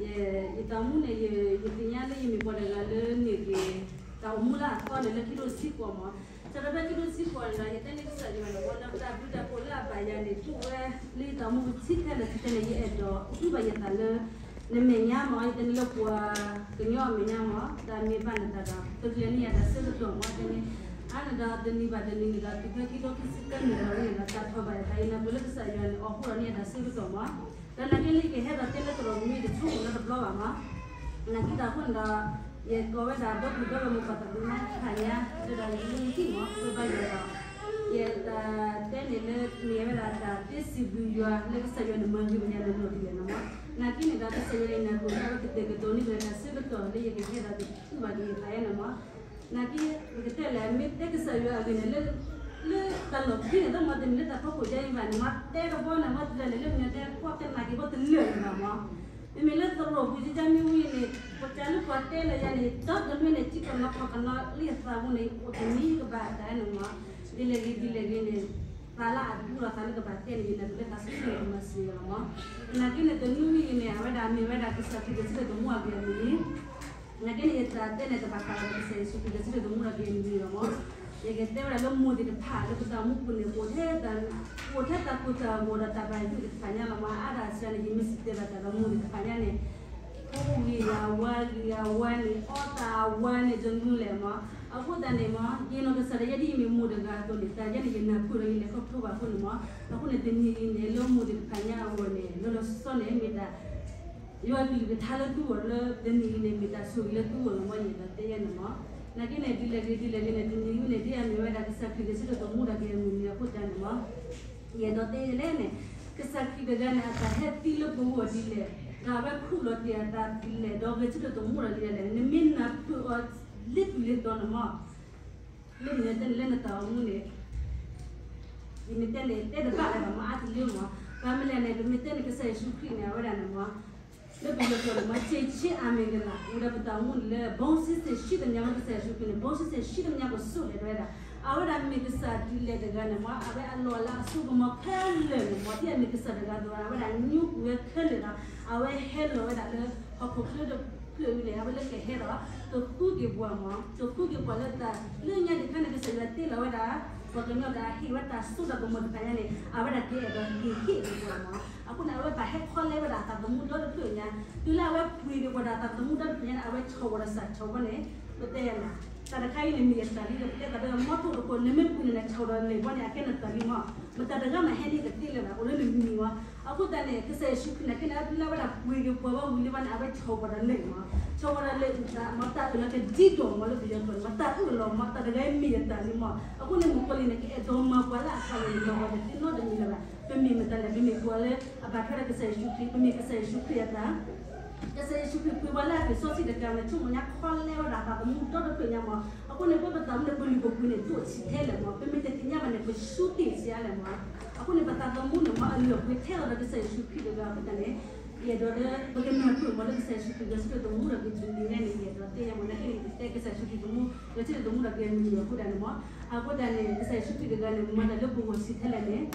ယ ယသးမူန့ၣ် ယ ယသ့ၣ်ညါလၢယမ့ၢ်ပှၤတဂၤလၢန့ၢ်က့ၤ တၢ်အိၣ်မူလၢအသီန့ၣ်လၢခံထိဆံဃိးမး, စးထီၣ်ဖဲခံထိဆံဃိးန့ၣ်ဒီး ယတဲန့ၢ်ကစၢ်ယွၤန့ၣ် ပှၤလၢတၢ်ဘျုးတၢ်ဖှိၣ်လၢအဘၣ်ယၤန့ၣ် ဒိၣ်ဝဲလၢယသးမူပူၤ ဆံးထဲလဲၣ်ဆံးထဲလဲၣ် ယအဲၣ်ဒိးဃုဘၣ်ယသးလၢ နမဲာ်ညါမး, ယတဲန့ၢ်လၢပှၤကညီအမဲာ်ညါမး, တၢ်မ့ၢ်ဘၣ်နသးဒီး ပကလဲၤန့ၢ်ယၤတၢ်ဆၢကတီၢ်မး, ယတဲန့ၢ် အါန့ၣ်ဒီးတနံၤဘၣ်တနံၤန့ၣ်ဒီး တုၤဖဲခံထိခံဆံသၢနံၣ်လီၤန့ၣ်ဒီး တၢ်ထီၣ်ဘၣ်ယသး ယနၢ်ပၢၢ်လၢကစၢ်ယွၤန့ၣ် အိၣ်ဃိဒီးန့ၢ်ယၤတၢ်ဆၢကတီၢ်မး, ဒီးနာ်က့လၢယကဟဲဒီးတဲလၢ တရီမ့ၢ်တဆိကမိၣ်လၢတဘျီဘၣ်မး, နာ်က့ဒီးအဃိန့ၣ်ဒီး ယကိးဝဲဒၣ်ဒီပုၢ်ဒီဝဲၢ်မိၢ်ပၢ်သးသမါတဖၣ်ညါ တဲဒီးယဟံၣ်မး ဝဲဘၣ်ယၤဒီး ယတၢ်တဲန့ၣ်လၢမ့ၢ်ဝဲဒၣ်တၢ်တဲစံးဘျုးယွၤလၢကစၢ်ယွၤန့ၣ် မၤဂ့ၤပယၤန့ၣ်လီၤတံၢ်လီၤနီၤမး, နာ်က့န့ၣ်ဒီး ကစၢ်ယွၤအံၤန့ၣ် အဃိန့ၣ် အဝဲကတဲာ်ကတီၤန့ၢ်က့ၤတၢ်ဆၢကတီၢ်လၢယကဟဲဒီးကဟုဘၣ်က့ၤယသးယဲန့ၣ်မး, နာ်က့ ပကတဲလဲၣ် မ့ၢ်တဲကစၢ်ယွၤအဂ့ၢ်န့ၣ် လၢ လၢတၢ်လီၢ်ခံန့ၣ် တမ့ၢ်လၢတၢ်ဖီခိၣ်ယါအံၤဘၣ်န့ၣ်မး, တဲတဘျီန့ၣ် မ့ၢ်တလဲၤလၢမ့ၢ်တဲ ကွၢ်တဲနာ်က့ၤဘၣ်တလၢာ်လၢၤဘၣ်မး, မ့မ့ၢ်လၢသရိာ်ပူၤယါမ့ၢ်ဝံၤန့ၣ် ပတၢ်လၢပှၤတဲလၢယၤန့ၣ် ဒီတနွံန့ၣ် ထံကနီၤဖီၣ်ကနီၤလၢယသးပူၤန့ၣ် အိၣ်တနံၤကဘၣ်တၢ်န့ၣ်မး, ဒ်လဲၣ်ဂ့ၤဒ်လဲၣ်ဂ့ၤန့ၣ် သးလၢအဒူဒီးသးလၢကဘၣ်တဲန့ၣ် ယနၢ်ပၢၢ်လၢသးဆူၣ်န့ၣ် ကမၤစၢၤယၤလီၤမး, နာ်က့န့ၣ် တနွံဝံၤအံၤန့ၣ် အဝဲဒၣ်မ့ၢ်ဝဲဒၣ်ကစၢ်ခရံာ်ဂဲၤဆၢထၢၣ်သမူအဂ့ၢ်အမုၢ်န့ၣ် နာ်က့န့ၣ် ယတၢ်တဲန့ၣ် တဘၣ်ဃးဒီးကစၢ်ယ့ၣ်ၡူးခရံာ်ဂဲၤဆၢထၢၣ်သမူဒီးက့ၤမံၤလီၤမး, ယကတဲဝဲဒၣ်လၢမိၢ်သ့ၣ်တဖၣ်လၢပတၢ်အိၣ်မူပူၤန့ၣ် ပအိၣ်ထဲတၢ် ပအိၣ်ထဲတၢ်ကိၢ်တၢ်ဂီၤဒီးတၢ်ဘၣ်ယိၣ်သ့ၣ်တဖၣ်ညါလီၤမး, အါဒၣ်စှၤန့ၣ် ယမ့ၢ်စံးတဲဘၣ်တၢ်ဒီးမိၢ်သ့ၣ်တဖၣ်ညါန့ၣ် ဖိဂ့ၤဂ့ၤအဝါဂ့ၤအဝါန့ၣ် အီၣ်တၢ်အဝါန့ၣ် တနူလဲၣ်မး, အဃိသတးန့ၣ်မး ယနီၢ်ကစၢ်ဒီးယဲဒ်အံၤမ့ၢ်မိၢ်တဂၤအသိးန့ၣ် တၢ်ယဲန့ၣ် ယနၢ်ပၢၢ်ဒီးယလဲၤခီဖျိဘၣ်အဃိန့ၣ်မး, အဃိန့ၣ်တနံၤအံၤန့ၣ် လၢမိၢ်သ့ၣ်တဖၣ်ညါအဂီၢ်န့ၣ် လီၤလီၤဆီဆီန့ၣ် မ့ၢ်တၢ် ယွၤကလုၢ်ကထါလၢသုဂီၢ်လၢတနံၤအံၤန့ၣ် မ့ၢ်တၢ်ဆိၣ်ဂ့ၤလၢသုဂီၢ်လီၤမး ယအဲၣ်ဒိးတဲယဲန့ၣ်မး, နာ်က့န့ၣ် ဒ်လဲၣ်ဂ့ၤဒ်လဲၣ်ဂ့ၤန့ၣ် တနံၤအံၤန့ၣ် ဒ်အမ့ၢ်ဝဲဒၣ်ကစၢ်ခရံာ်ဂဲၤဆၢထၢၣ်သမူဒီးက့ၤမံၤအဃိသတးန့ၣ်မး, ယအဲၣ်ဒိးတဲယဲလဲၣ်န့ၣ် ကစၢ်ခရံာ်တဂၤန့ၣ် အတၢ်ဟဲသံလၢပဂီၢ်ဒ်လဲၣ်, ဒီးအဝဲခူၣ်လီၤတ့ၢ်အသးဒ်လဲၣ်, ဒီးဂဲၤဆၢထၢၣ်သမူဒီးဒ်လဲၣ်န့ၣ် နမ့ၢ်နၢ်ပၢၢ်အီၤလၢတုၤလၢတီၤန့ၣ်မး, လၢမ့ၢ်တဲန့ၣ်လၢနတၢ်အိၣ်မူန့ၣ် ယမ့ၢ်တဲန့ၣ် တဲတဘၣ်လၢၤဘၣ်မး အါတလၢမး, ဘၣ်မနုၤလဲၣ်န့ၣ် ပမ့ၢ်တဲန့ၣ် ကစၢ်ယ့ၣ်ၡူးခရံာ်န့ၣ် အဝဲဒၣ်န့ၣ်မး လၢပယီၤကျိာ်န့ၣ်မး စ့ဆ့အမ့ၢ်ကလး အိၣ်ဒီးပတၢ်အိၣ်မူန့ၣ်လၢ ဘီစ့စ့ၣ်ဆံတမံၤလၢကစၢ်ယ့ၣ်ၡူးခရံာ်န့ၣ် ဘီစ့စ့ၣ်ဆံတမံၤကစိၣ်လဲၣ်တဝဲဒၣ်, အဝဲဒၣ်မ့ၢ်ကစၢ်ဒ်လဲၣ်တဂၤန့ၣ်မး အဝဲအလီၢ်အလၤအစိကမီၤခဲလၢာ်န့ၣ်မး ဒ်အမ့ၢ်ကစၢ်တဂၤအသိး အဝဲဒၣ်ညိကွံာ်ဝဲခဲလၢာ်ဒီး အဝဲဟဲလီၤဝဲဒၣ်လၢ ဟီၣ်ခိၣ်ချၢတဖျၢၣ်အံၤန့ၣ် အဝဲလၢကဟဲဒီး ကဃုက့ၤပှၤမး ကဃုက့ၤပှၤလၢတၢ်လၢညါဒံးခါန့ၣ် ကစၢ်ယွၤတ့လီၤဝဲဒၣ် ပှၤကညီဒီးအဟ့ၣ်ဝဲတၢ်စိတၢ်ကမီၤတဖၣ်ညါန့ၣ် အဝဲဒၣ်ကအဲၣ်ဒိးဟ့ၣ်ဟ့ၣ်က့ၤပှၤမး, အဃိန့ၣ် အဝဲဘၣ်ဟဲခီလဲဝဲဒၣ်အသးသမူဒီတဖျၢၣ်ညါ, တုၤလၢအဝဲပှ့ၤက့ၤပှၤဒီးအသးသမူဒီတဖျၢၣ်ညါန့ၣ် အဝဲဆီၣ်ဝဲဒီးစၢ်ဆီၣ်ဝဲန့ၣ် ပတဲယၤန့ၣ် တၢ်တခါအံၤန့ၣ် မ့ၢ်ယတၢ်လံဒီး ပတဲသးဒီး မီထိၣ်တခိၣ် နမ့ၢ်ပှ့ၤန့ၣ် ဆီၣ်ဒီးလဲၤဘီန့ၣ် အကဲနတၢ်လံမး, မတၤတဂၤမးဟဲန့ၢ်ကသ့လၢၤဘၣ် အိၣ်လၢနမံၤမး, အဃိသတးန့ၣ် ကစၢ်ယ့ၣ်ၡူးခရံာ်န့ၣ် ကဲန့ၣ် တုၤလၢအဝဲဒၣ်ပှ့ၤက့ၤပှၤဘၣ်ဝံၤလံဘၣ်န့ၣ် အဝဲဆီၣ်ဝဲဒီးလဲၤမး, ဆီၣ်ဝဲဒီးလဲၤအုၣ်သးမး တၢ်အုၣ်လီၤကဒံကီၢ်မးလၢပယီၤကျိာ်န့ၣ်မး တၢ်အုၣ်အလီၢ်မး တၢ်တဂၤအံၤမ့ၢ်ယတၢ်လံမး, အဃိန့ၣ် မုၣ်ကီၤလံၢ်န့ၣ် ကအဲၣ်ဒိးမၤပှၤလၢအသးဝဲန့ၣ်လီၤဝဲတသ့နီတမံၤလၢၤဘၣ်, ပမ့ၢ်မတၤလဲၣ် ပမ့ၢ်ပှၤလၢအဘၣ်ထွဲဒီးကစၢ်ယ့ၣ်ၡူးခရံာ် ပမ့ၢ်ကစၢ်ယ့ၣ်ၡူးခရံာ်အသး ကစၢ်ယ့ၣ်ၡူးခရံာ်ပှ့ၤပှၤလၢအသွံၣ်စီဆှံတကးန့ၣ် ဆိကမိၣ်ညါခီလဲဝဲဒၣ်အသးသမူဒီတဖျၢၣ်ညါမး, အဃိန့ၣ် ပပတၢ်အိၣ်မူန့ၣ် ပလုၢ်ပပှ့ၤန့ၣ် ဒိၣ်ဆံးထဲလဲၣ်မး, ပမ့ၢ်တသ့ၣ်ညါဘၣ်န့ၣ် ပဆူးတ့ၢ်ဆံးအါလဲၣ်မး, အဃိန့ၣ် ပသးသမူန့ၣ်မး အလုၢ်အပှ့ၤထဲလီၤဒီးကစၢ်ယ့ၣ်ၡူးခရံာ်တဂၤအဃိသတးန့ၣ် ယအဲၣ်ဒိးလၢ ပကနၢ်ပၢၢ်မးလၢကစၢ်ယ့ၣ်ၡူးခရံာ်ဂဲၤဆၢထၢၣ်သမူဒီးက့ၤမံၤန့ၣ် ယအဲၣ်ဒိးတဲယၤမး နာ်က့န့ၣ် ယတဲကစၢ်ယ့ၣ်ၡူးခရံာ်သမူ ဂဲၤဆၢထၢၣ်သမူဒီးက့ၤမံၤအဃိသတးန့ၣ်မး, အဃိသတးန့ၣ် ကစၢ်ယ့ၣ်ၡူးခရံာ်တဂၤန့ၣ် မၤတၢ်လၢပဂီၢ်ဆံးထဲလဲၣ်န့ၣ်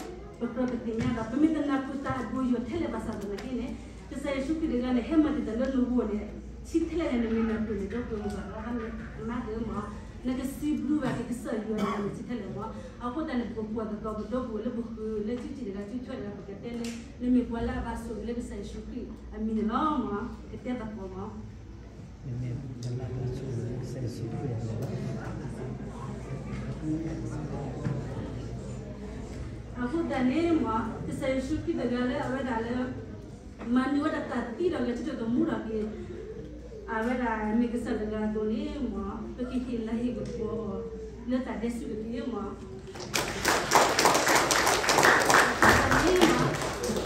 ပကြၢးပသ့ၣ်ညါဒီး ပမ့ၢ်တနၢ်ပၢၢ်တၢ်အဒိၣ်ယိာ်ထဲလဲၣ်ဘၣ်ဆၣ်သနာ်က့န့ၣ် ကစၢ်ယ့ၣ်ၡူးခရံာ်တဂၤန့ၣ် ဟဲမၤတံာ်တာ်လၢနဂီၢ်န့ၣ် ဆံးထဲလဲၣ်န့ၣ် နမ့ၢ်နၢ်ပၢၢ်န့ၣ် ဒီပုၢ်ဝဲၢ်မး အမါကမး နကစံးဘျုးဘၣ်က့ၤကစၢ်ယွၤန့ၣ် နမ့ၢ်ဆံးထဲလဲၣ်မး, အဃိသတးန့ၣ် ပကကွၢ်သကိးပဒီပုၢ်ဝဲၢ်လၢပဃုလၢထံထံၣ်တဂၤ ထံထွဲတဂၤ ပကတဲလၢ နမ့ၢ်ပှၤလၢအဘၣ်ဆိၣ်ဂ့ၤလၢကစၢ်ယ့ၣ်ၡူးခရံာ်အမံၤန့ၣ်လီၤမး, ကတဲသကိးမး နမ့ၢ်ပှၤလၢအဘၣ်ဆိၣ်ဂ့ၤလၢကစၢ်ယ့ၣ်ၡူးခရံာ်အမံၤလီၤ. အဃိသတးန့ၣ်မး ကစၢ်ယ့ၣ်ၡူးခရံာ်တဂၤလၢအဝဲဒၣ်လၢ မၤနၢၤဝဲဒၣ်တၢ်သံဒီးဂဲၤဆၢထၢၣ်သမူဒီးက့ၤ အဝဲဒၣ်မ့ၢ်ကစၢ်တဂၤအသိးန့ၣ်မး ပကဟ့ၣ်လၤဟ့ၣ်ကပီၤအီၤ လၢတၢ်ဒဲးစူၤတက့ၢ်မး.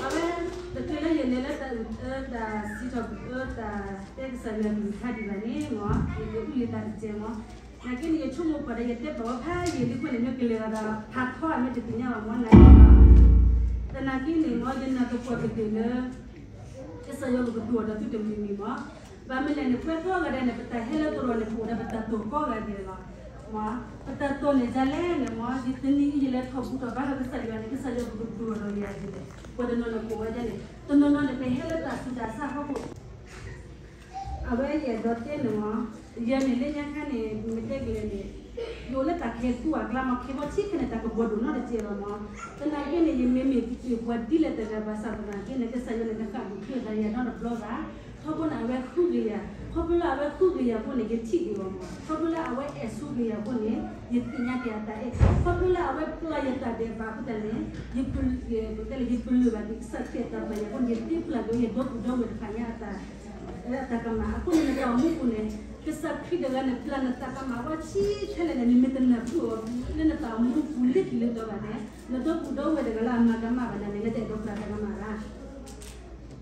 အဝဲ တချုးလၢယလဲၤလၢတၢ်အုၣ်အၢတၢ်စံးထီၣ်ပတြၢၤတၢ်တဲကစၢ်ယွၤကလုၢ်ကထါဒံးဘၣ်န့ၣ်မး ယကအုၣ်ယသးတစဲးမး, နာ်က့န့ၣ် ယဆိကမိၣ်ပှၤဒီး ယတဲဘၣ်ဝဲဖးယံာ်လံအဃိန့ၣ် မ့ၢ်ကလဲၤဒီးဖးထီအမ့ၢ်တသ့ၣ်ညါဘၣ်မး နာ်က့ သနာ်က့န့ၣ်မး ယနၢ်ကပီၤတက့ၢ်လၢ ကစၢ်ယွၤကကတိၤဒီးသုတမံၤမံၤမး, ဘၣ်မနုၤလဲၣ်န့ၣ် ပှၤကိးဂၤဒဲးန့ၣ် ပတၢ်ဟဲလၢသရိာ်န့ၣ် ပအိၣ်ဒီးပတၢ်တိာ်ကိးဂၤဒဲးလီၤ. ပတၢ်တိာ်န့ၣ်ဒ်လဲၣ်န့ၣ်မး ယတနံၤအံၤယလဲၤထီၣ်ဘူၣ်ထီၣ်ဘါထီၣ်ကစၢ်ယွၤန့ၣ် ကစၢ်ယွၤကကတိၤဒီးယၤဒ်လဲၣ်, ပှၤတနီၤန့ၣ်ကိးဝဲဒ်န့ၣ် တနီၤနီၤန့ၣ် ပဟဲလၢတၢ်ဆူးတၢ်ဆါအဖီခိၣ် အဝဲယအဲၣ်ဒိးတဲန့ၣ်မ့ၢ်, ယၤန့ၣ်လၢညါခါန့ၣ် မ့ၢ်တဲကလဲာ်န့ၣ်, ယအိၣ်လၢတၢ်ခဲသူအကျါမ့ၢ် ခဲဘီဆံခဲန့ၣ် တၢ်ကဘီဒိၣ်နီတစဲးလီၤမ့ၢ်. သနာ်က့န့ၣ် ယမ့မ့ၢ်ပှၤဒ်လဲၣ်တဂၤဘၣ်ဆၣ်သနာ်က့န့ၣ် ကစၢ်ယွၤန့ၣ် တဃၣ်ဒိၣ်ထီၣ်ယၤနီတဘျီဘၣ်. ထီဘိန့ၣ် အဝဲဃုက့ၤယၤ, ခီဖျိလၢအဝဲဃုက့ၤယၤအဃိန့ၣ် ယထံၣ်က့ၤအီၤမ့ၢ်. ခီဖျိလၢအဝဲအဲၣ်ဆိက့ၤယၤအဃိန့ၣ် ယသ့ၣ်ညါက့ၤအတၢ်အဲၣ်, ခီဖျိလၢအဝဲပျၢ်ယတၢ်ဒဲးဘးအဃိသတးန့ၣ် ယပ, ယပ, ယပလၢၢ်ဘၣ်က့ၤကစၢ်ခရံာ်အတၢ်ပျၢ်ယၤအဃိန့ၣ် ယသ့ပျၢ်က့ၤယဒီပုၢ်ဒီဝဲၢ်တဖၣ်ညါအတၢ် အတၢ်ကမၣ်အဃိန့ၣ် နတၢ်အိၣ်မူပူၤန့ၣ် ကစၢ်ခရံာ်တဂၤန့ၣ် ပျၢ်နတၢ်ကမၣ်ဝဲဆံးထဲလဲၣ်န့ၣ် နမ့ၢ်တနၢ်ပၢၢ်အီၤလၢနတၢ်အိၣ်မူပူၤလၢခံလၢဒီဘၣ်န့ၣ် နဒီပုၢ်ဒီဝဲၢ်တဂၤလၢအမၤကမၣ်ဘၣ်နၤန့ၣ် နတအဲၣ်ဒိးပျၢ်တၢ်ကမၣ်ဘၣ်.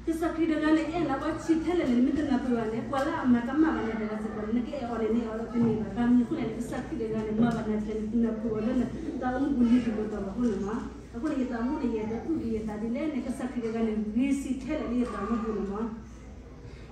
ကစၢ်ခရံာ်တဂၤန့ၣ် အဲၣ်နၤဝဲဆံးထဲလဲၣ်န့ၣ် နမ့ၢ်တနၢ်ပၢၢ်ဘၣ်န့ၣ် ပှၤလၢအမၤကမၣ်ဘၣ်နၤတဂၤစ့ၢ်ကီးန့ၣ် နကအဲၣ်အီၤန့ၣ် နအဲၣ်အီၤလၢတမ့ၢ်ဘၣ်. ဘၣ်မနုၤအဃိလဲၣ်န့ၣ် ကစၢ်ခရံာ်တဂၤန့ၣ် မၤဘၣ်နၤထဲလဲၣ်န့ၣ် နနၢ်ပၢၢ်အီၤလၢနတၢ်အိၣ်မူပူၤလၢခံလၢဒီဘၣ်အဃိန့ၣ်မ့ၢ်. အဃိန့ၣ် ယတၢ်အိၣ်မူန့ၣ် ယအဲၣ်ဒိးအုၣ်က့ၤယသးဒ်လဲၣ်န့ၣ် ကစၢ်ခရံာ်တဂၤန့ၣ် ဂ့ၤဆံးထဲလဲၣ်လၢယတၢ်အိၣ်မူပူၤန့ၣ်မ့ၢ်.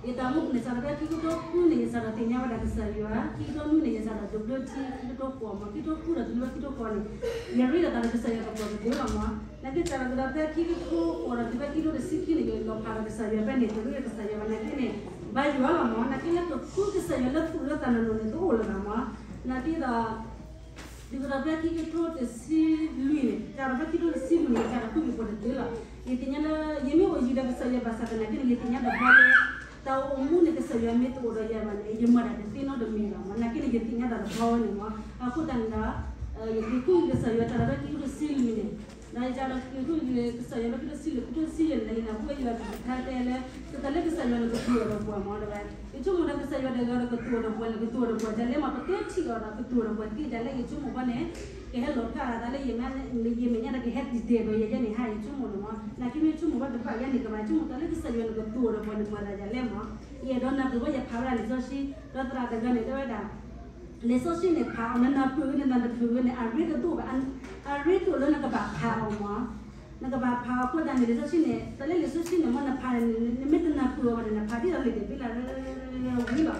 ယတၢ်အိၣ်မူပူၤန့ၣ် စးထီၣ်ဖဲခံကထိဃုန့ၣ် ယစးထီၣ်သ့ၣ်ညါဝဲဒၣ်ကစၢ်ယွၤ, ခံကထိနွံန့ၣ် ယစးထီၣ်ဒိးဘျၢထံ, ခံကထိဃိးမ့ၢ်, ခံကထိဃုဒီးတုၤလၢခံကထိဃိးန့ၣ် ယရ့ဒီးတၢ်လၢကစၢ်ယွၤကပီၤကဒၢလီၤမ့ၢ်. နာ်က့စးထီၣ်ကဒီးဖဲခံကထိဃိးဒီးတုၤဖဲခံကထိတဆံခံန့ၣ် ယလီၤဖးဒီးကစၢ်ယွၤဖဲန့ၣ် တရ့ဒီးကစၢ်ယွၤဘၣ်နာ်က့န့ၣ် ဘါယွၤလီၤမ့ၢ်. နာ်က့လၢကဃုကစၢ်ယွၤလၢသူၣ်လၢသးနီၢ်နီၢ်န့ၣ် တအိၣ်လၢၤဘၣ်မ့ၢ်. နာ်က့ဒီး ဒ်သိးဒီးဖဲခံကထိတဆံလွံၢ်န့ၣ် စးထီၣ်ဖဲခံကထိတဆံလွံၢ်န့ၣ် ယစးထီၣ်ဃုက့ၤပှၤတသ့လီၤ. ယသ့ၣ်ညါလၢ ယမ့ၢ်အိၣ်ယံၤဒီးကစၢ်ယွၤဘၣ်ဆၣ်သနာ်က့န့ၣ် ယသ့ၣ်ညါတဘျီလၢ တၢ်အိၣ်မူန့ၣ် ကစၢ်ယွၤမ့ၢ်တအိၣ်ဒီးယၤဘၣ်န့ၣ် ယမၤတၢ်တသ့နီတမံၤဘၣ်မ့ၢ်. နာ်က့န့ၣ် ယသ့ၣ်ညါတၢ်တဘျီဝဲန့ၣ်မ့ၢ်. အဃိသတးန့ၣ်ဒီး ယက့ၤဃုက့ၤကစၢ်ယွၤစးထီၣ်ဖဲခံကထိတဆံလွံၢ်န့ၣ် ဒီးယစးထီၣ်က့ၤဃုက့ၤကစၢ်ယွၤဖဲခံကထိတဆံလွံၢ်န့ၣ် ယနၢ်ဟူဝဲယွၤကလုၢ်ကထါတဲလၢ ကတၢၢ်လၢကစၢ်ယွၤန့ၣ် ကသူၣ်အိၣ်ဒီးပှၤမ့ၢ်ဒီး ယဆိကမိၣ်ဒီးကစၢ်ယွၤတဂၤဒီးကသူၣ်အိၣ်ဒီးပှၤန့ၣ် ကသူၣ်အိၣ်ဒီးပှၤဒ်လဲၣ်မ့ၢ် ပတဲထံၣ်အီၤဒီးကသူၣ်အိၣ်ဒီးပှၤသ့ဒ်လဲၣ် ယဆိကမိၣ်ဘၣ်န့ၣ် ကဟဲလီၤဖျါသးလၢ ယမဲာ်ညါဒီးကဟဲတံာ်တဲာ်ဒီးယဲန့ၣ်ဟါ ယဆိကမိၣ်န့ၣ်မ့ၢ်. နာ်က့မ့ၢ်ဆိကမိၣ်ဘၣ်တဘၣ်ယဲန့ၣ် ကဘၣ်ဆိကမိၣ်တၢ်လၢကစၢ်ယွၤန့ၣ် ကသူၣ်အိၣ်ဒီးပှၤန့ၣ် ပှၤသးဒ်လဲၣ်မ့ၢ်. ယအဲၣ်ဒိးနၢ်ပၢၢ်ဝဲ ယဖးဝဲဒၣ်လံာ်စီဆှံ ဒီးသရၣ်တဂၤန့ၣ် တဲဝဲဒၣ် လံာ်စီဆှံန့ၣ်ဖးအီၤ နနၢ်ပၢၢ်ဂ့ၤ နနၢ်တပၢၢ်ဂ့ၤန့ၣ် အရ့တဒိၣ်ဘၣ်, အရ့ဒိၣ်လၢနကဘၣ်ဖးအီၤမ့ၢ်. နကဘၣ်ဖးအီၤအဃိသတးန့ၣ် လံာ်စီဆှံန့ၣ် တၢ်လၢလံာ်စီဆှံန့ၣ်မ့ၢ် နဖးန့ၣ် နမ့ၢ်တနၢ်ပၢၢ်အီၤဘၣ်န့ၣ် နဖးဒ်သိးလံာ်တဘ့ၣ်လၢဝံၤလီၤ.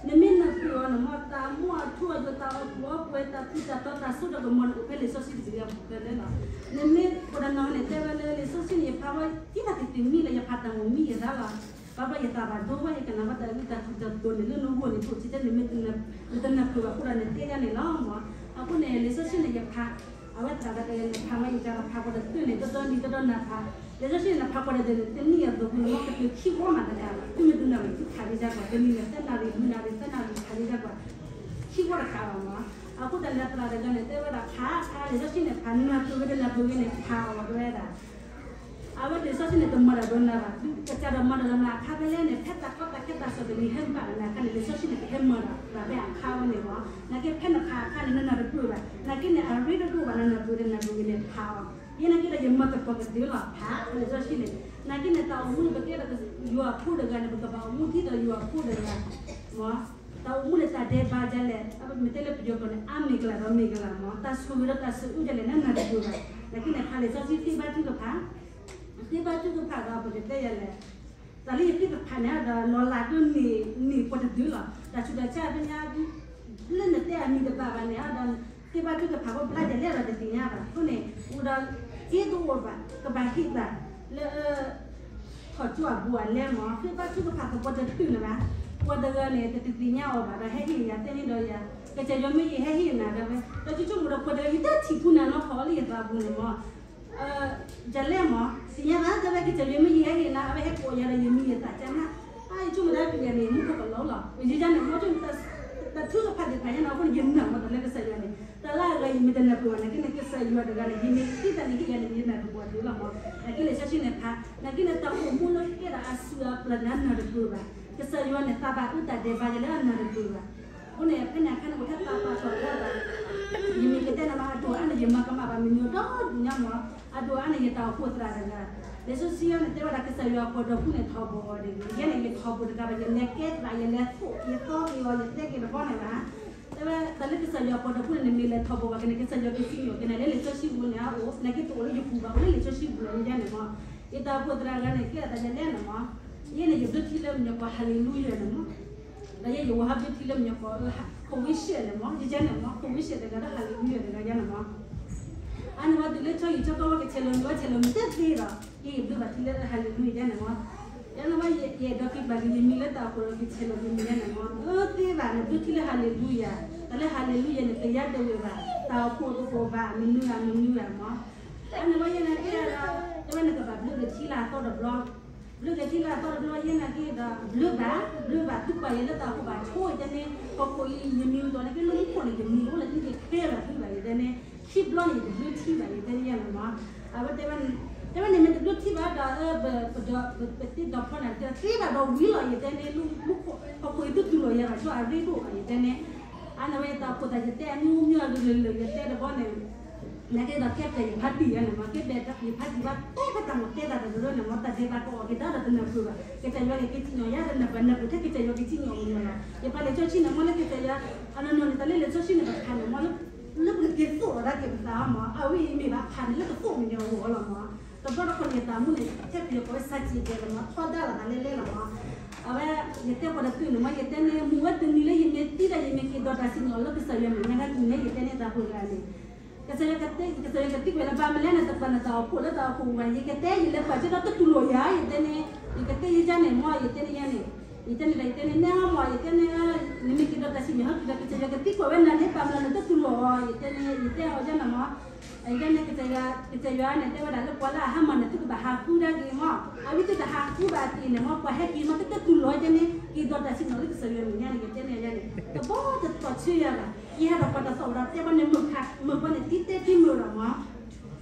နမ့ၢ်နၢ်ပၢၢ်အီၤန့ၣ်မ့ၢ် တၢ်မူအထူအယိာ် တၢ်အီၣ်ကူအီပှဲၤ တၢ်ထူးတၢ်တီၤ တၢ်စိတၢ်ကမီၤန့ၣ် အိၣ်ဖဲလံာ်စီဆှံတဘ့ၣ်အပူၤဖဲလၢလီၤ. နမ့ၢ်အိၣ်ဒီးနၢ်ဟူန့ၣ် တဲဝဲလၢလံာ်စီဆှံန့ၣ် ယဖးဝဲ ဒ်သိးကတံၤမံလၢယဖးတၢ်မိၣ်မံယသးလီၤ. ဘၣ်ဘျီယသးဘၣ်ဒိဝဲ ယကနၣ်ဝဲတၢ်အုၣ်တၢ်ထူၣ်တၢ်တီၤန့ၣ် လၢနဂီၢ်န့ၣ် တအိၣ်စံးတဲ နမ့ၢ်တနၢ်ပၢၢ်ဘၣ်အဃိဒီး နတဲယၤန့ၣ်လီၤမ့ၢ်. အဃိန့ၣ် လံာ်စီဆှံန့ၣ် ယဖး အဝဲသရၣ်တဂၤန့ၣ် ဖးမ့ၢ်ယကဖးပှၤတသ့န့ၣ် တဒီနံၤတဒီနၤဖး လံာ်စီဆှံန့ၣ် နဖးပှၤတသ့န့ၣ် တနံၣ်အသိးပူၤန့ၣ် မ့ၢ်ကတုၤခံဝီမးတကးဘၣ် သုမ့ၢ်တနၢ်ပၢၢ် သုဖးလံတၢ်ကွၢ် တနံၣ်န့ၣ် သၢနၣ်ရံၣ် လွံၢ်နၣ်ရံၣ် သၢနၣ်ရံၣ် ဖးလံတၢ်ကွၢ် ခံဝီတကးဘၣ်မ့ၢ်. အဃိသတးန့ၣ် သရၣ်တဂၤန့ၣ် တဲဝဲဒၣ် ဖး ဖး လံာ်စီဆှံန့ၣ် ဖးနၢ်ပၢၢ်ဝဲတနၢ်ပၢၢ်ဝဲန့ၣ် ဖးအီၤတဲဝဲဒၣ် အဝဲလံာ်စီဆှံန့ၣ် တမၤတၢ်ဒီးနၤဘၣ် သုကစၢ်ဒီးမၤတၢ်ဒီးနၤအခါဖဲလဲၣ်န့ၣ် ဖဲတၢ်ကီတၢ်ခဲတၢ်ဆီၣ်သနံးဟဲဘၣ်နၤအခါန့ၣ် လံာ်စီဆှံန့ၣ် ကဟဲမၤတၢ်ဖဲအခါဝဲန့ၣ်မ့ၢ်. နာ်က့ဖဲနဖးအခါန့ၣ် နနၢ်တပၢၢ်ဘၣ် နာ်က့န့ၣ် အရ့တဒိၣ်ဘၣ် နနၢ်ပၢၢ်တနၢ်ပၢၢ်ဝဲန့ၣ် ဖးအီၤ ယဲနာ်က့ဒီး ယမၤသကိးကသ့လီၤ ဖးလံာ်စီဆှံန့ၣ်. နာ်က့န့ၣ် တၢ်အိၣ်မူန့ၣ် ပကဲဒီးယွၤအဖိတဂၤန့ၣ် ပကဘၣ်အိၣ်မူဒ်သိးယွၤအဖိတဂၤမ့ၢ်. တၢ်အိၣ်မူန့ၣ် တၢ်ဒဲးဘးဒ်လဲၣ် မ့ၢ်တဲလၢပယီၤကျိာ်န့ၣ် အါမ့ၢ်ကလၤဒီးမ့ၢ်ကလၤမ့ၢ် တၢ်ဆိၣ်ဂ့ၤဒီးတၢ်ဆိၣ်အၢဒ်လဲၣ် နနၢ်တပၢၢ်ဘၣ်. နာ်က့န့ၣ် ဖးလံာ်စီဆှံသ့ဘါထုကဖၣ် သ့ဘါထုကဖၣ်ဒီး ပကတဲယၤလဲၣ် တၢ်လၢယသ့ၣ်တဖၣ်န့ၣ်ဒီး လီၤလးဒိၣ်န့ၣ် န့ၢ်ပှၤတဒုလီၤ. တၢ်ဆူးတၢ်ဆါသ့ၣ်ညါ လၢနတဲအမံၤတဘၣ်ဘၣ်န့ၣ်ဒီး သ့ဘါထုကဖၣ်ဖိဘျါယၤလဲၣ်ဒီးတသ့ၣ်ညါဘၣ်. အဃိန့ၣ် အိၣ်ဒီး က့တအိၣ်ဘၣ် ကဘၣ်ဟ့ၣ်သးလၢ ထီၣ်ကၠိအဘူးအလဲမ့ၢ် သ့ဘါထုကဖၣ်သပှၢ်တတုၤန့ၣ်ဘၣ်. ပှၤတဂၤန့ၣ် တသ့ၣ်ညါအီၤဘၣ်ဒီး ဟဲဟ့ၣ်ယၤတဲန့ၣ်ဒီးယၤ ကစၢ်ယွၤမ့ၢ်ယဟဲဟ့ၣ်နၤဒီးဝဲ ဒီးယဆိကမိၣ်ဒီးပှၤတဂၤ ယတထံၣ်ဖူနၤနီတခီလၢယသးပူၤန့ၣ်မ့ၢ် ယၤလဲၣ်မ့ၢ် သ့ၣ်ညါဘၣ် တဲဝဲကစၢ်ယွၤမ့ၢ်ယဟဲဟ့ၣ်နၤ အဝဲဟဲကိးယၤဒီးယမံၤယသးကၢ်နၤ အါ ယဆိကမိၣ်ဒၣ်ပျံၤယၤန့ၣ် မူခိၣ်ကလီလီၤ ယယၤန့ၣ် မ့ၢ်ဆိကမိၣ် တၢ်ထုကဖၣ်သ့ၣ်တဖၣ်ညါန့ၣ် အဃိန့ၣ် ယနၢ်မ့ၢ်တၢ်လၢကစၢ်ယွၤန့ၣ် တၢ်လၢအဂၤယမ့ၢ်တနၢ်ပၢၢ်ဘၣ်နာ်က့န့ၣ် ကစၢ်ယွၤတဂၤန့ၣ် ယမ့ၢ်သံသးန့ၣ်ဟ့ၣ်ယၤန့ၣ် ယနၢ်တပၢၢ်ဒုလီၤမ့ၢ်. နာ်က့လံာ်စီဆှံန့ၣ်ဖး နာ်က့န့ၣ် တၢ်အိၣ်မူလၢကဲဒီးအစုအပျၢ်န့ၣ် အနၢ်တပၢၢ်ဘၣ်. ကစၢ်ယွၤန့ၣ် သးဘၣ်အုၣ်တၢ်ဒဲးဘးယၤလၢအနၢ်တပၢၢ်ဘၣ်. အဃိန့ၣ် ဖဲန့ၣ်အခါန့ၣ် အိၣ်ထဲသးပာ်ထီၣ်ဝဲဒၣ် ယမ့ၢ်ကတဲနၤလီၤ အဒိၣ်အါန့ၣ် ယမၤကမၣ်ဘၣ်မနုၤဒီဒူၣ်ညါမ့ၢ် အဒိၣ်အါန့ၣ် ယတၢ်အိၣ်ဖှိၣ်သရၣ်တဂၤ လံာ်စီဆှံအံၤန့ၣ် တဲဝဲဒၣ်ကစၢ်ယွၤအပှၤဒီပုၢ်န့ၣ် ထီဘိအီၤတဂ့ၤ ယဲန့ၣ် ယထီဘိတဂၤဘၣ် ယလဲၤကဲသရၣ် ယလဲၤသိၣ်က့ၤသီက့ၤအီၤ ယတဲက့ၤတဘီန့ၣ်ဘၣ် တဲဝဲ တၢ်လၢကစၢ်ယွၤအပှၤဒီပုၢ်န့ၣ် နမ့ၢ်လဲၤထီဘိဘၣ်က့ၤန့ၣ် ကစၢ်ယွၤကစံးက့ၤနၤလၢလံာ်စီဆှံပူၤန့ၣ် အအိၣ် နာ်က့တအိၣ်လၢယပူၤဘၣ် အိၣ်လၢလံာ်စီဆှံပူၤလီၤ ယယဲန့ၣ်မ့ၢ် ယတၢ်အိၣ်ဖှိၣ်သရၣ်တဂၤန့ၣ် ကဲအသးယလဲၣ်န့ၣ်မ့ၢ် ယဲန့ၣ် ယဘျၢထံလၢမညီၤကီၢ် ဟၤလ့လူယၤန့ၣ်မ့ၢ် ဒီးယဲယဝၤဟးဘျၢထံလၢမညီၤကီၢ် ခိၣ်ဝံၡဲၣ်န့ၣ်မ့ၢ် ယယဲန့ၣ်မ့ၢ် ခိၣ်ဝံၡဲၣ်တဂၤဒီး ဟၤလ့လူယၤတဂၤယဲန့ၣ်မ့ၢ် အန့ၣ်ဝဲတုၤလၢဆီဟံၣ်ဆီဃီဝဲကဆဲးလီၤမုၢ်ဝဲဆဲးလီၤမုၢ်သ့သ့ဒီး ယဲယဘျၢဘၣ်ထံလၢဟၤလ့လူယၤန့ၣ်မ့ၢ် ယဲန့ၣ်ဝဲ ယအဲၣ်ဒိးက့ၤပာ်က့ၤယမံၤလၢတၢ်အိၣ်ဖှိၣ်ဒီးက့ၤဆဲးလီၤက့ၤမံၤယဲန့ၣ်မၢ်, အၢသ့ဘၣ်န့ၣ် ဘျၢထံလၢ Hallelujah, တၢ်လၢ Hallelujah န့ၣ် တယါတဂ့ၤဘၣ်, တၢ်အိၣ်ဖှိၣ်တအိၣ်ဘၣ်, မနုၤဂၤမနုၤဂၤမၢ်. အန့ၣ်ဝဲယဲန့ၣ်ကဲဒီး တဲဝဲနကဘၣ်ဘျၢက့ၤထံလၢအသီတဘျီ, ဘျၢက့ၤထံလၢအသီတဘျီ ယဲန့ၣ်က့ဒီး ဘျၢဘၣ်, ဘျၢဘၣ် သုကွၢ်ယဲလၢတၢ်အိၣ်ဖှိၣ်ဘၣ်ဆိ ယတဲန့ၣ် ဟီၣ်ခိၣ်အံၤ ယမံၤအိၣ်တ့ၢ်န့ၣ်က့ လၢမူခိၣ်န့ၣ် ယမံၤအိၣ်လၢ ယတခဲလၢာ်သုဘၣ် ယတဲန့ၣ်, ခံဘျီန့ၣ် ယတဘျၢထံဘၣ် ယတဲန့ၣ်ယဲန့ၣ်မၢ်. အဝဲတဲဝဲ တဲဝဲန့ၣ် မ့ၢ်တဘျၢထံဘၣ်ဒီး ပသ့ဒီဖျီန့ၣ် တဲသ့ဘၣ်ဒီးဝံၤလီၤ ယတဲန့ၣ် လၢမူခိၣ် ဟီၣ်ခိၣ်အံၤသုတူၢ်လိာ်ယၤဘၣ်ဆိ အရ့ဒိၣ်ဘၣ် ယတဲန့ၣ်. အန့ၣ်ဝဲယတၢ်အိၣ်ဖှိၣ်သး ယတဲအမံၤမံၤအကလုာ်ကလုာ် ယတဲတဘျီန့ၣ် နာ်က့ဒီးကဲပျဲယဖါတံၢ်ယဲန့ၣ်မၢ်, ကဲပျဲယဖါတံၢ်ဘၣ် တဲဘၣ်တၢ်မၤတဲသးတရၢန့ၣ်မၢ်, တၢ်ဒဲးဘးကအီၣ်က့ၤဒီးတနၢ်ပၢၢ်ဘၣ်, ကစၢ်ယွၤက့ၤက့ၤစံၣ်ညီၣ်ယၤ တနၢ်ပၢၢ် နၢ်ပၢၢ်ထဲကစၢ်ယွၤက့ၤစံၣ်ညီၣ်မံၤလီၤ. ယပာ်လဲၤစီဆှံန့ၣ် မ်လၢကစၢ်ယွၤ အနီၢ်နီၢ်န့ၣ် တၢ်လၢလဲၤစီဆှံန့ၣ် ပဖးန့ၣ်မၢ် လၢပကက့ၤသိၣ်လီၤဒၣ်က့ၤပသးမၢ်, အဝဲအံၤမ့ၢ်ဘၣ်ဖးန့ၣ်လၢကသိၣ်မံၤန့ၣ်အဂီၢ်လီၤမၢ်. တဘျီတခီၣ်န့ၣ် ယတၢ်မူန့ၣ် ထဲပယီၤကိးဝဲ စၢ်စံၣ်တဲၤ လီၤမၢ်, ထီဒါလိာ်သးလဲလဲလီၤမၢ်. အဝဲ ယတဲပှၤတတုၤန့ၣ်မၢ် ယတဲန့ၣ် မုၢ်ဝဲတနံၤလၢယမ့ၢ်သံဒီး ယမ့ၢ်က့ၤဒီးတၢ်စံၣ်ညီၣ်လၢကစၢ်ယွၤမဲာ်ညါတၢ်တုၤန့ၣ် ယတဲန့ၣ်တၢ်ပှဲၤဂၤန့ၣ် ကစၢ်ယွၤကတဲ ကစၢ်ယွၤကသံကွံာ်လၢ ဘၣ်မနုၤလဲၣ်န့ၣ် တပာ်နတၢ်အိၣ်ဖှိၣ်လၢတၢ်အိၣ်ဖှိၣ်ဝဲ ယကတဲယလဲၤကွၢ်က့ၤဒီးတတူၢ်လိာ်ယၤ ယတဲန့ၣ်, ယကတဲယဲန့ၣ်မၢ် ယတဲန့ၣ်ယဲန့ၣ်, ယတဲန့ၣ်ဒီး ယတဲန့ၣ် နဲဟီမၢ် ယတဲန့ၣ် နမ့ၢ်က့ၤဒီးတၢ်စံၣ်ညီၣ်ဟီ ကစၢ်ယွၤကသံကွံာ်ဝဲနၤန့ၣ် ဘၣ်မနုၤလဲၣ်နတတူၢ်လိာ်အီၤ ယတဲန့ၣ် ယတဲအီၤယဲန့ၣ်မၢ်. ယဲန့ၣ် ကစၢ်ယွၤန့ၣ် တဲဝဲဒၣ်လၢပှၤလၢအဟါမၢ်န့ၣ် သုကဘၣ်ဟးဃုဒၣ်က့ၤမၢ်, အဝဲသုတဟးဃုဘၣ်တ့ၢ်န့ၣ်မၢ် ပှၤဟဲက့ၤမၢ် သုတတူၢ်လိာ်ယဲန့ၣ် က့ၤဒီးတၢ်စံၣ်ညီၣ်လၢကစၢ်ယွၤမဲာ်ညါန့ၣ် ယတဲန့ၣ်ယဲန့ၣ် တဘျီတတီၢ်ဆၢယၤဘၣ် ယဟဲဒီးပှၤတသီၣ်ဝဲဒီးတဲဘၣ်န့ၣ် မုၢ်ခါ မုၢ်ဘၣ်န့ၣ် တံၤတဲတံၤမုၢ်ဒီးမၢ်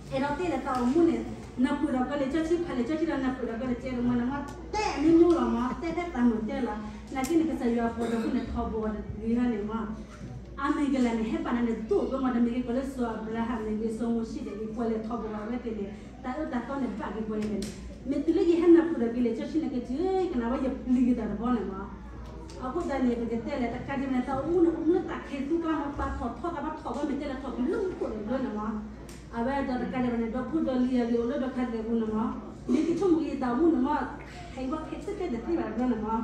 အဲၣ်ဒိးတဲဒီးတၢ်အိၣ်မူန့ၣ် နၢ်ပၢၢ်ဒီးကလဲၤကၠီဆံ ဖးလဲၤကၠီဆံဒီးနၢ်ပၢၢ်ဒီးကလဲၤကဲတမၢ်န့ၣ်မၢ် တဲအမံၤမံၤလီၤမၢ် တဲဖဲတၢ်မုၢ်တဲလီၤ. နာ်က့န့ၣ် ကစၢ်ယွၤအပှၤဒီပုၢ်ဝဲၢ်န့ၣ်ထီဘိအီၤတဂ့ၤဟီန့ၣ်မၢ် အမ့ၢ်ကလဲၤန့ၣ် ဟဲပာ်နၤန့ၣ် ဒိၣ်ကမၢ် တမ့ၢ်က့ၤကွၢ်လၢစီၤအၤဘြၤဟၣ် မ့ၢ်ဂ့ၤ စီၤမိၤၡ့တဂ့ၤ ကွၢ်လဲၤထီဘိအီၤဝဲသ့ၣ်န့ၣ် တၢ်အၢတၢ်သီန့ၣ် ဘၣ်က့ၤပှၤလဲၤန့ၣ် မ့ၢ်တုၤလၢယဟဲနၢ်ပၢၢ်ဒီးက့ၤလဲၤကၠီဆံန့ၣ် ကစၢ်ကနၣ်ဝဲယပျံၤက့ၤတၢ်တဘီန့ၣ်မၢ်. အဃိသတးန့ၣ် ပကတဲလဲၣ် တကးဒံးဘၣ်န့ၣ် တၢ်အိၣ်မူန့ၣ် အိၣ်မူလၢတၢ်ခဲသူကျါမၢ် ပာ်ထီၣ်ထီသးဘၣ်ထီၣ်ဘၣ် မ့ၢ်တဲလဲၤထီၣ်က့ၤလၢမူခိၣ်န့ၣ်ဘျီန့ၣ်မၢ်. အဝဲဒီးတကးဒံးဘၣ်န့ၣ် ဒီဖိဒီလံၤအဂ့ၢ်အိၣ်လၢဒီးခါဂ့ၢ်ပူၤန့ၣ်မၢ် မ့ၢ်က့ၤဆိကမိၣ်က့ၤယတၢ်အိၣ်မူန့ၣ်မၢ် ဟဲဘၣ်ခဲဆၢတဲတသ့ဘၣ်တဘျီန့ၣ်မၢ်.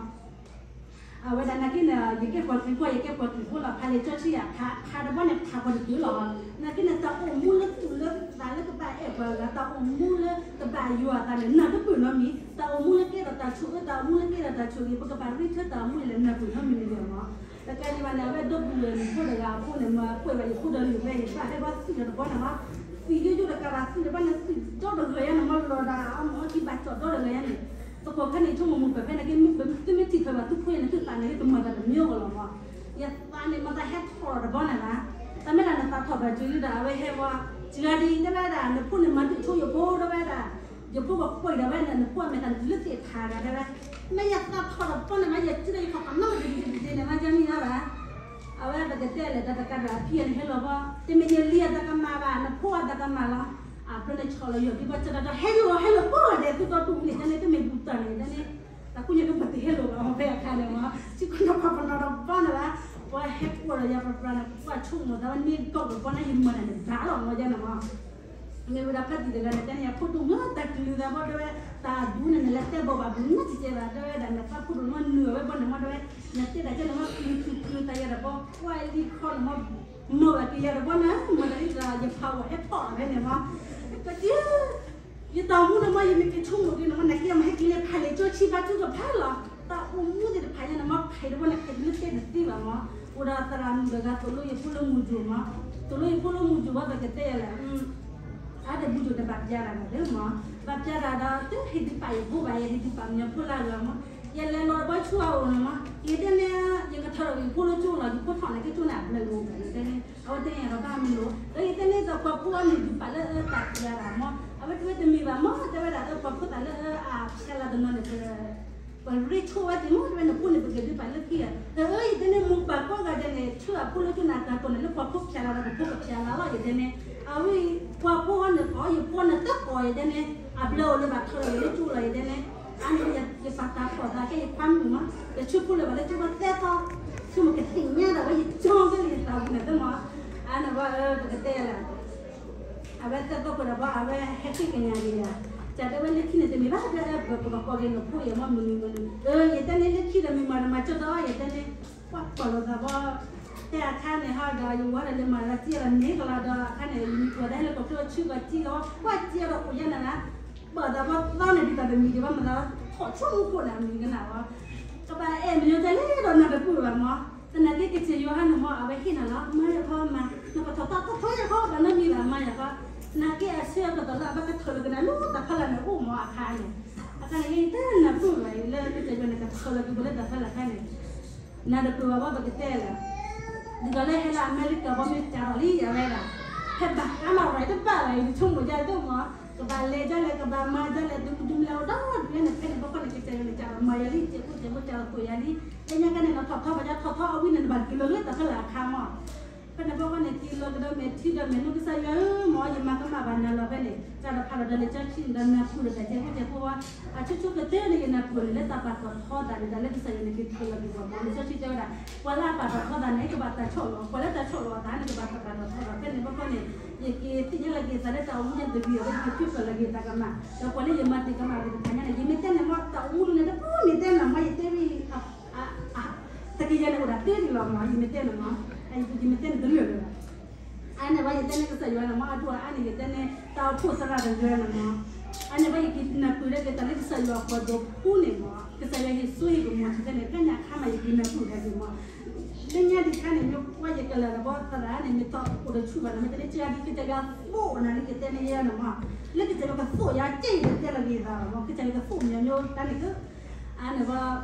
အဝဲဒၣ်နာ်က့န့ၣ် ယကဲပှၤခရံာ်ဖိ ယကဲပှၤခရံာ်ဖိလီၤ ဖးလဲၤကၠီဆံယၤ ဖးတဘီန့ၣ် ဖးပှၤတတုၤလီၤ. နာ်က့န့ၣ် တၢ်အိၣ်မူလၢသူၣ်လၢသးလၢကဘၣ်အဲၣ်ပှၤဂၤ တၢ်အိၣ်မူလၢကဘၣ်ယွၤအသးန့ၣ် နၢ်တပၢၢ်နီတမံၤ တၢ်အိၣ်မူလၢကဲထီၣ်တၢ်ဆိၣ်ဂ့ၤ တၢ်အိၣ်မူလၢကဲထီၣ်တၢ်ဆိၣ်ဂ့ၤ ပကဘၣ်ရ့ထၢတၢ်အိၣ်မူန့ၣ် နၢ်ပၢၢ်နီတမံၤန့ၣ်မၢ်. တကးဒံးဘၣ်န့ၣ် အဝဲဒီပုၢ်ဝဲၢ်မုၣ်ဖိတဂၤအဃိန့ၣ် မၢ်ကွဲးဘၣ်ယဖိဒီးလံၤဝဲ ယပၢ်ဟဲဘၣ်သံဒီးတဘီန့ၣ်မၢ် သံယိယိတကးဘၣ် သံတဘီန့ၣ် သံဒီတဂၤယါန့ၣ်မၢ် လီၤဒၣ်အမၢ်ကံဘၣ်ကၠီၣ်ဒီတဂၤယါန့ၣ် သကိးခါန့ၣ် ဆိကမိၣ်မုၢ်ပၢ်ဖဲန့ၣ်က့ သုမ့ၢ်ထံၣ်ထွဲဘၣ်သုဖိယါန့ၣ် သုသးန့ၣ် တမၤသးတမံၤအဂီၢ်လီၤမၢ်. ယသးန့ၣ် မၤသးဟဲထီၣ်တဘီန့ၣ်ဘၣ် တၢ်မ့ၢ်ဒၣ်နသးထီၣ်ဘၣ်တုၤလံဒီး အဝဲဟဲဝဲ စှၤဒ်တဲဝဲဒၣ် နဖိန့ၣ်မၤဒုးဆိယဖိတဲဝဲဒၣ် ယဖိကကွံာ်ဒၣ်ဝဲန့ၣ် နဖိအမဲာ်သၣ်န့ၣ်လၢသ့ၣ်ဖးဂၤတဲဝဲ မ့ၢ်ယသးထီၣ်တဘီန့ၣ်ဘၣ် ယစုဒီးယထီၣ်ပှၤနီတဒံးဒံးဒံးန့ၣ် မၤကမံၤလီၤဘၣ်. အဝဲပကတဲလဲၣ် တၢ်တကးဒၣ်အဖံအန့ၣ်ဟဲလီၤဘီ တမ့ၢ်ယလံၤအတၢ်ကမၣ်ဘၣ် နဖိအတၢ်ကမၣ်လီၤ. အဖျိန့ၣ်ဆီၣ်လီၤယီၢ်ဒံးဘၣ် ကၠီတၢ်ဒီး ဟဲလီၤဟဲလီၤကိးဂၤဒဲး သုတီတူၢ်န့ၣ် တၢ်န့ၣ်တမ့ၢ်ဘူၣ်တၢ်န့ၣ် တၢ်န့ၣ် တၢ်ကူၣ်ညါကပၢၢ်တဟဲလီၤဘၣ် အဝဲအခါန့ၣ်မၢ် စုကနီၤခီပနီၤတဘီန့ၣ်ဘၣ် ပှၤဟဲကိးဒီးယၤပျၢ်ပျၢ်န့ၣ် ပှၤဆိကမိၣ်သးဝဲန့ၣ် ကီၢ်ကပီၤန့ၣ် ယမၤတၢ်န့ၣ်ဘၣ်လီၤမၢ်ယါန့ၣ်မၢ် မ့ၢ်ဝဲဒၣ်ဖါတံၢ်တဂၤန့ၣ် တဲန့ၣ် ယဖိဒိၣ်မုၣ်တၢ်ကလုၢ်သးဘီတဲဝဲ တၢ်ဒူန့ၣ်န့ၣ် လဲၤတဲဘီၣ်ဘၣ်ဘူးနီတစဲးဘၣ် တဲဝဲဒၣ် နသးဖိဒိၣ်န့ၣ်မၢ်နုာ်အဝဲဘီန့ၣ်မၢ်တဲဝဲ နတဲတၢ်ကဲန့ၣ်မၢ် ကလုာ်ကလုာ်ကလုာ်တၢ်ယၤဒီးဘီ ကွၢ်လံခီန့ၣ်မၢ် မၢ်ဘၣ်က့ၤယၤဒီးဘီန့ၣ် မၢ်တၢ်လံဒီး ယဖးဝဲဟဲထီၣ်ဝဲန့ၣ်မၢ် ကစၢ် ယတၢ်အိၣ်မူန့ၣ်မၢ် ယမ့ၢ်က့ၤဆိကမိၣ်က့ၤန့ၣ်မၢ် နာ်က့ယမ့ၢ်ဟဲက့ၤလဲၤဖးလဲၤကၠီဆံဘါထုကဖၣ်လီၤ တၢ်အိၣ်မူသ့ၣ်တဖၣ်ညါန့ၣ်မၢ် ဖးတဘီန့ၣ် ခဲဒုးလၢတဲတသ့ဘၣ်မၢ် အိၣ်ဒီးသရၣ်မုၣ်တဂၤ သိၣ်လိယဖိလၢမုၢ်ဒိၣ်မၢ် သိၣ်လိယဖိလၢမုၢ်ဒိၣ်ဝဲ ပကတဲယၤလဲၣ် အါတဘူးဒိၣ်တဘၣ်ပျါတၢ်ဘၣ်ဒၢမၢ် ဘၣ်ပျါတၢ်ဒီး တဟ့ၣ်ဒုးပာ်ယဖိဘၣ် ယဟ့ၣ်ဒုးပာ်မၢ်ယဖိလၢအဂၤမၢ် ယလဲၤလီၤတဘီဆူအအိၣ်န့ၣ်မၢ် ယတဲန့ၣ် ယကထီၣ်ဒီးယဖိလၢကၠိလီၤ ယဖိထီၣ်န့ၣ်ကၠိန့ၣ်အဘျဲၣ်ဂ့ၤ ယတဲန့ၣ် အဝဲတဲန့ၣ်ဒီးဘၣ်မနုၤလဲၣ် ဒီးယတဲန့ၣ်ဒီးပှၤဖိအန့ၣ်ဒုးပာ်လၢအတၢ်ပျါတၢ်မၢ် အဝဲတဲဝဲတမ့ၢ်ဘၣ်မၢ် တဲဝဲဒၣ်ဒီးပှၤဖိသၣ်လၢအဖျါလီၤတနီၤန့ၣ် ပရ့ဆိဝဲသ့ၣ်မၢ် တဲဝဲနဖိန့ၣ် ပကဒုးပာ်လၢခံဂၤ အၢ ယတဲန့ၣ် မိၢ်ပၢ်ကိးဂၤဒဲးန့ၣ် ဆူအဖိလၢကၠိန့ၣ် အတၢ်ကိးန့ၣ်လၢပှၤဖိဖျါလီၤဒီးပဖိကဖျါလီၤလီၤ ယတဲန့ၣ် အဝဲ ပှၤဖိအီၤန့ၣ်ကီး ယဖိန့ၣ်တကိး ယတဲန့ၣ် အဘျဲၣ်အိၣ်လၢဘၣ်ထီၣ်ဒီးလၢကၠိလီၤ ယတဲန့ၣ် အန့ၣ် ယပာ်တၢ်ဖီၣ်သးကဲယခွါမုၣ်မၢ် ယဆူဖိလၢဘၣ်လၢကၠိဘၣ်သၢသီ ဆိကမိၣ်ကသ့ၣ်ညါဒၣ်ဝဲ ယကၠီကဲလၢယသးပူၤန့ၣ်သ့မၢ် အန့ၣ်ဝဲ ပကတဲလဲၣ် အဝဲသၢသီပှဲၤဒီးဘီ အဝဲဟဲဃ့ကညးက့ၤယၤ ကတဲဝဲလၢခံန့ၣ်တမ့ၢ်ဘၣ် တဲပကကိးက့ၤနဖိယဲမၢ် မနုၤမနုၤ အၢ ယတဲန့ၣ်လၢခံဒီးမ့ၢ်မၤတမၤကၠီဒီး ယတဲန့ၣ် ပှၤကွၢ်လိာ်သးဘီ တဲအခါန့ၣ်ဟီဒီး ယဝၤဒီးလၢမၤလၢကံဒီးန့ၣ်ကလီၤဒီး အခါန့ၣ် ယမံၤကွၢ်တၢ်ဟဲလၢကီၢ်ချၢဆူကီၢ်ကံလီၤ ကွၢ်ကံဒီးအိၣ်ယဲန့ၣ်လၢ ပာ်သးဘီသီန့ၣ် ဒ်သိးတမံၤဒံးဘၣ်မၤသး ဆိကမိၣ်ခိၣ်န့ၣ် အမံၤကနၣ်ဝဲ, ကဘၣ်အဲၣ်မယိၤဒ်လဲၣ်ဒီးနၢ်တပၢၢ်ဘၣ်မး, သနာ်က့ကစၢ်ယွၤဟါန့ၣ်မး အဝဲဟ့ၣ်နၤလီၤ မၤယခီမၤ, နကထီၣ်သီထီထီယခီ ဘၣ်နီတမံၤဘၣ်မၤယခီ, သနာ်က့အဆၢကတီၢ်လၢအဘၣ်ကထၢၣ်လီၤကနၤလၢတၢ်ဖီလာ်န့ၣ်အိၣ်မးအခါန့ၣ်, အခါန့ၣ် ယတနၢ်ပၢၢ်ဘၣ်အံၤလၢကစၢ်ယွၤန့ၣ် ကထၢၣ်လီၤက့ၤပှၤလၢတၢ်ဖီလာ်အခါန့ၣ် နၢ်တပၢၢ်ဘၣ်ဘၣ် ပကတဲလၢ ဒ်သိးလၢဟဲလၢအမဲရကၤဘီမ့ၢ်ကးထီၣ်လံ အဝဲဒၣ် ဖဲဘၣ်အါမးရၤတဘၣ်ဘၣ်အံၤ ဆိကမိၣ်ဒ်သိးမး, ကဘၣ်လဲၤဒ်လဲၣ် ကဘၣ်မၤဒ်လဲၣ် ဒုးကဒုးမလဲၤအိၣ်ဒီဒုးန့ၣ် ဖဲန့ၣ်ဘၣ်ဃီန့ၣ် ကစၢ်ယွၤန့ၣ် ကးထီၣ်မၤယၤလံ စဲးဖိစဲးဖိကးထီၣ်သိၣ်ယၤလံ, လၢညါခါန့ၣ် နထီၣ်ထီဘၣ်ယါထီၣ်ထီအဝံၤန့ၣ် နဘၣ်က့ၤလီၤလၢတၢ်ဖီလာ်အခါမး ဖဲန့ၣ်ဘၣ်ဃီန့ၣ် က့ၤလီၤကဒီးမဲာ်ထံဒီးမဲာ်နိ ကစၢ်ယွၤဧၢမး ယမၤကမၣ်ဘၣ်နၤလီၤဖဲန့ၣ် ကးထီၣ်ဖးလီၤဒီးလံာ်စီဆှံန့ၣ်ဒီးနၢ်ပၢၢ်ဒီးတၢ်စဲးဖိစဲးဖိဝဲ, အဆိဆိကတၢၢ်န့ၣ် ယနၢ်ပၢၢ်န့ၣ် လၢတၢ်ပာ်ထီၣ်ထီသးန့ၣ် တၢ်လၢကစၢ်ယွၤန့ၣ် က့ၤထၢၣ်လီၤက့ၤပှၤမး လံာ်စီဆှံတဲဝဲဒၣ် ပှၤလၢအပာ်ထီၣ်ထီသးန့ၣ် ကဘၣ်တၢ်ဆီၣ်လီၤ, ပှၤလၢတၢ်ဆီၣ်လီၤအသးန့ၣ် ကဘၣ်တၢ်ပာ်ထီၣ်ထီသး ဖဲန့ၣ်ဘၣ်ဃီန့ၣ် ယက့ၤသ့ၣ်ညါလီၤက့ၤသးလၢတၢ်အိၣ်မူညါတဂ့ၤအဃိ ယက့ၤထံၣ်ဖျါလီၤက့ၤတၢ်ကမၣ် ဒီးပှၤလၢယမၤတ့ၢ်ကမၣ်က့ၤတဖၣ်ညါန့ၣ် ယမ့ၢ်တဲန့ၣ်မး တၢ်အိၣ်မူန့ၣ် တပူၤမ့ၢ်တဲန့ၣ်မး ယတဲဝဲ တကယၤန့ၣ်အိၣ်ဒၣ်သ့ဒံးလီၤမး ယမ့ၢ်တဲန့ၣ်မး, ယမ့ၢ်တဲန့ၣ်တလၢာ်လၢၤဘၣ် အါန့ၣ်ဘၣ် ယတဲန့ၣ်ကစၢ်ယွၤန့ၣ်မး အဒိၣ်အအါန့ၣ် ယတဲန့ၣ် တၢ်အိၣ်ဖှိၣ်သရၣ်တဂၤန့ၣ်မး, အါန့ၣ်ဘၣ် ယက့ၤနၢ်ပၢၢ်ဒၣ်က့ၤတၢ်လၢကစၢ်ယွၤပှၤဒီးဖူန့ၣ်မး ကစၢ်ယွၤဟ့ၣ်စိဟ့ၣ်ကမီၤထံဖဲန့ၣ် ဖဲန့ၣ်အခါမး ယက့ၤနၢ်ပၢၢ်ဒၣ်က့ၤမး, လၢညါဒံးခါန့ၣ် မ့ၢ်ကွၢ်ယကလၢာ်ဒီးဘီသရၣ်န့ၣ် မ့ၢ်ထီၣ်အိၣ်ဒီးဆူၣ်ဘၣ်န့ၣ် မ့ၢ်တဲလၢကစၢ်ယွၤဒ်ကစၢ်ယွၤသိၣ်နၤလံ ယတဲန့ၣ်ယဲန့ၣ်မး, လၢကစၢ်ယွၤကသိၣ်ယၤက့ၢ်ယတဲလီၤက့ၤသးလီၤမး ကစၢ်ယွၤကသိၣ်မညီၤမညီတၢ်န့ၣ်က အါန့ၣ်ဘၣ်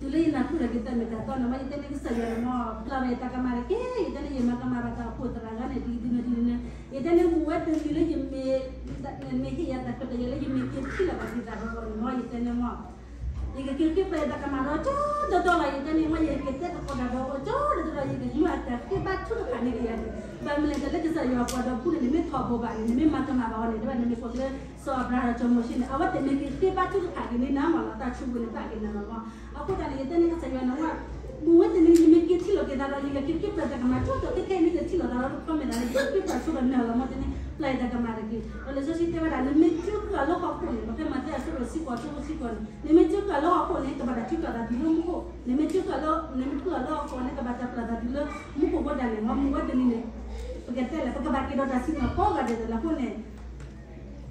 တုၤလၢယနၢ်ပၢၢ်လီၤက့ၤတၢ်မ့ၢ်တၢ်တီန့ၣ်မး ယတဲန့ၣ်ကစၢ်ယွၤန့ၣ်မး ပျၢ်ဝဲယတၢ်ကမၣ်တက့ၢ် ယတဲန့ၣ် ယမၤကမၣ်ဘၣ်တၢ်အိၣ်ဖှိၣ်သရၣ်ဂၤန့ၣ် ဒ်ဒ်န့ၣ်ဒ်န့ၣ် ယတဲန့ၣ် မုၢ်ဝဲတနံၤလၢယမ့ၢ် မ့ၢ်ဟ့ၣ်ယၤတၢ်ခွဲးတၢ်ယာ်လၢယမ့ၢ်က့ၤထံၣ်လီၤဘၣ်က့ၤသးဒီးအီၤန့ၣ်မး ယတဲန့ၣ်မး ယကက့ၤဃ့ပျၢ်ယတၢ်ကမၣ်ဒီးကၠီဒီဒီလီၤ ယတဲန့ၣ်မး ယကက့ၤတဲသကိးတၢ်ဒီးအီၤကၠီဒီဒီလီၤ ယကမၤအတၢ်ဃ့ဘါထုကဖၣ်န့ၢ်က့ၤယၤန့ၣ် ဘၣ်မနုၤလဲၣ် တၢ်လၢကစၢ်ယွၤပှၤဒီးဖူန့ၣ် နမ့ၢ်ထီၣ်ဘိးဘၣ်န့ၣ် နမ့ၢ်မၤကမၣ်ဘၣ်အီၤန့ၣ် တဲဝဲ နမ့ၢ်ကွၢ်က့ၤလၢ စီၤအၤဘြၤဟၣ်ဒီးစီၤမိၤၡ့န့ၣ် အဝဲသ့ၣ်မ့ၢ်က့ၤဃ့ဘါထုကဖၣ်က့ၤန့ၢ်နၤမးလီၤ တၢ်ဆိၣ်ဂ့ၤန့ၣ်ဘၣ်က့ၤနၤလီၤမး အဃိသတးန့ၣ် ယတဲန့ၣ်ကစၢ်ယွၤန့ၣ်မး မုၢ်ဝဲတနံၤ ယမ့ၢ်က့ၤထံၣ်လီၤက့ၤသးဒီး ယကက့ၤဃ့ပျၢ်တၢ်ကမၣ်ကၠီဒီး ကဲခဲအံၤမ့ၢ်တထံၣ်လီၤသးဒီးတခီမ့ၢ်သးလၢ ယကက့ၤပျၢ်ဆိဒီးနၤလီၤမး တဲန့ၣ် ပျၢ်ယတၢ်ကမၣ်တက့ၢ် ဒီးလံာ်စီဆှံတဲဝဲဒၣ် နမ့ၢ်က့ၤဃုအီၤလၢဟီၣ်ခိၣ်န့ၣ် ပဖဲမးသဲအဆၢဒိၣ်စံကီး အဆၢဖိစံကီးန့ၣ် နမ့ၢ်က့ၤဃုအီၤလၢဟီၣ်ခိၣ်န့ၣ် ကဘၣ်တၢ်ထုးထီၣ်သးတုၤလၢမူခိၣ် နမ့ၢ်က့ၤဃုအီၤလၢ နမ့ၢ်ဃုအီၤလၢဟီၣ်ခိၣ်န့ၣ် ကဘၣ်တၢ်ပျၢ်သးတုၤလၢ မူခိၣ်အဃိသတးန့ၣ်မး မုၢ်ဝဲတနံၤန့ၣ် ပကတဲလဲၣ် ပကဘၣ်က့ၤဒီးတၢ်စံၣ်ညီၣ်ကိးဂၤဒဲးလီၤအဃိန့ၣ်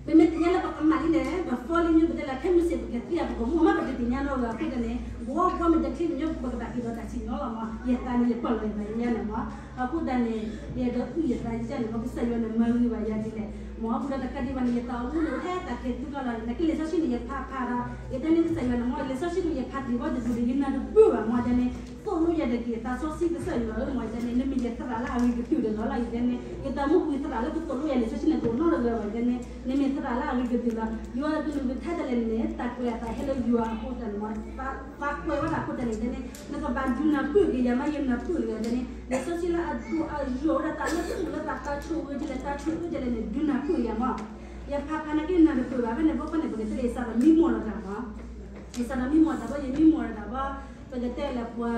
ပမ့ၢ်သ့ၣ်ညါလၢပကမၣ်လံန့ၣ် ပဖီလံမ့ၢ်ပတဲလၢ ခဲမုၢ်ဆ့ၣ် ပကသံအပကမူၣ်မး ပတသ့ၣ်ညါနီတဂၤအဃိသတးန့ၣ် ဘှီဘှီမ့ၢ်တချ့န့ၣ် ပကဘၣ်က့ၤဒီးတၢ်စံၣ်ညီၣ်လီၤမး ယသးန့ၣ် ယပာ်လီၤယသးယဲန့ၣ်မး အဃိသတးန့ၣ် ယအဲၣ်ဒိးအုၣ်ယသးယဲန့ၣ်မး ကစၢ်ယွၤန့ၣ် မၤဂ့ၤဘၣ်ယၤဒ်လဲၣ် မ့ၢ်အဃိဒီးတခါဒံးဘၣ်န့ၣ် ယသးအိၣ်မူန့ၣ် ဟဲတၢ်ခဲးသူကလီၤ နကလံာ်စီဆှံန့ၣ် ယဖးဖးဒီး ယတဲန့ၣ်ကစၢ်ယွၤန့ၣ်မး လံာ်စီဆှံန့ၣ် ယဖးတ့ၢ်ဘီတဒူၣ်ဒီး ယနၢ်တပၢၢ်ဘၣ်မး ယတဲန့ၣ် သိၣ်လိယၤတက့ၢ် သးစီဆှံကစၢ်ယွၤဧၢ မ့ၢ်ယတဲန့ၣ် နမ့ၢ်ယသရၣ်လၢအဂ့ၤကတၢၢ်တဂၤလီၤ ယတဲန့ၣ် ယတၢ်မူပူၤသရၣ်လၢကသိၣ်လိယၤလံာ်စီဆှံန့ၣ် တအိၣ်နီတဂၤဘၣ် ယတဲန့ၣ် နမ့ၢ်သရၣ်လၢအဂ့ၤကတၢၢ်လီၤ ယွၤအကလုၢ်ကထါဒ်လဲၣ်န့ၣ် တၢ်ကွဲးအသးဟဲလၢယွၤအဃိသတးန့ၣ်မး သးကွဲးဝဲဒၣ်အဃိသတးန့ၣ် ယတဲန့ၣ် နကဘၣ်ဒုးနၢ်ပၢၢ်က့ၤယၤမး ယနၢ်ပၢၢ်က့ၤယၤ ယတဲန့ၣ် လံာ်စီဆှံလၢအဒိၣ်အယိာ်ဝဲဒၣ်တၢ်လၢသူၣ်လၢသး တၢ်ဆိၣ်ဂ့ၤဒ်လဲၣ် တၢ်ဆိၣ်ဂ့ၤဒ်လဲၣ်န့ၣ် ဒုးနၢ်ပၢၢ်ယၤမး ယဖးဖးနာ်က့နၢ်တပၢၢ်ဘၣ် ဖဲန့ၣ်ဘီဖဲန့ၣ် ပကတဲလၢယစးဒီးမံမီၢ်ဒီးတၢ်မး ယစးဒီးမံမီၢ်တၢ်ဘီ ယမံမီၢ်ဒီးတၢ်ဘီ ပကတဲလၢပှၤ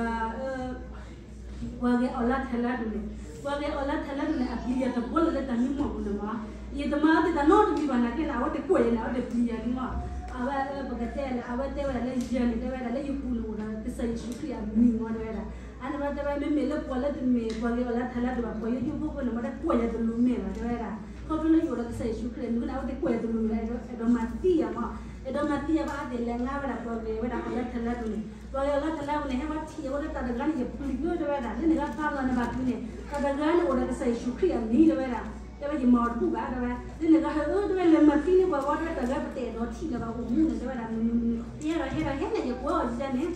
ပှၤဂဲၤအီၣ်လါထၢလါဒူၣ်န့ၣ် ပှၤဂဲၤအီၣ်လါထၢလါဒူၣ်န့ၣ် အပျံၤယၤတဘီလၢ်လၢတၢ်မံမီၢ်ပူၤန့ၣ်မး ယတမၤအီၤသ့ၣ်တၢ်နီတမံၤဘၣ်နာ်က့န့ၣ် အဝဲတကွဲးယၤန့ၣ် အဝဲတပျံၤယၤလံမး အဝဲ ပကတဲလၢ အဝဲတဲဝဲဒၣ်လၢယၤန့ၣ် တဲဝဲဒၣ်လၢယပူၤန့ၣ်အိၣ်ဒီး ကစၢ်ယ့ၣ်ၡူးခရံာ်အမံၤမး တဲဝဲဒၣ် အန့ၣ်ဝဲတဲဝဲ မ့မ့ၢ်လၢပှၤလၢတမ့ၢ် ပှၤဂဲၤအီၣ်လါထၢလါဒူၣ်ဘၣ် ပှၤယိယိဖိဖိန့ၣ်မး တကွဲးယၤတလူၤမဲာ်ဘၣ် တဲဝဲဒၣ် ခီဖျိလၢယအိၣ်ဒီးကစၢ်ယ့ၣ်ၡူးခရံာ်အမံၤန့ၣ် အဝဲတကွဲးယၤတလူၤမဲာ်ဘၣ် အဲၣ်ဒိးမၤသံယၤမး အဲၣ်ဒိးမၤသံယၤဘၣ် အသ့ၣ်လဲၤငါဝဲဒၣ်ပှၤဂဲၤဝဲဒၣ်အီၣ်လါထၢလါဒူၣ်န့ၣ် ပှၤဂဲၤအီၣ်လါထၢလါဒူၣ်န့ၣ် ဟဲဝဲထံၣ်အဝဲလၢတၢ်တဂၤန့ၣ် ယပျံၤဧၢ တဲဝဲဒၣ် လၢန့ၣ်ဂၤဖးလီၤနဘၣ်ပျံၤန့ၣ် တၢ်တဂၤန့ၣ်အိၣ်ဒီးကစၢ်ယ့ၣ်ၡူးခရံာ်အမံၤ တဲဝဲဒၣ် တဲဝဲယမၤအီၤတဘူၣ်ဘၣ် တဲဝဲ လၢန့ၣ်ဂၤဟဲအၢ တဲဝဲ လဲၤမၤသံန့ၢ်ပှၤဂီၢ် တဲဝဲ တၢ်တဂၤပတအဲၣ်ဒိးထံၣ်လၢၤဘၣ် အိၣ်မူန့ၣ် တဲဝဲဒၣ် မနုၤမနုၤ ယဟဲဒီးဟဲဒီးဟဲန့ၣ် ယကွၢ်အီၤယၤန့ၣ်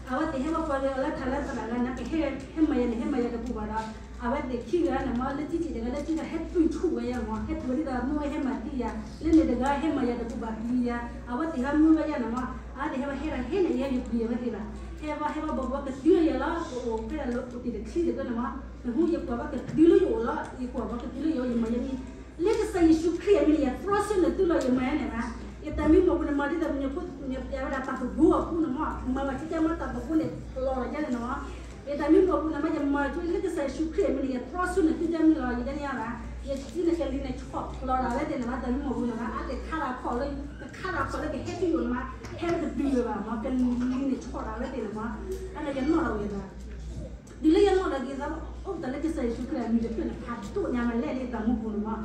အဝဲသ့ၣ်ဟဲဝဲပှၤဂဲၤအီၣ်လါထၢလါသရၣ်ဂၤန့ၣ် ကဟဲ ဟဲမၤယၤန့ၣ် ဟဲမၤယၤတဘူၣ်ဘၣ်ဒီး အဝဲသ့ၣ်ခံဂၤန့ၣ်မး လၢထံထံၣ်တဂၤလၢထံထံၣ် ဟဲတူၢ်ဆူၣ်ဝဲယၤမး ဟဲတူၢ်ဝဲဒ်သိးမုၢ်ဝဲဟဲမၤသံယၤ လၢန့ၣ်တဂၤဟဲမၤယၤတဘူၣ်ဘၣ်ပျံၤယၤ အဝဲသ့ၣ်ဟဲမုၢ်ဝဲယၤန့ၣ်မး အဝဲသ့ၣ်ဟဲဝဲဟဲဒီးဟဲန့ၣ် ယဲယပျံၤအဝဲသ့ၣ်ဘၣ် ဟဲဝဲဟဲဝဲဘီဘီကတုၤလၢယၤလီၤ ကအိၣ်ဖဲဒၣ်လၢအိၣ်တ့ၢ်တချံတကၢန့ၣ်မး နဟူယကွၢ်ဘီကတုၤလၢယအိၣ်လီၤ ယကွၢ်ဘီကတုၤလၢယအိၣ် ယမၤယၤန့ၣ် လၢကစၢ်ယ့ၣ်ၡူးခရံာ်အမံၤန့ၣ် ယတြီဆၢနုာ်သုလီၤ ယမၤယၤန့ၣ်ဘၣ် ယတၢ်မံမီၢ်ပူၤန့ၣ် မၤဒ်သိးပညိၣ်ဖိညိၣ်ပျဲဝဲဒၣ်တၢ်သဘိအပူၤန့ၣ်မး မၤဝဲကကဲမးတၢ်သဘိန့ၣ် လီၤလီၤယဲန့ၣ်နီၤ ယတၢ်မံမီၢ်ပူၤန့ၣ်မး ယမၤဆိလၢကစၢ်ယ့ၣ်ၡူးခရံာ်အမံၤန့ၣ် ယတြီဆၢနုာ်သုတၢ်မံလီၤ ယတၢ်န့ၣ်ယါဘၣ် ယထံန့ၣ်ကလံၤန့ၣ်ဆီၣ်လီၤဒၣ်ဝဲသ့ၣ်န့ၣ်မး တၢ်မံမီၢ်ပူၤန့ၣ်မး အါတခါလၢခီၣ်လၢ ကခါလၢခီၣ်လၢကဟဲတုၤယိာ်န့ၣ်မး ဟဲဝဲတတုၤလၢၤဘၣ်မး ကလံၤန့ၣ်ဆီၣ်ဒၣ်ဝဲသ့ၣ်န့ၣ်မး အါန့ၣ်ယနီၣ်လီၤဝဲဘၣ် ဒ်လၢယနီၣ်လီၤက့ၤသး အိၣ်တၢ်လၢကစၢ်ယ့ၣ်ၡူးခရံာ်အမံၤတဖျၢၣ်န့ၣ် ဖးဒိၣ်ညါမးလဲၣ်လၢယတၢ်မူပူၤန့ၣ်မး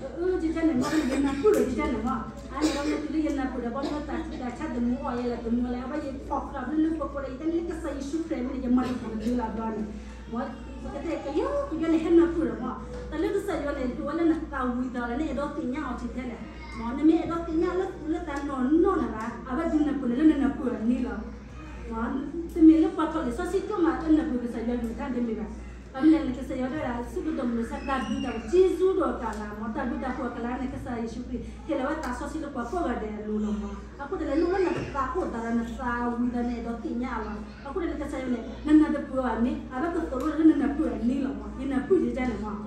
အၢ ကကဲန့ၣ်မး ယနၢ်ပၢၢ်လီၤကကဲန့ၣ်မး အန့ၣ်ဒီးမ့ၢ်တုၤလၢယနၢ်ပၢၢ်ဒီး ဘီမ့ၢ်တၢ်ဆူးတၢ်ဆါတမူအီၤယဲလၢတမူလဲၣ်, အဝဲယဖီၣ်ဃာ်ဘျုးလၢပကိးဒီး ယတဲလၢကစၢ်ယ့ၣ်ၡူးခရံာ်မ့ၢ်န့ၣ် ယမၤတၢ်တမူလၢအဘျီန့ၣ်, မ်ပကတဲကယီကယီန့ၣ် ဟဲနၢ်ပၢၢ်ဒီးမး, တၢ်လၢကစၢ်ယွၤန့ၣ် ဒိၣ်ဝဲလၢနသးဝံၤသးလီၤ နအဲၣ်ဒိးသ့ၣ်ညါအီၤထံထဲလဲၣ်, မ်နမ့ၢ်အဲၣ်ဒိးသ့ၣ်ညါလၢသူၣ်လၢသးနီၢ်နီၢ်နၤဘၣ်, အဝဲဒုးနၢ်ပၢၢ်န့ၣ်လၢနနၢ်ပၢၢ်အနံၤလီၤ. တမ့ၢ်လၢပှၤထီၣ်လံာ်စီဆှံကၠိမးလၢနၢ်ပၢၢ်ကစၢ်ယွၤကလုၢ်ကထါတမ့ၢ်ဘၣ်. ဘၣ်မနုၤလဲၣ်န့ၣ် ကစၢ်ယွၤတဲဝဲဒၣ် ဆၢကတီၢ်မုၢ်ဆါတၢ်ဘျုးတၢ်ဖှိၣ် က့ၤဆူဒီးကလၤ မ်တၢ်ဘျုးတၢ်ဖှိၣ်အကလၤန့ၣ် ကစၢ်ယ့ၣ်ၡူးခရံာ် ဟ့ၣ်လီၤဝဲသးစီဆှံလၢပှၤကိးဂၤဒဲးအလိၤလီၤမး. အဃိတၢ်န့ၣ် လိၣ်လၢနသးအိၣ်သးဒီးနသးဝံၤသးန့ၣ် အဲၣ်ဒိးသ့ၣ်ညါအီၤလီၤ. အဃိန့ၣ် ကစၢ်ယွၤန့ၣ် နနၢ်တပၢၢ်ဘၣ်န့ၣ် အဝဲကသိၣ်လိလၢနနၢ်ပၢၢ်အနံၤလီၤမး. ယနၢ်ပၢၢ်ယကန့ၣ်မး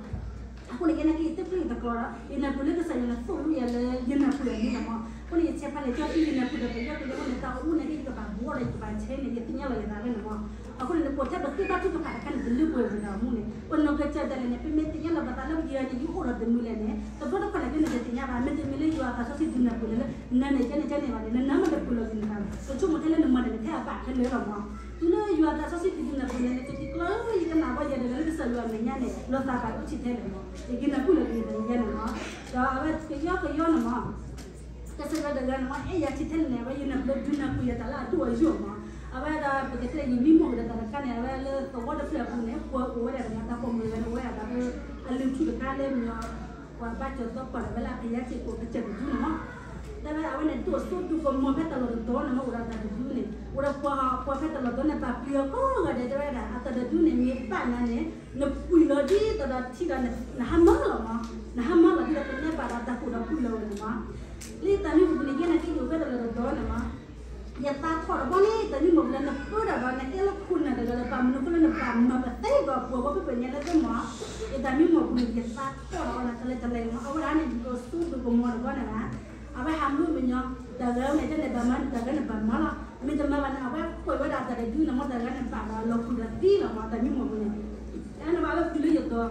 အဃိန့ၣ် ယဲန့ၣ်က့ ယတပျံၤတကျိၤဒီး ယနၢ်ပၢၢ်လၢကစၢ်ယွၤန့ၣ် သိၣ်လိယၤလၢယနၢ်ပၢၢ်အနံၤလီၤမး. အဃိန့ၣ် ယဆဲးဖးလဲၣ်ကၠီတံၢ် ယနၢ်ပၢၢ်ဒီးပယီၤကယီန့ၣ် တၢ်အိၣ်မူန့ၣ်က့ ယကဘၣ်ဘှီဒီးယကဘၣ်ဆဲန့ၣ် ယသ့ၣ်ညါလီၤယသးဖဲန့ၣ်မး. အဃိန့ၣ် ပအိၣ်ထဲပသ့ဘၣ်ထုကဖၣ်တခါန့ၣ် တလၢပှဲၤဝဲဒၣ်အမူန့ၣ် ပနီၢ်ကစၢ်ဒၣ်လဲာ်န့ၣ် ပမ့ၢ်သ့ၣ်ညါလီၤပသးလၢပယီၤန့ၣ် ယအိၣ်ဒီးတမူလဲၣ်န့ၣ် တဘျီတခီၣ်န့ၣ် ကန့ၣ်တသ့ၣ်ညါဘၣ်. မ့တမ့ၢ်လၢယွၤသးစီဆှံဒုးနၢ်ပၢၢ်လၢ နၤန့ၣ် ယဲန့ၣ်ကန့ၣ်ဘၣ်န့ၣ် နနၢ်မ့ၢ်တပၢၢ်လီၤက့ၤနသး ကဆိကမိၣ်ထဲလၢနမၤန့ၣ် နထဲအဘၣ်ခဲလၢာ်လီၤမး. တုၤလၢယွၤသးစီဆှံဒုးနၢ်ပၢၢ်န့ၣ် နကသံၣ်ကျီ ယကနၣ်ဘၣ်ယၤတဂၤလၢကစၢ်ယွၤအမဲာ်ညါန့ၣ် လီၤသးဘၣ်အိၣ်ထံထဲလဲၣ်မး ယကနၢ်ပၢၢ်လီၤက့ၤယသးယဲန့ၣ်မး. ဒီးအဝဲကယီကယီန့ၣ်မး ကစၢ်ယွၤတဂၤန့ၣ်မး အဲၣ်ယၤထံထဲလဲၣ်န့ၣ် အဝဲယနၢ်ပၢၢ်လၢဒုးနၢ်ပၢၢ်ယၤတၢ်လၢအဒိၣ်အယိာ်မး. အဝဲဒၣ်ပကတဲယမံမီၢ်ကဒီးတၢ်တခါန့ၣ် အဝဲလၢသဝီတဖျၢၣ်အပူၤန့ၣ် ပှၤအိၣ်ဝဲဒၣ်တဂၤ တၢ်ပိာ်မုၣ်တဂၤန့ၣ် အိၣ်ဝဲဒၣ်တၢ်လၢ အလုၢ်ထူၣ်တခါလၢမ့ၢ် ပှၤဘါကၠီၤသီပှၢ်ဒီးဝဲလၢအကယၤစ့ၢ်ကီး ကစၢၢ်တဒုန့ၣ်မး. တဲဝဲအဝဲန့ၣ် ဒိၣ်စိဒိၣ်ကမီၤဖဲတၢ်လီၢ်တတီၤန့ၣ်မး အိၣ်ဒီးတၢ်တဒုန့ၣ် အိၣ်ဒီးပှၤ ပှၤဖဲတၢ်လီၢ်တတီၤန့ၣ် ဘၣ်ပျံၤအီၤကိးဂၤဒဲး တဲဝဲဒၣ် အတၢ်တဒုန့ၣ် မ့ၢ်ဘၣ်နၤန့ၣ် နပှံၢ်လီၤဒ်သိးဒီးထံဒီး နဟါမၢ်လီၤမး, နဟါမၢ်လီၤဒ်သိးပနဲဘၣ်ဒီးတၢ်ကူၣ်ဒီးပှံၢ်လီၤဝဲန့ၣ်မး. လၢတၢ်မံမီၢ်ပူၤန့ၣ် ယဲန့ၣ်က့ ယအိၣ်ဖဲတၢ်လီၢ်တတီၤန့ၣ်မး ယသးထီၣ်တဘျီန့ၣ် တၢ်မံမီၢ်ပူၤန့ၣ် နပၢတၢ်ဒီး နအဲၣ်လၢခိၣ်နၢ်တဂၤဒီး ဘၣ်မနုၤအဃိလၢနဘၣ်မၤပသဲကီးပှၤဘီဖုၣ်ဖုၣ်ညါလၢသ့မး. ယတၢ်မံမီၢ်ပူၤန့ၣ် ယသးထီၣ်ဒီးအီၤန့ၣ် တလဲၤတလဲၤမး အဝဲဒၣ်န့ၣ် ဒိၣ်စိဒိၣ်ကမီၤတဘျီန့ၣ်ဘၣ်. အဝဲဟးမုၢ်မညီ တၢ်ဂၤန့ၣ် တၢ်န့ၣ်ဘၣ်မၤ တၢ်ဂၤန့ၣ်ဘၣ်မၤလီၤ. မ့ၢ်တမၤဘၣ်န့ၣ် အဝဲကွဲးဝဲဒၣ်တၢ်တဒုန့ၣ်မး တၢ်ဂၤန့ၣ်ဘၣ်ဒီးလီၤဃုာ်ဒီးသံလီၤမး တၢ်မံမီၢ်ပူၤန့ၣ်. အဲၣ်နဘၣ်လၢတုၤလၢယတီၤ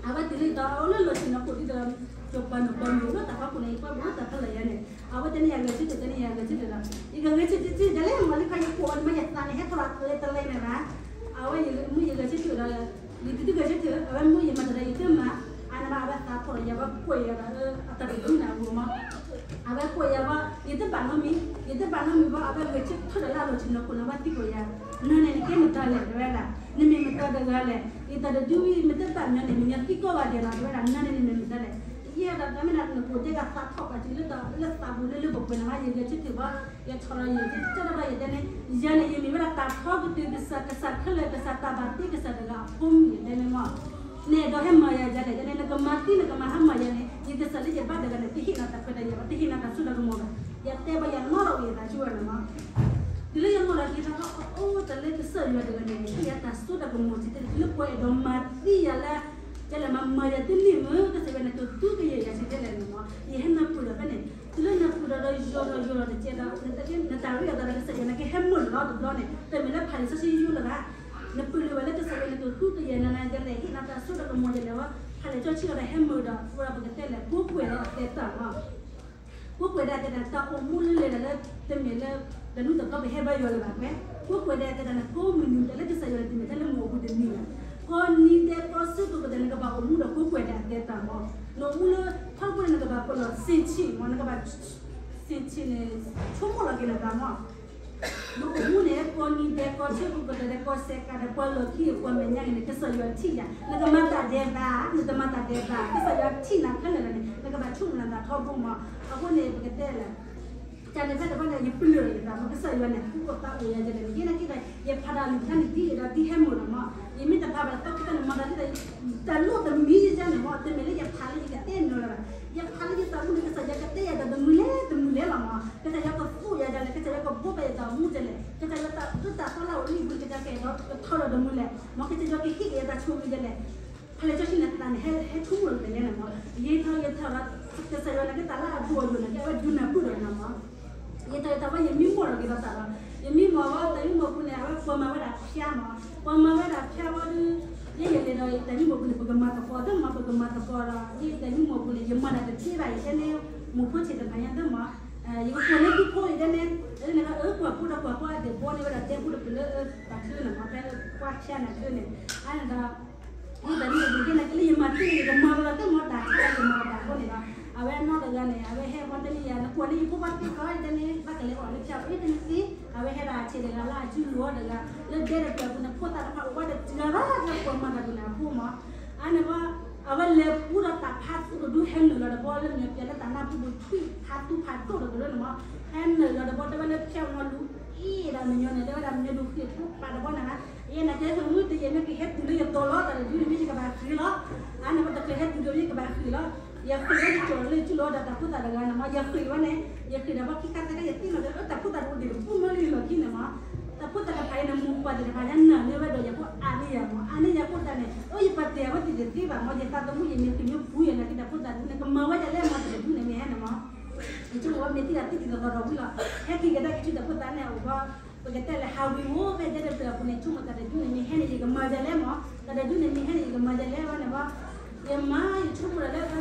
အဝဲတုၤလၢယတီၤ အအိၣ်လၢလီၢ်ဆ့ၣ်နီၤခိၣ်ဒ်သိး ကၠီၤပၤနီၢ်ပၤမုၣ်လၢတၢ်ဖီခိၣ်န့ၣ် ယကွၢ်ဘၣ်တၢ်ဖဲလၢယၤန့ၣ် အဝဲတဲန့ၢ်ယၤဂဲၤဆၢထၢၣ် တဲန့ၢ်ယၤဂဲၤဆၢထၢၣ်လီၤ. ယကဂဲၤဆၢထၢၣ်တထံၣ်ဒ်လဲၣ် မ့ၢ်လၢခါယကိးအီၤန့ၣ် မ့ၢ်ယသးန့ၣ် ဟဲထီၣ်လီၤတလဲတလဲန့ၣ်ဘၣ်. အဝဲမုၢ်ယဂဲၤဆၢထၢၣ်ဒီး ယတဒုဂဲၤဆၢထၢၣ် အဝဲမုၢ်ယမၤတၢ်ဒီးယတမၤ အန့ၣ်ဘၣ် အဝဲသးထီၣ်ဒီးယၤ အဝဲကွဲးယၤဒီး အတၢ်တဒုန့ၣ်အဂီၢ်မး အဝဲကွဲးယၤဘၣ် ယတဘၣ်နီတမံၤ ယတဘၣ်နီတမံၤဘၣ် အဝဲဂဲၤဆၢထၢၣ်ဒီးလၢအလီၢ်ဆ့ၣ်နီၤခိၣ်န့ၣ် အဝဲသံကွၢ်ယၤ နၤန့ၣ် နကဲမတၤလဲၣ် တဲဝဲဒၣ် နမ့ၢ်မတၤတဂၤလဲၣ် ယတၢ်တဒု မ့ၢ်မတၤတၢ်မၤန့ၣ် မ့ၢ်ညီသံကိးဂၤဒဲးလီၤ တဲဝဲဒၣ် နၤန့ၣ် နမ့ၢ်မတၤလဲၣ်. ယဲဒၣ်တၢ်မ့ၢ်ဒၣ်နကိးဒဲးကသးထီၣ်ပှၤတုၤလၢတၢ်လၢသးပူၤလၢလၢပှဲၤပှဲၤန့ၣ် ယဂဲၤဆၢထၢၣ်ဘၣ် ယထီၣ်ဒီးယကၢထီၣ်ဒီးယတဲန့ၣ် ယၤန့ၣ် ယမ့ၢ်ဝဲဒၣ်တၢ်ထီကတၢၢ်ကစၢ် ကစၢ်ခဲလၢာ် ကစၢ်တၢ်ဘၣ်တ့ကစၢ်တဂၤအဖိမုၣ် ယတဲန့ၣ်မး နအဲၣ်ဒိးဟဲမၤယၤဒ်လဲၣ် ယတဲန့ၣ် နကမၤသံနကမၤဟါမၢ်ယၤန့ၣ် ယကစၢ်လၢယဘါတဂၤန့ၣ် တဟ့ၣ်နၤတၢ်ခွဲးတၢ်ယာ်ဘၣ် တဟ့ၣ်နၤတၢ်စိတၢ်ကမီၤဘၣ်. ယတဲဘၣ်ယနီၣ်လီၤဝံၤယသးဆူဝဲန့ၣ်မး တုၤလၢယနီၣ်လီၤက့ၤထီၣ် အိၣ်တၢ်လၢကစၢ်ယွၤတဂၤန့ၣ် ဟ့ၣ်ယၤတၢ်စိတၢ်ကမီၤ တုၤလၢပှၤအဲၣ်ဒိးမၤသံယၤလၢ ကလဲၤမၤမၤယၤတန့ၢ်မ့ၢ် ကစၢ်ယွၤန့ၣ် ကသူကယဲၢ်ယၤဆံးထဲလဲၣ်န့ၣ်မး ယဟဲနၢ်ပၢၢ်ဒီးဖဲန့ၣ် တုၤလၢနၢ်ပၢၢ်ဒီးဒီးယီၤဒီးယီၤဒီးတကဲဒီး နတၢ်ရ့အသးဒီးကစၢ်ယွၤန့ၣ် ကဟဲမုာ်လီၤတဘျီန့ၣ် တမ့ၢ်လၢဖးလံာ်စီဆှံယိယိလၢၤဘၣ် နပၢၢ်လၢၤဝဲလၢကစၢ်ယွၤန့ၣ် ကသူကယဲၢ်နၤနၤဒ်လဲၣ် ဟ့ၣ်နၤတၢ်စိတၢ်ကမီၤဒ်လဲၣ်ဝဲ ဖးလံာ်စီဆှံအီၤဒီးဟဲမုာ်ဒီး ဝဲဒၣ်ပကတဲလဲၣ် ကိးကွဲးဒီးအသဲတၢ်မး ကိးကွဲးဒၣ်တဲတၢ်န့ၣ် တၢ်အိၣ်မူလၢလဲၤတၢ်လၢ တမ့ၢ်လၢ တနူတဘျီပဟဲဘါယွၤလၢၤဘၣ်ကွဲး ကိးကွဲးဒၣ်တဲတၢ်န့ၣ် ကိးမုၢ်နံၤဒၣ်လၢကစၢ်ယွၤန့ၣ် တမ့ၢ်ထဲလၢမုၢ်အိၣ်ဘှံးတနံၤဘၣ် ကိးနံၤဒဲးကိးဆၢကိးကတီၢ်န့ၣ် နကဘၣ်အိၣ်မူဒီးကိးကွဲးဒၣ်အသဲတၢ်မး နအိၣ်မူလၢ ထီဘိန့ၣ် နကဘၣ်ပလီၢ်ဆ့ၣ်ဆ့ၣ်မး နကဘၣ် ဆ့ၣ်ဆ့ၣ်န့ၣ် ဆိကမိၣ်လီၤက့ၤနသးမး နအိၣ်မူန့ၣ် ကိးနံၤဒဲးကိးဆၢကိးကတီၢ်ဒဲးကိးစဲးကးဒဲး ပှၤလီၢ်ခံဂ့ၤ ပှၤမဲာ်ညါဂ့ၤန့ၣ် ကစၢ်ယွၤထံၣ်ယၤ နကမၤတၢ်ဒဲးဘး နတမၤတၢ်ဒဲးဘး ကစၢ်ယွၤထံၣ်နၤခဲလၢာ်လီၤန့ၣ် နကဘၣ်ဆိကမိၣ်နသးထီဘိမး အဃိန့ၣ် ပကတဲလဲၣ် တၢ်န့ၣ်ဖဲတဘျီန့ၣ် ယပလၢၢ်ယသးမး ကစၢ်ယွၤန့ၣ် သူၣ်အိၣ်သးအိၣ်ယၤဒ်လဲၣ်န့ၣ် ယဲနာ်က့ဒီး ယဖးတၢ်လံာ်တခါန့ၣ် ဒ်အံၤဒီးဒ်ဟဲမုာ်လီၤမး ယမ့ၢ်တဖးဘၣ်သီခါန့ၣ် မၤတၢ်ဒ်သိး တၢ်လိၣ်တမံၤယၤန့ၣ်မး တမ့ၢ်လၢယဖးလၢယကတဲမနုၤလၢၤဘၣ် ယဖးလၢယသးမူန့ၣ် ကစၢ်ယွၤကတဲယၤဒီးတမုာ်လဲၣ်တမုာ်လဲၣ်လီၤမး ကစၢ်ယွၤကသူၣ်ယၤဒ်လဲၣ် ကစၢ်ယွၤကဘှီဘၣ်ယတၢ်အိၣ်မူဒ်လဲၣ် ကစၢ်ယွၤတၢ်သူၣ်တၢ်သီလၢအအိၣ်လၢယပူၤ ကစၢ်ယွၤကအဲၣ်ဒိးကထီဒီးတမုာ်လဲၣ် မ်ကစၢ်ယွၤကဟ့ၣ်က့ၤယတၢ်ဆိၣ်ဂ့ၤဒ်လဲၣ် ဖဲလၢစီဆှံန့ၣ် သးန့ၣ် ဟဲဆိကမိၣ်လီၤက့ၤယၤန့ၣ်မး ယံာ်ထီၣ်ယံာ်ထီၣ်ဒီး ကစၢ်ယွၤန့ၣ် ကဲတၢ်လၢအဒိၣ်အယိာ်န့ၣ် ကဲအဝဲဒုးနၢ်ပၢၢ်ဒီးန့ၣ်မး ယံာ်ထီၣ်ယံာ်ထီၣ်ဝဲ ယမံမီၢ်လီၤက့ၤဒီးသးလီၤ ယမံမီၢ်ဝဲ တၢ်မံမီၢ်ပူၤန့ၣ် အဝဲပှၤမၤဝဲဒၣ်ဖၠါမး ပှၤမၤဝဲဒၣ်ဖၠါဝဲဒီး ယဲယလဲၤဒီးတၢ်မံမီၢ်ပူၤန့ၣ် ပကမၤသကိးသ့မး ပကမၤသကိးဒီး ယတၢ်မံမီၢ်ပူၤန့ၣ် ယမၤတၢ်တသ့ဘၣ် ယတဲန့ၣ် မိၢ်ဖိဆံးတဖၣ်ညါသ့မး ယကကွၢ်န့ၢ်သုဖိ ယတဲန့ၣ် လၢန့ၣ်ဒီး အၢ ကွၢ်ဖိဒီးကွၢ်ဖိအဒဲးဘီန့ၢ်ဝဲဒၣ် တဲဖိတဖျၢၣ်လၢ တၢ်ချၢန့ၣ်မး ဖဲကွၢ်ဖၠါန့ၣ်ချၢန့ၣ် အန့ၣ်ဒီး ယတၢ်မံမီၢ်ပူၤန့ၣ် ကဲလၢယမၤတ့ၢ်န့ၣ် ယကမၤဝဲလီၤသ့မး တၢ်တခါယမၤတၢ်အဃိန့ၣ်ဒီး အဝဲနီၢ်တဂၤန့ၣ် အဝဲဟဲဝဲတနံၤယၤ နကွၢ်န့ၢ်ယဖိခွါသ့ကီး ယတဲန့ၣ် ဘၣ်ကလဲၤအီၣ်လၢဖၠၣ်အံၤ တနံၤသ့ အဝဲဟဲဒၣ်ဆံးတဂၤလၢအစုလိၤတဂၤ လၢဒဲတပျၢၤပူၤန့ၣ် ဖိသၣ်တဖၣ်အိၣ်ဝဲတစှၤဘၣ် လၢပှၤမၤတၢ်ဒ်န့ၣ်အဖိမး အန့ၣ်ဝဲ အဝဲလဲၤပူဒီးတၢ်ဖးသူတဒု ဟဲနုာ်လီၤတဘီလၢမ့ၢ်ပျဲလၢတၢ်နၢ်ပူၤပူၤထွံၣ်ဖးသူဖးဒိၣ်တကရၢန့ၣ်မး ဟဲနုာ်လီၤတဘီ တဲဝဲလၢဖၠၣ်မီလူၤအ့ၣ်ဒၣ်မညီန့ၣ် တဲဝဲဒၣ်မညီဒုးဃ့ၢ်ထူပာ်တဘီန့ၣ် ယဲနာ်ကဲဃုတယဲၢ်မ့ၢ်ကဟဲတုၤလၢယတီၤလီၤ တၢ်တဒုန့ၣ်မ့ၢ်ယကဘၣ်ဃ့ၢ်လီၤ အန့ၣ်ဝဲတချုးဟဲတုၤဒီးမ့ၢ်ယကဘၣ်ဃ့ၢ်လီၤ ယဃ့ၢ်ဝဲယကၠီၤလၢယစုလီၤဒီးတၢ်ဖိသၣ်တဂၤန့ၣ်မး ယဃ့ၢ်ဝဲန့ၣ် ယဃ့ၢ်ဒီးဘၣ်ခံခါသၢခါ ယသ့ၣ်နီၣ်က့ၤ တၢ်ဖိသၣ်တအိၣ်ဒံးတဘူၣ်မ့ၢ်လၢယလီၢ်ခံန့ၣ်မး တၢ်ဖိသၣ်တဖၣ်အံၤန့ၣ် မိၢ်ပၢ်သ့ၣ်တဖၣ်ညါနၢ်လၢဝဲဒီးယၤဖိ အါန့ၢ်ယၤမး အါန့ၢ်ယၤဖိတၢ်န့ၣ် အိၣ်ယပာ်တဲာ်ဝဲသ့ၣ်တသ့ဘၣ်မး ယသးသမူယမ့ၢ်ဃ့ၢ်မ့ၢ်ပူၤယဲနာ်က့တၢ်ဖိသၣ်တဒုန့ၣ် ကမၤဝဲဒ်လဲၣ်မး တၢ်တဒုန့ၣ်မ့ၢ်ဟဲန့ၣ်မး ယဆိကမိၣ်ဝဲမ့ၢ်သ့ၣ်တၢ်သ့ၣ်တၢ်သီသီဒီးဝံၤလီၤ ဟဲက့ၤကဒါက့ၤဆူတၢ်ဖိသၣ်န့ၣ်အအိၣ်ဘၣ် ပကတဲလဲၤဟးဝ့ၤဝီၤဖဲဒဲတပျၢၤအပူၤန့ၣ် ဆိကမိၣ်တၢ်တဒုန့ၣ်မ့ၢ်ဟဲန့ၣ် ယကမၤဒ်လဲၣ်မး တၢ်တဒုန့ၣ်မ့ၢ်ဟဲန့ၣ် ယကမၤဒ်လဲၣ်ဝဲန့ၣ်မး ယမၤယဆိကမိၣ်ဒ်လၢ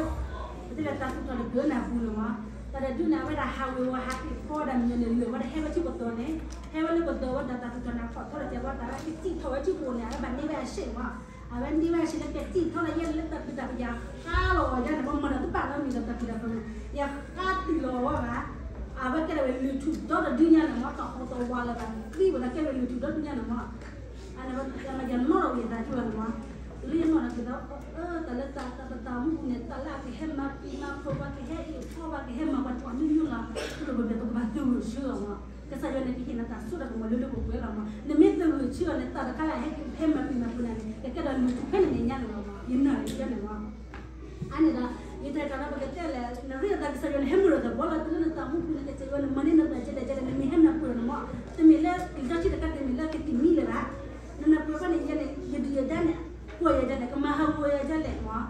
ပတဲလဲၤတၢ်သူၣ်ထီၣ်တကၢန့ၣ်အပူၤန့ၣ်မး တၢ်တဒုန့ၣ် အဝဲဒၣ်ဟးဝ့ၤဝီၤဟးက့ၤဖီဒၣ်မညီန့ၣ် လၢာ်ဝဲဒၣ်ဟဲဝဲဆူပတီၢ်န့ၣ် ဟဲဝဲလၢပတီၢ်ဝဲဒၣ်တၢ်သူၣ်ထီၣ်န့ၣ် အခီၣ်ထီၣ်တစဲးဝဲတၢ်ဝဲကစံၣ်ထီၣ်ဝဲဆူပအိၣ်န့ၣ် အဝဲဘၣ်န့ၢ်ဝဲအဆံးမး အဝဲန့ၢ်ဝဲအဆံးလၢကစံၣ်ထီၣ်လၢယဲလၢတၢ်ဖံးတၢ်ဖံးယၤဃါလီၤအီၤယါန့ၣ် မ့ၢ်မၤဒီးတဘၣ်လၢမံၤဒီးတၢ်ဖံးတၢ်ဖံးန့ၣ် ယဃါတံၢ်လီၤအီၤဘၣ် အဝဲကဲဒၣ်ဝဲလုၢ်ထူၣ်ဒီတဒုညါန့ၣ်မး တၢ်ဟီၣ်တဝါလၢဘၣ်သံဝဲဒၣ်ကဲဝဲလုၢ်ထူၣ်ဒီတဒုညါန့ၣ်မး အန့ၣ်ဝဲယနီၣ်ဒီးဝံၤသးကၠူလီၤန့ၣ်မး လၢယနီၣ်ဒီးက့ၤဒီး တၢ်လၢတၢ်တၢ်ပတၢ်မူပူၤန့ၣ် တၢ်လၢအကဟဲမၤပျံၤမၤဖုးပှၤ ကဟဲအ့ၣ်ဖီပှၤ ကဟဲမၤပှၤထီၣ်မံမံလီၤ ဆိကမိၣ်ပကဘၣ်သဂၢၢ်ဆၢအီၤမး ကစၢ်ယွၤန့ၣ် ကဟ့ၣ်နၤတၢ်စိတၢ်ကမီၤလၢလၢပှဲၤပှဲၤလီၤမး နမ့ၢ်သဂၢၢ်ဆၢအီၤန့ၣ် တၢ်တခါလၢအဟဲက့ၤဟဲမၤပျံၤမၤဖုးနၤန့ၣ် ကကဲဒီးလုၢ်ထူၣ်ဖဲန့ၣ်န့ၣ်ညါန့ၣ်လီၤမး ယနာ်န့ၣ်ယဲန့ၣ်မး အန့ၣ်ဒီး ယတၢ်အဲၣ်တၢ်ဒီးပကတဲလဲၣ် နရ့အသးကစၢ်ယွၤန့ၣ် ဟဲမုၢ်လီၤသးဘီလီၤတုၤလၢနတၢ်မူပူၤန့ၣ် ကစၢ်ယွၤန့ၣ် မၤန့ၢ်နသးကဲလဲၣ်ကဲလဲၣ် နမ့ၢ်ဟဲနၢ်ပၢၢ်န့ၣ်မး တမ့ၢ်လၢ ကဒီထံတခါတမ့ၢ်လၢကတံၢ်မံလၢၤဘၣ် နနၢ်ပၢၢ်ဘၣ်န့ၣ်ယဲန့ၣ် ယဒုၣ်ယဒါန့ၣ် ကွၢ်ယၤဒ်လဲၣ် ကမၤဟးဂီၤယၤဒ်လဲၣ်မး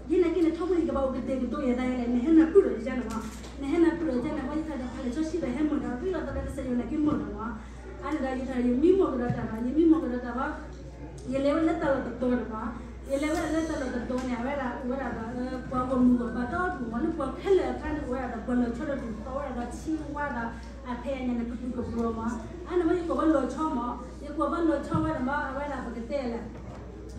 ယဲနာ်က့န့ၣ် ထီဘိယကဘၣ်အိၣ်ကတဲာ်ကတီၤယသးယဲလဲၣ် နဟဲနၢ်ပၢၢ်ဒီးယၤန့ၣ်မး နဟဲနၢ်ပၢၢ်ဒီးယၤန့ၣ် ဝဲယသးဒီးဖးလဲၣ်စီဆှံဒီးဟဲမုာ်ဒီး ရ့လိာ်သးဒီးကစၢ်ယွၤနာ်က့မုာ်ဒီးမး အန့ၣ်ဒီးယတၢ်ယမံမီၢ်ကဒီးတၢ်ဒီး ယမံမီၢ်ကဒီးတၢ်ဘၣ် ယလဲၤဝဲလၢတၢ်လီၢ်တတီၤန့ၣ်မး ယလဲၤဝဲဒၣ်လၢတၢ်လီၢ်တတီၤန့ၣ် အဝဲဒၣ်အိၣ်ဝဲဒၣ်ဒီး ပှၤဂီၢ်မုၢ်ဂီၢ်ပၤဒီဒူၣ်မး လၢပှၤခဲလၢာ်အခါန့ၣ် အိၣ်ဝဲဒၣ်ဒီးပှၤလီၤဆီတဒူၣ် သီဝဲဒၣ်ဒီးဆ့ဝါဒီး အဖဲအညါန့ၣ် ကပူၤကပီၤမး အန့ၣ်မး ယကွၢ်ဝဲလီၤဆီမး ယကွၢ်ဝဲလီၤဆီဝဲဒၣ်မး အဝဲဒၣ်ပကတဲလဲၣ်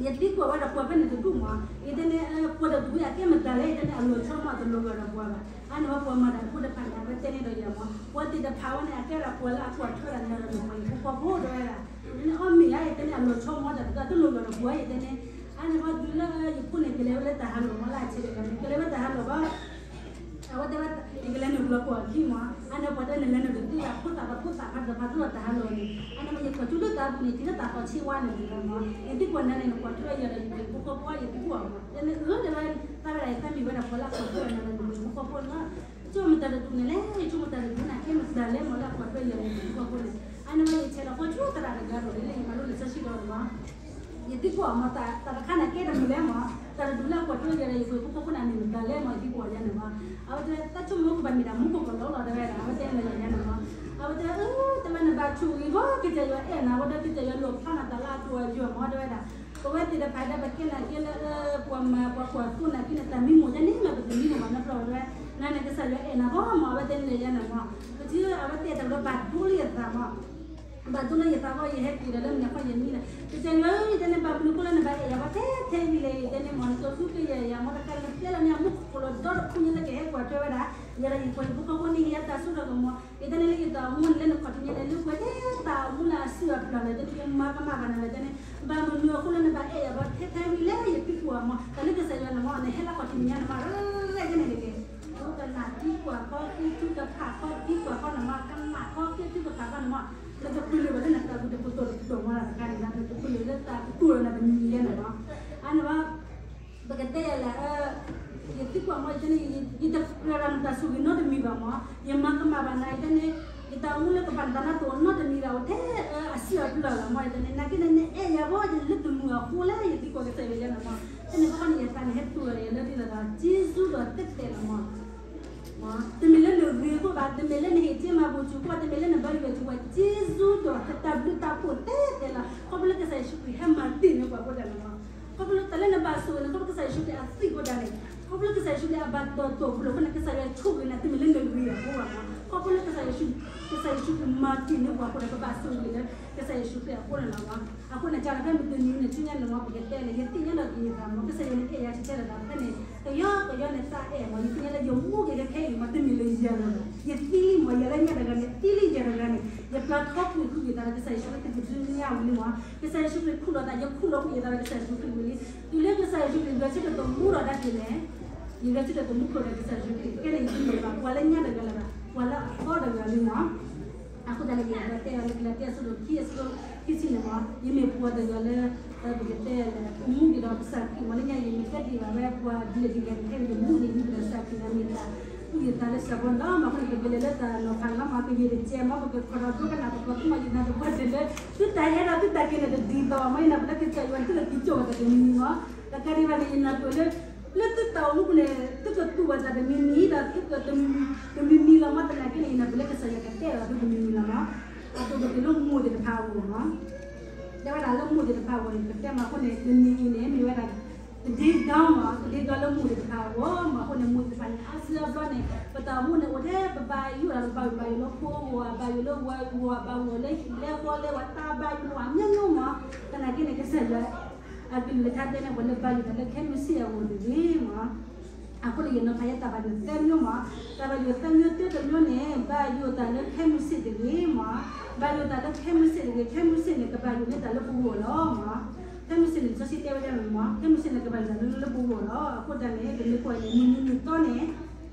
ယသံကွၢ်ဝဲဒၣ်ပှၤဖဲန့ၣ်တဒူၣ်မး ယတဲန့ၣ် ပှၤတဒူၣ်ဝဲအကဲမတၤလဲၣ် ယတဲန့ၣ် အလီၤဆီမးတလီၤဂာ်ဒီးပှၤဘၣ် အန့ၣ်ဝဲပှၤမၤတၢ်ဖိတဖၣ်န့ၣ် အဝဲတဲန့ၢ်ဒီးယၤမး ပှၤသ့ၣ်တဖၣ်ဝဲန့ၣ် အကဲဒၣ်ပှၤလၢအကွၢ်ထွဲဒၣ်နၤဒီးနပှၤဟံၣ်ဖိဃီဖိတဲဝဲဒၣ် ယတဲန့ၣ် အီၣ်မ့ၢ်ဧါ ယတဲန့ၣ် အလီၤဆီမးတၢ်တလီၤဂာ်ဒီးပှၤယတဲန့ၣ် အန့ၣ်ဝဲတုၤလၢယဖိန့ၣ် ကလဲၤဝဲလၢတၢ်ဟးလီၢ်မးလၢအဆဲးတဂၤန့ၣ် ကလဲၤဝဲတၢ်ဟးလီၢ်ဘၣ် အဝဲတဲဝဲ ယကလဲၤနုာ်လီၤကွၢ်အခံမး အန့ၣ်ပှၤတဲနလဲၤနုာ်တသ့ဘၣ် ဖိသၣ်ဒီးဖိသၣ်ဖးဒိၣ်ဖးဒိၣ်လၢတၢ်ဟးလီၢ်န့ၣ် အန့ၣ်မး ယကွၢ်ဆူလၢတၢ်ပူၤန့ၣ် ထံၣ်လၢတၢ်သီဆ့ဝါန့ၣ်မး ယသံကွၢ်နၤန့ၣ် နကွၢ်ထွဲယၤဒီးယပှၤဟံၣ်ဖိဃီဖိ ယသံကွၢ်မး ယတဲန့ၣ် အၢ တဲဝဲ သးဝဲဒၣ် ယသးမံဝဲဒၣ်ပှၤလၢအကွၢ်ထွဲနၤဒီးနပှၤဟံၣ်ဖိဃီဖိန့ၣ် ဆိကမိၣ်တၢ်တဒူၣ်န့ၣ်လဲၣ် ယဆိကမိၣ်တၢ်တဒူၣ်န့ၣ် ကဲမတၤလဲၣ်မးလၢအကွၢ်ထွဲယၤဒီးယပှၤဟံၣ်ဖိဃီဖိန့ၣ် အန့ၣ်မး ယဆဲးလီၤဃီဆူသရၣ်တဂၤဒီး လၢယမၤလိလံာ်စီဆှံဒီးမး ယသံကွၢ်မး တၢ်တခါန့ၣ်ကဲတမံၤလဲၣ်မး တၢ်တဒူၣ်လၢအကွၢ်ထွဲယၤဒီးယပှၤဟံၣ်ဖိဃီဖိန့ၣ် မ့ၢ်မတၤလဲၣ်မး ယသံကွၢ်ယၤန့ၣ်မး အဝဲတဲ တၢ်ဆိကမိၣ်ကဘၣ်မ့ၢ်ဒၣ်မူခိၣ်ကလီလီၤ တဲဝဲဒၣ် အဝဲတဲန့ၣ်ယၤန့ၣ်မး အဝဲတဲ အၢ တဲဝဲ နဘၣ်ဆိၣ်ဂ့ၤဘၣ် ကစၢ်ယွၤအဲၣ်နၤ အဝဲတဲ ကစၢ်ယွၤလိၣ်ဖျါနၤတၢ်လၢအဒိၣ်အယိာ်မး တဲဝဲဒၣ် ပဝဲသ့ၣ်တဖၣ်ဒၣ်ပကဲနာ်က့လၢ ပှၤမၤပှၤကွၢ်သိနာ်က့န့ၣ် တၢ်မံမီၢ်ယါန့ၣ်မး ပတမံမီၢ်ဘၣ်နီတဘျီဝဲ နၤန့ၣ် ကစၢ်ယွၤအဲၣ်နၤဘၣ်မး အဝဲတဲန့ၣ်ယၤန့ၣ်မး ပထံၣ် အဝဲတဲတၢ်လၢဘၣ်ဒိလၢယသးမး ဘၣ်ဒိလၢယသးဘၣ် ယဟဲက့ၤဒီးလၢမုၢ်နၤခီယမံန့ၣ် ကစၢ်ယွၤဧၢ ယတဲန့ၣ် ဘၣ်မနုၤအဃိလၢနဘၣ်အဲၣ်ယၤဘၣ်ထဲထဲဝံၤလဲၣ် ယတဲန့ၣ်မး နကဃုကယဲၢ်ယၤမး တကးလၢနပျဲလီၤန့ၢ်အမူခိၣ်ကလီဒီတဖုညါလၢကဟဲကွၢ်ထွဲဝဲဒၣ် ယၤဒီးယပှၤဟံၣ်ဖိဃီဖိန့ၣ် ယတၢ်စိတၢ်ကမီၤ ယတဲန့ၣ်လၢယတၢ်အိၣ်မူန့ၣ် လၢနခီၣ်ထံးညါန့ၣ် လၢပှဲၤထဲတၢ်အိၣ်မူလၢအစုအပျၢ်လီၤ ယတဲန့ၣ် ယမၤကမၣ်ဘၣ်နၤလီၤ ယတဲန့ၣ် ဘၣ်မနုၤအဃိလၢနဘၣ်အဲၣ်ယၤဘၣ်ထဲထဲဝံၤလဲၣ် ယသံကွၢ်မး တၢ်လၢကစၢ်ယွၤန့ၣ်မး နဟဲလၢခီၣ်ထံးညါန့ၣ်မး ရဲၣ်ရဲၣ်ကဲန့ၣ်တက့ၢ် ကနၣ်သံကွၢ်ခီ ဃ့ထုကဖၣ်ခီ သံကွၢ်ခီန့ၣ်မး ကနၣ်ခီ ဃ့ထုကဖၣ်ခီန့ၣ်မး နကပၢၢ်လၢၤဘၣ်လၢနသးပူၤတပတီၢ်တပတီၢ်မးတခါန့ၣ် နကပၢၢ်လၢၤလၢတၢ်ကတိၤလၢနတမံၤယဲန့ၣ်လီၤ အန့ၣ်ဘၣ် ပကတဲယၤလဲၣ် ယသံကွၢ်မး ယတဲန့ၣ် ယတကြၢးဒီးနတၢ်ဆိၣ်ဂ့ၤနီတမံၤဘၣ်မး ယမၤကမၣ်ဘၣ်နၤ ယတဲန့ၣ် ယတၢ်အိၣ်မူလၢကဘၣ်နသးနါတိၢ်နီတမံၤဘၣ် အိၣ်ထဲအစုအပျၢ်လီၤမး ယတဲန့ၣ် နာ်က့န့ၣ် နအဲၣ်ယၤဘၣ် ယလၢတမုာ်အဃိလၢယသံကွၢ်ကစၢ်ယွၤယဲန့ၣ်မး တန့ၣ်ဘၣ်ခီန့ၣ် ယသးန့ၣ် ဟဲတူၢ်လီၤယၤလၢဒ်သိးဒီး စ့ၢ်ကီးဒီးတဲတဲလီၤမး တမ့ၢ်လၢနဂ့ၤအဃိဘၣ်, တမ့ၢ်လၢနဟ့ၣ်စ့မၤဘူၣ်စူၤအဃိ, တမ့ၢ်လၢနဘၣ်ယွၤစူၤဘၣ်, စ့ၢ်ကီးဒီးတၢ်ဘျုးတၢ်ဖှိၣ်သ့သ့လီၤ. ခီဖျိလၢကစၢ်ယ့ၣ်ၡူးခရံာ်ဟဲမၤတ့ၢ်န့ၢ်ပှၤအဃိတၢ်န့ၣ်လီၤ. ခီဖျိလၢတၢ်လၢနဘၣ်ဆိၣ်ဂ့ၤန့ၣ် ခီဖျိကစၢ်ယ့ၣ်ၡူးခရံာ်အသွံၣ်အဃိတၢ်န့ၣ်, ခီဖျိလၢကစၢ်ယ့ၣ်ၡူးခရံာ်အဘၣ်တၢ်တီၢ်ပူၤလီၤအဃိန့ၣ် ကစၢ်ယွၤဆိၣ်ဂ့ၤန့ၣ် တမ့ၢ်လၢနဂ့ၤအဃိဘၣ်လီၤ. ခီဖျိလၢကစၢ်ယ့ၣ်ၡူး, ကစၢ်ယ့ၣ်ၡူးခရံာ်မၤတ့ၢ်န့ၢ်ပှၤအဃိဒီး ပဘၣ်ဆိၣ်ဂ့ၤလၢကစၢ်ယ့ၣ်ၡူးခရံာ်အဃိန့ၣ်လီၤ. အဃိန့ၣ် တၢ်တခါမ့ၢ်တနံၤန့ၣ် ဆူညါန့ၣ် မ်ပကတဲလၢ ယသ့ၣ်ညါဒီးကယဲၢ်သးမး ကစၢ်ယွၤန့ၣ်အဲၣ်ယၤထဲထဲလီၤ. ဖဲန့ၣ် ကယီကယီန့ၣ် တၢ်အဲၣ်မး ယသ့ၣ်ညါလၢယမူက့ၤခဲခဲအံၤမး တမ့ၢ်လၢယၤလီၤ. ယသံလံမး ယၤလၢညါတဂၤန့ၣ် သံလံယၤတဂၤန့ၣ် ယပျၢ်ထီကွံာ်ဃုာ်က့ၤသးဒီး ကစၢ်ယ့ၣ်ၡူးခရံာ်တဒုးညါဝံၤလံမး. ကစၢ်ယ့ၣ်ၡူးခရံာ်ခူၣ်လီၤသး ယခူၣ်လီၤကွံာ်ယသးဒီး ကစၢ်ယ့ၣ်ၡူးခရံာ်ဝံၤလံ. တုၤလၢကစၢ်ယ့ၣ်ၡူးခရံာ် ယွၤဆၢထၢၣ်သမူထီၣ်ဒၣ်က့ၤန့ၣ် ယွၤဆၢထၢၣ်သမူထီၣ်ဒီးကစၢ်ယ့ၣ်ၡူးခရံာ် ကဲန့ၣ် ယတမ့ၢ်ဘၣ် ပှၤလၢညါတဂၤလၢၤဘၣ်, ပှၤလၢအသီတဂၤလံမး. အဃိသတးန့ၣ် ယအဲၣ်ဒိးတဲအီၤလၢ ကလၤတံ အဆၢဒိၣ်ခံ အဆၢဖိခံဆံန့ၣ်မး ယမ့ၢ်ပှၤတဂၤလၢ ပကတဲလၢ အိၣ်မူက့ၤဒီးကစၢ်ခရံာ်မး လၢညါ ယမ့ၢ်ကဲဒံးဘၣ်ဝဲပှၤဒ်လဲၣ်ဒ်လဲၣ်န့ၣ် ခဲအံၤယမူန့ၣ် ယမ့ၢ်ဒီးကစၢ်ခရံာ်န့ၣ် မ့ၢ်တၢ်အုၣ်ယသးလၢစီၤပီလူးမး. အဃိန့ၣ် ပကလဲၤလၢတၢ်နီၤဖးလီၤမး ကယဲၢ်တကဲမး ပကခီၣ်ဒီးဒိကနၣ်သကိး သုမ့ၢ်ယနၢ်သပှၢ်တၢၢ်လၢ သုတၢ်ဟဲဒီးသုတၢ်က့ၤန့ၣ်တဒ်သိးမး ယနၢ်ပၢၢ်လၢကစၢ်ယွၤန့ၣ် သုကသံကွၢ်ဝဲတၢ်တမံၤမး. တကးဒံးဘၣ်န့ၣ် ယနၢ်ပၢၢ်လၢ လၢသုတၢ်အိၣ်မူပူၤန့ၣ် သုကသူၣ်ဝဲတၢ်တမံၤမံၤဒီး သုကတမံၤမံၤလီၤမး သနာ်က့န့ၣ် ယနၢ်ပၢၢ်လၢကစၢ်ယွၤကတဲအီၤသုတမံၤမံၤလီၤမး. အသိးပက့ၤလၢမိၢ်သ့ၣ်တဖၣ်အဂီၢ်မး တဲဝဲဒၣ်လၢမိၢ်သ့ၣ်တဖၣ်အဂီၢ်န့ၣ် ပတဲမးအဃိန့ၣ် တနံၤအံၤန့ၣ် မ့ၢ်ဝဲဒၣ် တဒ့ဒီမး တဒ့ဒီလၢမိၢ်သ့ၣ်တဖၣ်အဂီၢ်မး အဃိန့ၣ် မိၢ်သ့ၣ်တဖၣ်န့ၣ် အါစုအါဘျီန့ၣ် ပတၢ်အိၣ်မူန့ၣ် အိၣ်ထဲပဘၣ်ယိၣ်ဒီး ပဘၣ်ယိၣ်ဘၣ်ယိၣ်လၢဖိအဂီၢ် ဘၣ်ယိၣ်လၢဝၤအဂီၢ် ဘၣ်ယိၣ်လၢဟံၣ်လဲဃီလဲဝဲ တၢ်ဘၣ်ယိၣ်န့ၣ်ဝဲအမျိုးမျိုးမး. သနာ်က့န့ၣ် ကစၢ်ယွၤ အကလုၢ်ကထါတဲန့ၣ် ပှၤလၢဘၣ်ယိၣ်တၢ်လၢခဲမုၢ်ဆ့ၣ်အဂီၢ်တဂ့ၤမး. အဃိန့ၣ် ယနီၤဖးယဲတၢ်ဘၣ်ယိၣ်သၢမျိုးမး, တၢ်ဘၣ်ယိၣ်သၢမျိုးတၢတမျိုးန့ၣ် ဘၣ်ယိၣ်တၢ်လၢခဲမုၢ်ဆ့ၣ်တဂ့ၤမး, ဘၣ်ယိၣ်တၢ်လၢခဲမုၢ်ဆ့ၣ်တဂ့ၤ, ခဲမုၢ်ဆ့ၣ်န့ၣ် ကဘၣ်ယိၣ်လၢတၢ်လၢပဂီၢ်လီၤမး. ခဲမုၢ်ဆ့ၣ်န့ၣ် လံာ်စီဆှံတဲဝဲဒၣ်န့ၣ်မး, ခဲမုၢ်ဆ့ၣ်န့ၣ် ကဘၣ်ယိၣ်တၢ်လၢလၢပဂီၢ်လီၤ. အဃိတၢ်န့ၣ် ပမ့ၢ်ကွၢ်န့ၣ်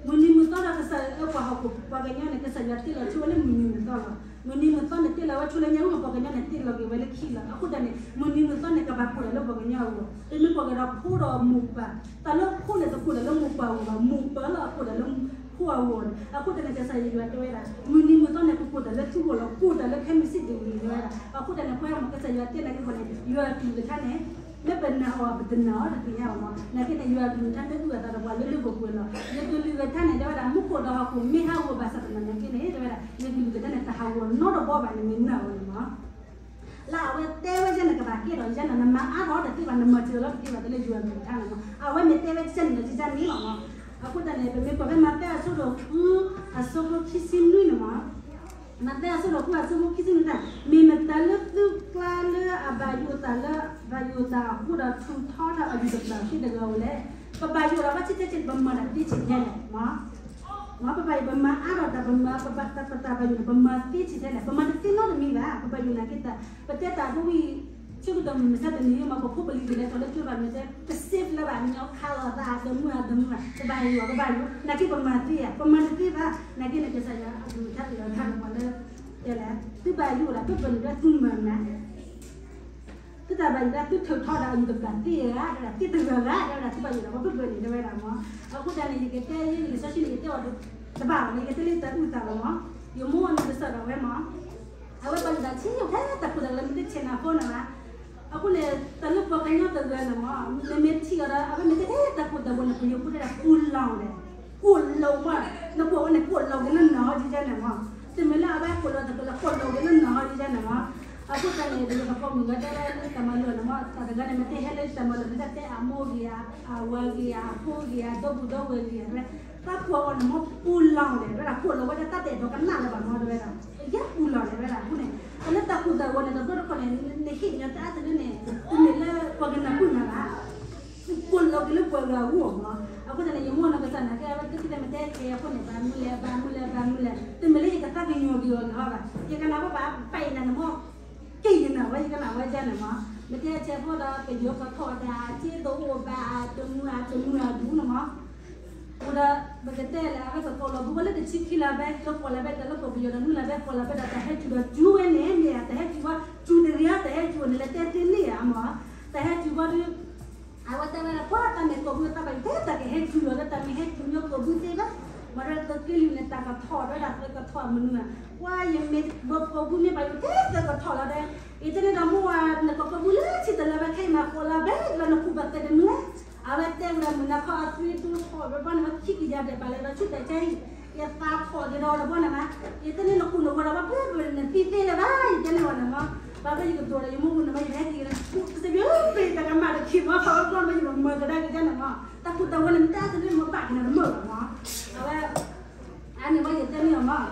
မုၢ်နံၤမုၢ်သီန့ၣ်, မုၢ်နံၤမုၢ်သီဒီးကစၢ်အပှၤဟီၣ်ခိၣ်ပှၤကညီန့ၣ် ကစၢ်ယွၤတ့လီၤဆိဝဲလၢမုၢ်နံၤမုၢ်သီလီၤ. မုၢ်နံၤမုၢ်သီန့ၣ် တ့လီၤဝဲဆိလၢညါ မ့ၢ်ပှၤကညီန့ၣ် တ့လီၤက့ၤဝဲလၢခံလီၤ. အဃိတၢ်န့ၣ် မုၢ်နံၤမုၢ်သီန့ၣ် ကဘၣ်ကိၢ်တၢ်လၢပှၤကညီအဂီၢ်, ပမ့ၢ်ကွၢ်ကဒီးဖိဒီးမိၢ်ပၢ်, တၢ်လၢဖိန့ၣ် တကိၢ်တၢ်လၢမိၢ်ပၢ်အဂီၢ်ဘၣ်, မိၢ်ပၢ်လၢအကိၢ်တၢ်လၢဖိအဂီၢ်န့ၣ်. အဃိတၢ်န့ၣ် ကစၢ်ယွၤတဲဝဲဒၣ် မုၢ်နံၤမုၢ်သီန့ၣ် ကကိၢ်တၢ်လၢသုဂီၢ်လီၤ, ကိၢ်တၢ်လၢခဲမုၢ်ဆ့ၣ်တဂ့ၤ တဲဝဲဒၣ်. အဃိတၢ်န့ၣ် ပှၤမ့ၢ်ကစၢ်ယွၤတဲနာ်က့ၤပှၤန့ၣ် ယွၤအကလုၢ်ကထါန့ၣ် မ့ၢ်ပနာ်အီၤ ပတနာ်အီၤတသ့ၣ်ညါဘၣ်မး. နာ်က့န့ၣ် ယွၤအကလုၢ်ကထါမ့ၢ်အုၣ်အသးဒီးပှၤလၢလၢပှဲၤပှဲၤလီၤ. ယကလုၢ်ကထါန့ၣ် တဲဝဲဒၣ် မူခိၣ်ဒီးဟီၣ်ခိၣ်မ့ၢ်ဟးဂီၤဘၣ်ဆၣ်သနာ်က့န့ၣ် တဲဝဲဒၣ် ယကလုၢ်ကထါန့ၣ် တဟးဂီၤနီတဘီဘၣ်န့ၣ် မ့ၢ်နာ်အီၤန့ၣ်မး. လၢအဝဲတဲဝဲဒ်န့ၣ် ကဘၣ်ကဲထီၣ်ဒ်န့ၣ် နမၤအါထီၣ်တသ့ဘၣ်, နမၤစၢၤလီၤတသ့ဘၣ် တၢ်လၢယွၤအကလုၢ်ကထါန့ၣ်မး. အဝဲမ့ၢ်တဲဝဲဒ်န့ၣ်ဒီးဒ်န့ၣ်လီၤမး. အဃိတၢ်န့ၣ် ပမ့ၢ်ကွၢ်ဖဲမးသဲအဆၢဒိၣ်ဃု အဆၢဖိခံဆံနွံန့ၣ်မး မးသဲအဆၢဒိၣ်ဃုအဆၢဖိခံဆံနွံန့ၣ် မ့ၢ်မတၤလၢသုကျါလၢအဘၣ်ယိၣ်တၢ်လၢ ဘၣ်ယိၣ်တၢ်အဃိဒီး ထုးထီတၢ်အယူၢ်တဖျၢၣ်သ့တဂၤဧိၤလဲၣ်. ပဘၣ်ယိၣ်ဒီးဘၣ်ဆံးဆံး ပမၤတၢ်သ့ဆံးထဲလဲၣ်. မ့ၢ်ပဘၣ်ယိၣ် ပမၤအါထီၣ်တၢ် ပမၤ ပဘၣ် ပတၢ်ဘၣ်ယိၣ်န့ၣ် ပမၤသ့ဆံးထဲလဲၣ်. ပမၤတသ့နီတမံၤဘၣ်. ပဘၣ်ယိၣ်နာ်က့တၢ် ပတဲတၢ်ဒ်ဝံၤ ဆၢကတီၢ်မုၢ်မဆါတနံၤမး ပဖိပလံၤကလဲၤထီၣ်လၢကၠိဘၣ်မ့ၢ်တဲ ပစ့ဖျါဘၣ် ညီခးလိာ်သး တမုာ်အတမုာ်ဘၣ် ပဘၣ်ယိၣ် ပဘၣ်ယိၣ် နာ်က့ပမၤသ့ဧါ. ပမၤတသ့ဘၣ်. နာ်က့န့ၣ် ကစၢ်ယွၤအကလုၢ်ကထါတ့လီၤခါန့ၣ် ပှၤလၢ တဲလဲၣ် သုဘၣ်ယိၣ်ဒၣ် ပဘၣ်ယိၣ်ဒၣ်သုမၤနၢၤ သုတၢ်ဘၣ်ယိၣ်ဒၣ် သုထုးထီဒၣ်အယူၢ်တဖျၢၣ်သ့ဧါ တဲဝဲဒၣ် သ့တဂၤဂၤ တဲဝဲဒၣ် သုဘၣ်ယိၣ်ဒၣ် ပဘၣ်ယိၣ်န့ၣ် တဲဝဲဒၣ်မး. အဃိတၢ်န့ၣ် ယကတဲယဲ ယလံာ်စီဆှံန့ၣ် ယတဲအီၤတဘၣ်ဘၣ်န့ၣ် ယကတဲလၢတၢ်အုၣ်သးလီၤမး. ယမိၢ်အနီၢ်ကစၢ်ဒၣ်ဝဲမး အဝဲပာ်လုၢ်တၢ်ဆံးယိၣ်ထဲတၢ်ခိၣ်တၢ်လၢ မ့ၢ်တဆဲးနၤဖိန့ၣ်ဘၣ်. အဃိန့ၣ် တၢ်လၢပှၤကညီတဂၤန့ၣ်မး နမ့ၢ်ထံၣ်အီၤဒီး အဝဲမ့ၢ်တဲထဲတၢ်ခိၣ်တၢ်ဝဲန့ၣ် ပယီၤဖိတဲဒၣ် ပူၤလီၤဒဲး ကိၣ်လီၤမး နကွၢ်ဝဲန့ၣ် ကိၣ်လီၤက့ၤလၢနၤဟီဒ်န့ၣ်မး. တမ့ၢ်လၢအဝဲကိၣ်လီၤတၢ်ကလီၤ ကိၣ်လီၤက့ၤလၢနၤဟီဒ်န့ၣ်မး. အဃိတၢ်န့ၣ် ပယီၤပကိးမုၣ်ဂၤတဲလၢတၢ်မၤလိာ်န့ၣ်မး တၢ်တဂၤန့ၣ် မ့ၢ်တဟဲလၢတၢ်မၤလိာ်န့ၣ် တၢ်တဲအမိၢ်ဂ့ၤဧါ အဝၤဂ့ၤဧါ အဖိဂ့ၤဧါ ဒီပုၢ်ဒီဝဲၢ်ဂ့ၤဧါ တၢ်ကိးအီၤန့ၣ်မး ပူၤလီၤဒဲး တဲဝဲဒၣ် ကိၣ်လီၤဝဲဒၣ် တၢ်တအဲၣ်ဒိးကနၣ်လၢၤဘၣ်မး တဲဝဲဒၣ် ယဲပူၤလီၤဒဲး တဲဝဲဒၣ်. အဃိန့ၣ် တၢ်လၢတၢ်ခိၣ်တၢ်ဝဲန့ၣ် တဘျီတခီၣ်န့ၣ် နဟ့ၣ်ညီတၢ်အါတလၢန့ၣ် တမ့ၢ်လၢပှၤကနၢ်ပၢၢ်နၤဘၣ် ကိၣ်လီၤက့ၤလၢပှၤဂၤအဂီၢ်မး. အဃိတၢ်န့ၣ် ယမိၢ်နီၢ်ကစၢ်နာ်က့ အဝဲသ့ၣ်မ့ၢ်တဲက့ၤအဃိန့ၣ် ဘၣ်မနုၤလဲၣ် ဘၣ်မနုၤလဲၣ် ဘၣ်မနုၤလဲၣ် တမ့ၢ်လၢယကသးကညီၤက့ၤအီၤန့ၣ်ဟီဘၣ်. ယကနၣ်ဝဲဘၣ် ပာ်ယနၤန့ၣ်မး ကဲယနၤဝဲ ယကနၣ်ဝဲဒ်န့ၣ်မး. မ့ၢ်တဲဆဲးဖိဒီး ပယီၤကထီၣ်တၢ် စ့တအိၣ်ဘၣ် တမုာ်အတမုာ်အဒူၣ်န့ၣ်မး အိၣ်ဒီး ပကတဲလၢ အဝဲကကိးလီၤဘုဝဲလၢတဆံခံလါဘဲ လၢဃိးလါဘဲ တၢ်လၢကိးပယီၤဒီးနွံလါဘဲ ဃိးလါဘဲဒီး တၢ်ဟဲတုၤဒီးတုၤဝဲန့ၣ် မ့ၢ်ဧါ တၢ်ဟဲတုၤဝဲ တုၤတဂ့ၤဧါ တၢ်ဟဲတုၤဝဲန့ၣ် လၢတဲသ့န့ၣ်ဧါမး တၢ်ဟဲတုၤဝဲဒီး အဝဲတဲဝဲဒၣ် ပှၤတၢ်မ့ၢ်ကိးဘုသးဘၣ် ယတဲတၢ်ကဟဲတုၤလီၤ လၢတၢ်မ့ၢ်ဟဲတုၤညီကိးဘုသ့ဘၣ် မ့ၢ်ဒီးသုးက့လွံၢ်န့ၣ် တၢ်ကထီၣ်ဝဲဒၣ် သုးကထီၣ်မနုၤဧါ ပှၤယမ့ၢ်ဘၣ်ကိးဘုမ့ၢ်ဘၣ်ယိၣ်ထဲသုးကထီၣ်လီၤဒီး ယတဲန့ၣ်ဒီးမိၢ်ဝဲ နကကိးဘုလၢဆံတလါဘဲ ခဲအံၤမးဃိးလါဘဲ လၢနဃုဘၣ်သဲတမုာ် အဝဲတဲဝဲဒၣ်မုၢ်နၤခီအသွံဒိထီၣ်ဝဲဘၣ်န့ၣ် ခံကယၤဒဲးဘၣ်လဲၤဒီးဆူတၢ်ဆါဟံၣ် ယသးထီၣ်က့ၤဒီးတဘီန့ၣ်မး ယတဲန့ၣ်နဃုနဂီၤဒီးဘၣ်ပှဲၤပှဲၤန့ၣ် နသံသ့လၢၤဘၣ် ယတဲန့ၣ်ဝဲန့ၣ်မး ဘၣ်ဘၣ်ယကဒိၣ်ဒီးယမိၢ်မုၣ်န့ၣ်မး ယကဟဲက့ၤလၢ ကစၢ်ယွၤပ့ၤတၢ်ကမၣ်တခံမး ဖးဝဲပျီမး ယကမၤကဒါက့ၤယဲန့ၣ်မး တၢ်ခိၣ်တၢ်ဝဲန့ၣ် မ့ၢ်တၢ်အါတလၢမ့ၢ်ဘၣ်က့ၤနၤတမုာ်ဘၣ်မး အဝဲ အန့ၣ်မး ယတဲန့ၣ်အီၤမး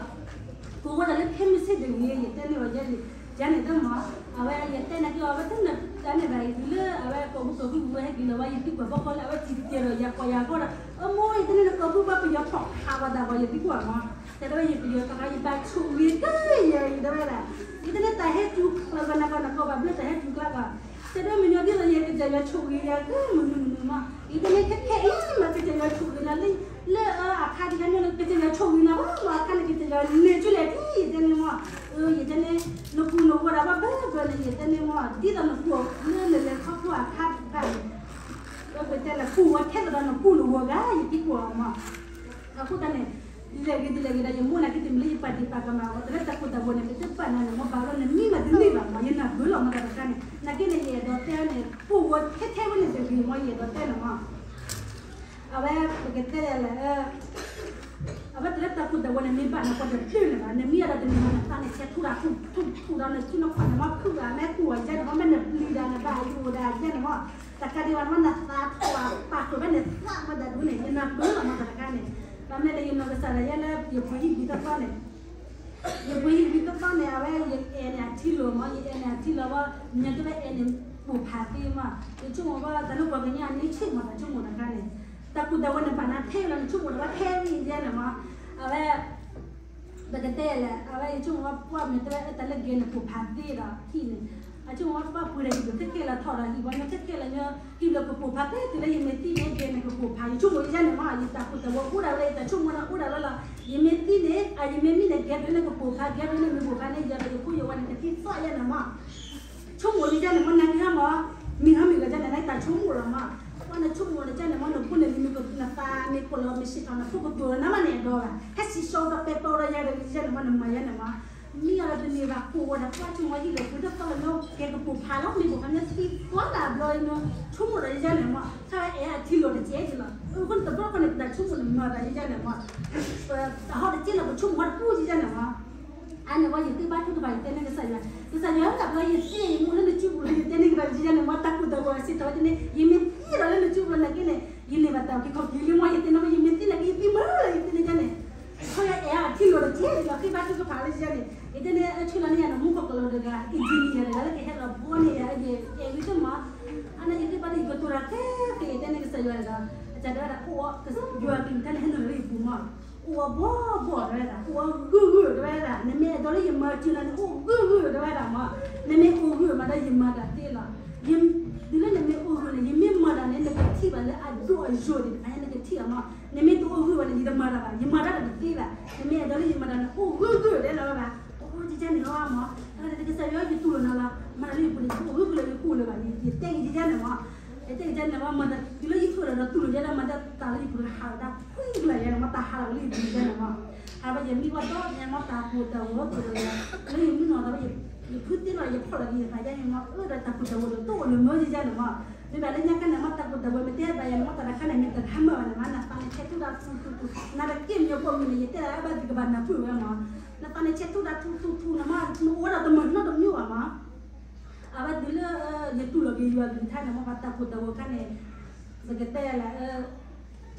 အိၣ်ဝဲဒၣ်လၢခဲမုၢ်ဆ့ၣ်တဂ့ၤ ယတဲန့ၢ်အီၤယဲန့ၣ်, ယၤန့ၣ်တမ့ၢ်, အဝဲယတဲနာ်က့အီၤ အဝဲတန့ၢ်တၢ်န့ၣ်ဘၣ် တုၤလၢအဝဲကိးမုၢ်ကိးခုပူၤဝဲဟဲက့ၤလီၤဝဲ ယသံကွၢ်ဘီဃီလၢ အဝဲစံၣ်တဲၤဒီးယၤကွၢ်ယၤဃီဒီး အမိၢ် ယတဲန့ၢ်နကိးဖုဘၣ်ပယီၤထီၣ်ခးဝဲဒၣ်ဂီၤ ယသံကွၢ်မး, တဲဒၣ်ဝဲယပယီၤထီၣ်ခး ယဘၣ်ဆိၣ်ဂ့ၤက့ၤယဲအံၤ တဲဝဲဒၣ်, ယတဲန့ၢ်တၢ်ဟဲတုၤကျါဂီၤနၤဂီၤ နကိးဘၣ်ဘျၢတၢ်ဟဲတုၤကျါဂီၤ တဲဒၣ်မ့ၢ်ညီဒ်သိးယကစၢ်ယွၤဆိၣ်ဂ့ၤယၤက့ၤမုၢ်နုာ်မုၢ်နုာ်မး, ယတဲန့ၢ်ခဲခဲအံၤမး ကစၢ်ယွၤဆိၣ်ဂ့ၤနၤလၢ လၢအခါတခါညါန့ၣ် ကစၢ်ယွၤဆိၣ်ဂ့ၤနၤဘၣ်မး အခါန့ၣ်ကစၢ်ယွၤန့ၢ်ဆူလဲၣ်ထံ ယတဲန့ၢ်မး, ယတဲန့ၢ် နကူၣ်နဂီၤဒၣ်ဘၣ်ဘၣ်ဘၣ်န့ၣ် ယတဲန့ၢ်မး ဒ်သိးနကူၣ်လၢနလဲၤခီဖျိအခါတဖၣ်န့ၣ် ပတဲလၢကူၣ်ဝဲထဲသိးဒီး နကူၣ်နဂီၤဂၤ ယသံကွၢ်အီၤမး, အဃိသတးန့ၣ် ဒ်လဲၣ်ဂ့ၤဒ်လဲၣ်ဂ့ၤဒီး ယမိၢ်နာ်က့တမ့ၢ်လၢယပာ်ဒ့ၣ်ပာ်ကမၣ်အီၤ တၢ်လၢတၢ်ကိၢ်တၢ်ဂီၤန့ၣ် ပတဘၣ်နၤန့ၣ် မ့ၢ်ဘၣ်လီၤနမံဘၣ်တန့ၢ်ဘၣ်မး ယနၢ်ပၢၢ်လီၤမးတၢ်တခါန့ၣ် နာ်က့န့ၣ် ယအဲၣ်ဒိးတဲန့ၣ် ကူၣ်ဝဲထဲထဲဝဲန့ၣ်တဂ့ၤမး ယအဲၣ်ဒိးတဲန့ၣ်မး အဝဲပကတဲလဲၣ် အဝဲတလၢတၢ်ကူၣ်တၢ်ဂီၤန့ၣ် မ့ၢ်ဘၣ်နၤပှၤတဖျၢၣ်န့ၣ်ဘၣ် နမံအီၤဒီးတနံၤမး နသးန့ၣ်ဆဲးထူၣ်ဒၣ်ထူၣ်ထူၣ်ထူၣ်ဒီး နစုနခွါန့ၣ် မ့ၢ်ဖုၣ်ဂၤမ့ၢ်ကူၣ်ဂၤယဲန့ၣ်မး မ့ၢ်နပျံၤဒၣ်နဘၣ်ယိၣ်ဒၣ်ယဲန့ၣ်မး တကးဒံးဘၣ်မး နသးထီၣ်ပာ်ဃုာ်ဖဲန့ၣ်သးမးဒၣ်ဒ်န့ၣ် ယနၢ်ပၢၢ်လီၤမးတၢ်တခါန့ၣ် ဘၣ်မနုၤလဲၣ် ယနီၢ်ကစၢ်ဒၣ်ယဲလၢ ယပှ့ၤဟံၣ်ဝံၤသီသီန့ၣ် ယပှ့ၤဟံၣ်ဝံၤသီသီန့ၣ် အဝဲယအဲၣ်န့ၣ်အထံလီၤမး ယအဲၣ်န့ၣ်အထံလီၤဝဲ မ့ၢ်တဲဝဲအဲၣ်န့ၣ် ပိာ်ဖးသ့မး ယဆိကမိၣ်ဝဲတၢ်လၢပှၤကညီအန့ဆ့ၣ်မး တၢ်ဆိကမိၣ်တခါန့ၣ် တၢ်ကူၣ်တၢ်ဂီၤန့ၣ်ဘၣ်နၤထဲလီၤ နဆိကမိၣ်တၢ်ဝဲထဲဝံၤယဲန့ၣ်မး အဝဲ ပကတဲလဲၣ် အဝဲယဆိကမိၣ်ဝဲပှၢ်မ့ၢ်တဲဝဲတၢ်လၢဂဲၤန့ၣ်ပိာ်ဖးသ့ဒီးဟံၣ်န့ၣ် အဆိကမိၣ်ဝဲပှၢ်ပှ့ၤဒီးဟံၣ်ဘျီခဲခဲလၢာ်ထီၣ်ဒီးဟံၣ်ဘီညါခဲခဲလၢာ်ညါ ဟံၣ်ဘျီကပိာ်ဖးသ့တုၤလၢယမ့ၢ်သံန့ၣ် ဂဲၤန့ၣ်ကပိာ်ဖး ယဆိကမိၣ်ယဲန့ၣ်မး ယတၢ်ကူၣ်တၢ်ဂီၤအိၣ်ဒၣ်ဝဲလၢယတၢ်ဆိကမိၣ်န့ၣ်အိၣ်ဒၣ်ဝဲလီၤ ယမ့ၢ်သံန့ၣ် အယမ့ၢ်မံန့ၣ် ဂဲၤတုၤလၢကပိာ်ဖး ဂဲၤတုၤလၢမ့ၢ်ပိာ်ဖးန့ၣ် ယၤဒီးယဖိယဝၤန့ၣ် ကသံသီယဲန့ၣ်မး ဆိကမိၣ်လံယဲန့ၣ်မး နၤမံၤဟါမး မံၤဟါမ့ၢ်ဂ့ၤယဲန့ၣ် နတၢ်ဆိကမိၣ်လီၤမး ပှၤနဆိကမိၣ်လၢယဲန့ၣ်မး နဖိန့ၣ်လံမ့ၢ်ကနသးမ့ၢ်ကိၣ်လီၤမ့ၢ်ဆံးထီၣ် နဖိကဒိၣ်လီၤနမးန့ၣ်အဒိဘၣ် ဟဲစံးဆၢဒီးပဲာ်တီဒီးယဲဒီးယဲန့ၣ်မး နမၤယဲန့ၣ်မး မံအီၤဒီးတန့ၢ်ဘၣ် ကိၢ်ဝဲဒီးပှၤဆိကမိၣ်ဟံၣ်လီၤ ပှ့ၤတသီလီၤမ့ၢ်ကဲကပိာ်ဖးလီၤ မ့ၢ်ပိာ်ဖးမ့ၢ်သံသီတၢ်ဘျီအံၤမး ဆိကမိၣ်ဒီးယဲန့ၣ်မး ဆၢအဲၣ်အထံလီၤတကဲကလီၤ အဃိန့ၣ်တဘျီဃီန့ၣ် ပတၢ်ဆိကမိၣ်န့ၣ်မၤသးယဲန့ၣ်မး ပဟီၣ်တကဲလီၤ ပဆိကမိၣ်ဟီၣ်တပူၤယဲန့ၣ်မး အန့ၣ်ဝဲယသ့ၣ်ဘါထုကဖၣ် ယတဲန့ၢ်ကစၢ်ယွၤ, ကစၢ်ယွၤဧၢ တၢ်ဘျီယသ့ၣ်ယမိၢ်လၢနစုပူၤလီၤ ယတဲန့ၢ်ကစၢ်ယွၤန့ၣ် မ်တၢ်ကူၣ်တၢ်ဂီၤစံးထီၣ်ဝဲတန့ၢ် ယမ့ၢ်သံဒီးလၢနစုပူၤလီၤနာ်က့န့ၣ် ယန့ၢ်ဘၣ်တၢ်အုၣ်က့ၤခီၣ်က့ၤလံ မ်ယတဲန့ၢ်ဝဲ ယမ့ၢ်သံနာ်က့ ယသံမုာ်လီၤ ယသ့ၣ်ညါန့ၣ် ခီယအဲၣ်အထံလီၤတကဲလီၤ ဃ့ဘါထုကဖၣ်လၢယဲန့ၣ် ယတဲန့ၢ်အဆၢလီၤန့ၢ်ယၤန့ၣ် မူခိၣ်ကလီၤတဂၤ engineer တဂၤလၢကဟဲလီၤဘှီန့ၢ်ယၤ ယအဲၣ်ဝံၤတမး အန့ၣ်ယသ့ၣ်ဘါဒီးယကတိၤတၢ်ခဲက့ၤ ယတဲန့ၢ်ကစၢ်ယွၤဒီး အကစၢ်တဲဝဲဒၣ် အိၣ်အီၤ ယွၤကလုၢ်ကထါန့ၣ်ဟဲနုာ်လီၤလၢယပူၤမး အိၣ်အီၤဘီဘီတဲဝဲဒၣ် အိၣ်အီၤဂုၢ်ဂုၢ်တဲဝဲဒၣ် နမ့ၢ်အဲၣ်ဒိးလၢယမၤစၢၤနၤန့ၣ် အိၣ်ဂုၢ်ဂုၢ်တဲဝဲဒၣ်မး နမ့ၢ်အိၣ်ဂုၢ်မးဒီးယမၤတၢ်သ့လီၤ တုၤလၢနမ့ၢ်အိၣ်ဂုၢ်န့ၣ် ယမ့ၢ်မၤတၢ်န့ၣ် နကထံၣ်ဘၣ်လၢအဒိၣ်အယိာ်ဒံးတခါညါ နကထံၣ်အီၤမး နမ့ၢ်တအိၣ်ဂုၢ်ဘၣ်န့ၣ် ယတမၤတၢ်ဘၣ် ယမၤတၢ်တသ့ဘၣ် နမ့ၢ်အဲၣ်ဒိးလၢယမၤတၢ်န့ၣ် အိၣ်ဂုၢ်ဂုၢ်တဲလီၤဘၣ် အိၣ်ယကဲန့ၣ်လီၤမး တၢ်ကစၢ်ယွၤယတူၢ်လိာ်နၤလီၤ မၤတၢ်လၢယပူၤန့ၣ် ယအိၣ်ဂုၢ်ဂုၢ်လၢယကူၣ်လၢၤဘၣ် ယတဲက့ၤယကဲန့ၣ်မး ယတဲက့ၤယကဲန့ၣ်မး မၤတၢ်တုၤလၢယထူၣ်ဒီး တူၢ်လိာ်ယဲဒီးမၤတၢ်တၢ်လၢယပူၤန့ၣ် ဟးလီၤတၢ်ခွံကလၢၤယဲန့ၣ်မး တၢ်ဟးလီၤဝဲလၢယပူၤယဲန့ၣ်မး ဟးဝဲယမံဝဲဒီးယဲမး တၢ်ကူၣ်တၢ်ဂီၤတူၢ်လိာ်ယဲ လၢယမုၢ်နီၢ်ဒီး ယဖုသ့ၣ်နီၣ်ဒီး ယဖီၣ်လီၤက့ၤယသးယဲန့ၣ်မး အၢဒီးတၢ်ကူၣ်တၢ်ဂီၤဒီး တအိၣ်လၢၤမၢယဲန့ၣ်မး မ့ၢ်ဘၣ်လၢညါခါန့ၣ်မး တၢ်ကူၣ်တၢ်ဂီၤမ့ၢ်တဲဘၣ်ယဲန့ၣ်မး တၢ်တခါန့ၣ် မ့ၢ်တၢ်တဟါမၢဘၣ်န့ၣ်မး နသးန့ၣ်ဆဲးထူၣ်ဒၣ်ထူၣ်ထူၣ်ထူၣ် နတက့ၢ်မံၤပိာ်မုၣ်န့ၣ် ယတဲဒၣ်ဘၣ်သုကဘၣ်နၢ်ပၢၢ်ဝဲမး နသးန့ၣ်ဆဲးထူၣ်ဒၣ်ထူၣ်ထူၣ်ထူၣ်န့ၣ်မး နအိၣ်ဝဲဒၣ်တမုာ်နီတမံၤဘၣ်မး အဝဲတုၤလၢ ယတူၢ်လိာ်က့ၤယွၤကလုၢ်ကထါန့ၣ်မး ပှၤတၢ်ကူၣ်တၢ်ဂီၤခါန့ၣ် ပကတဲလၢ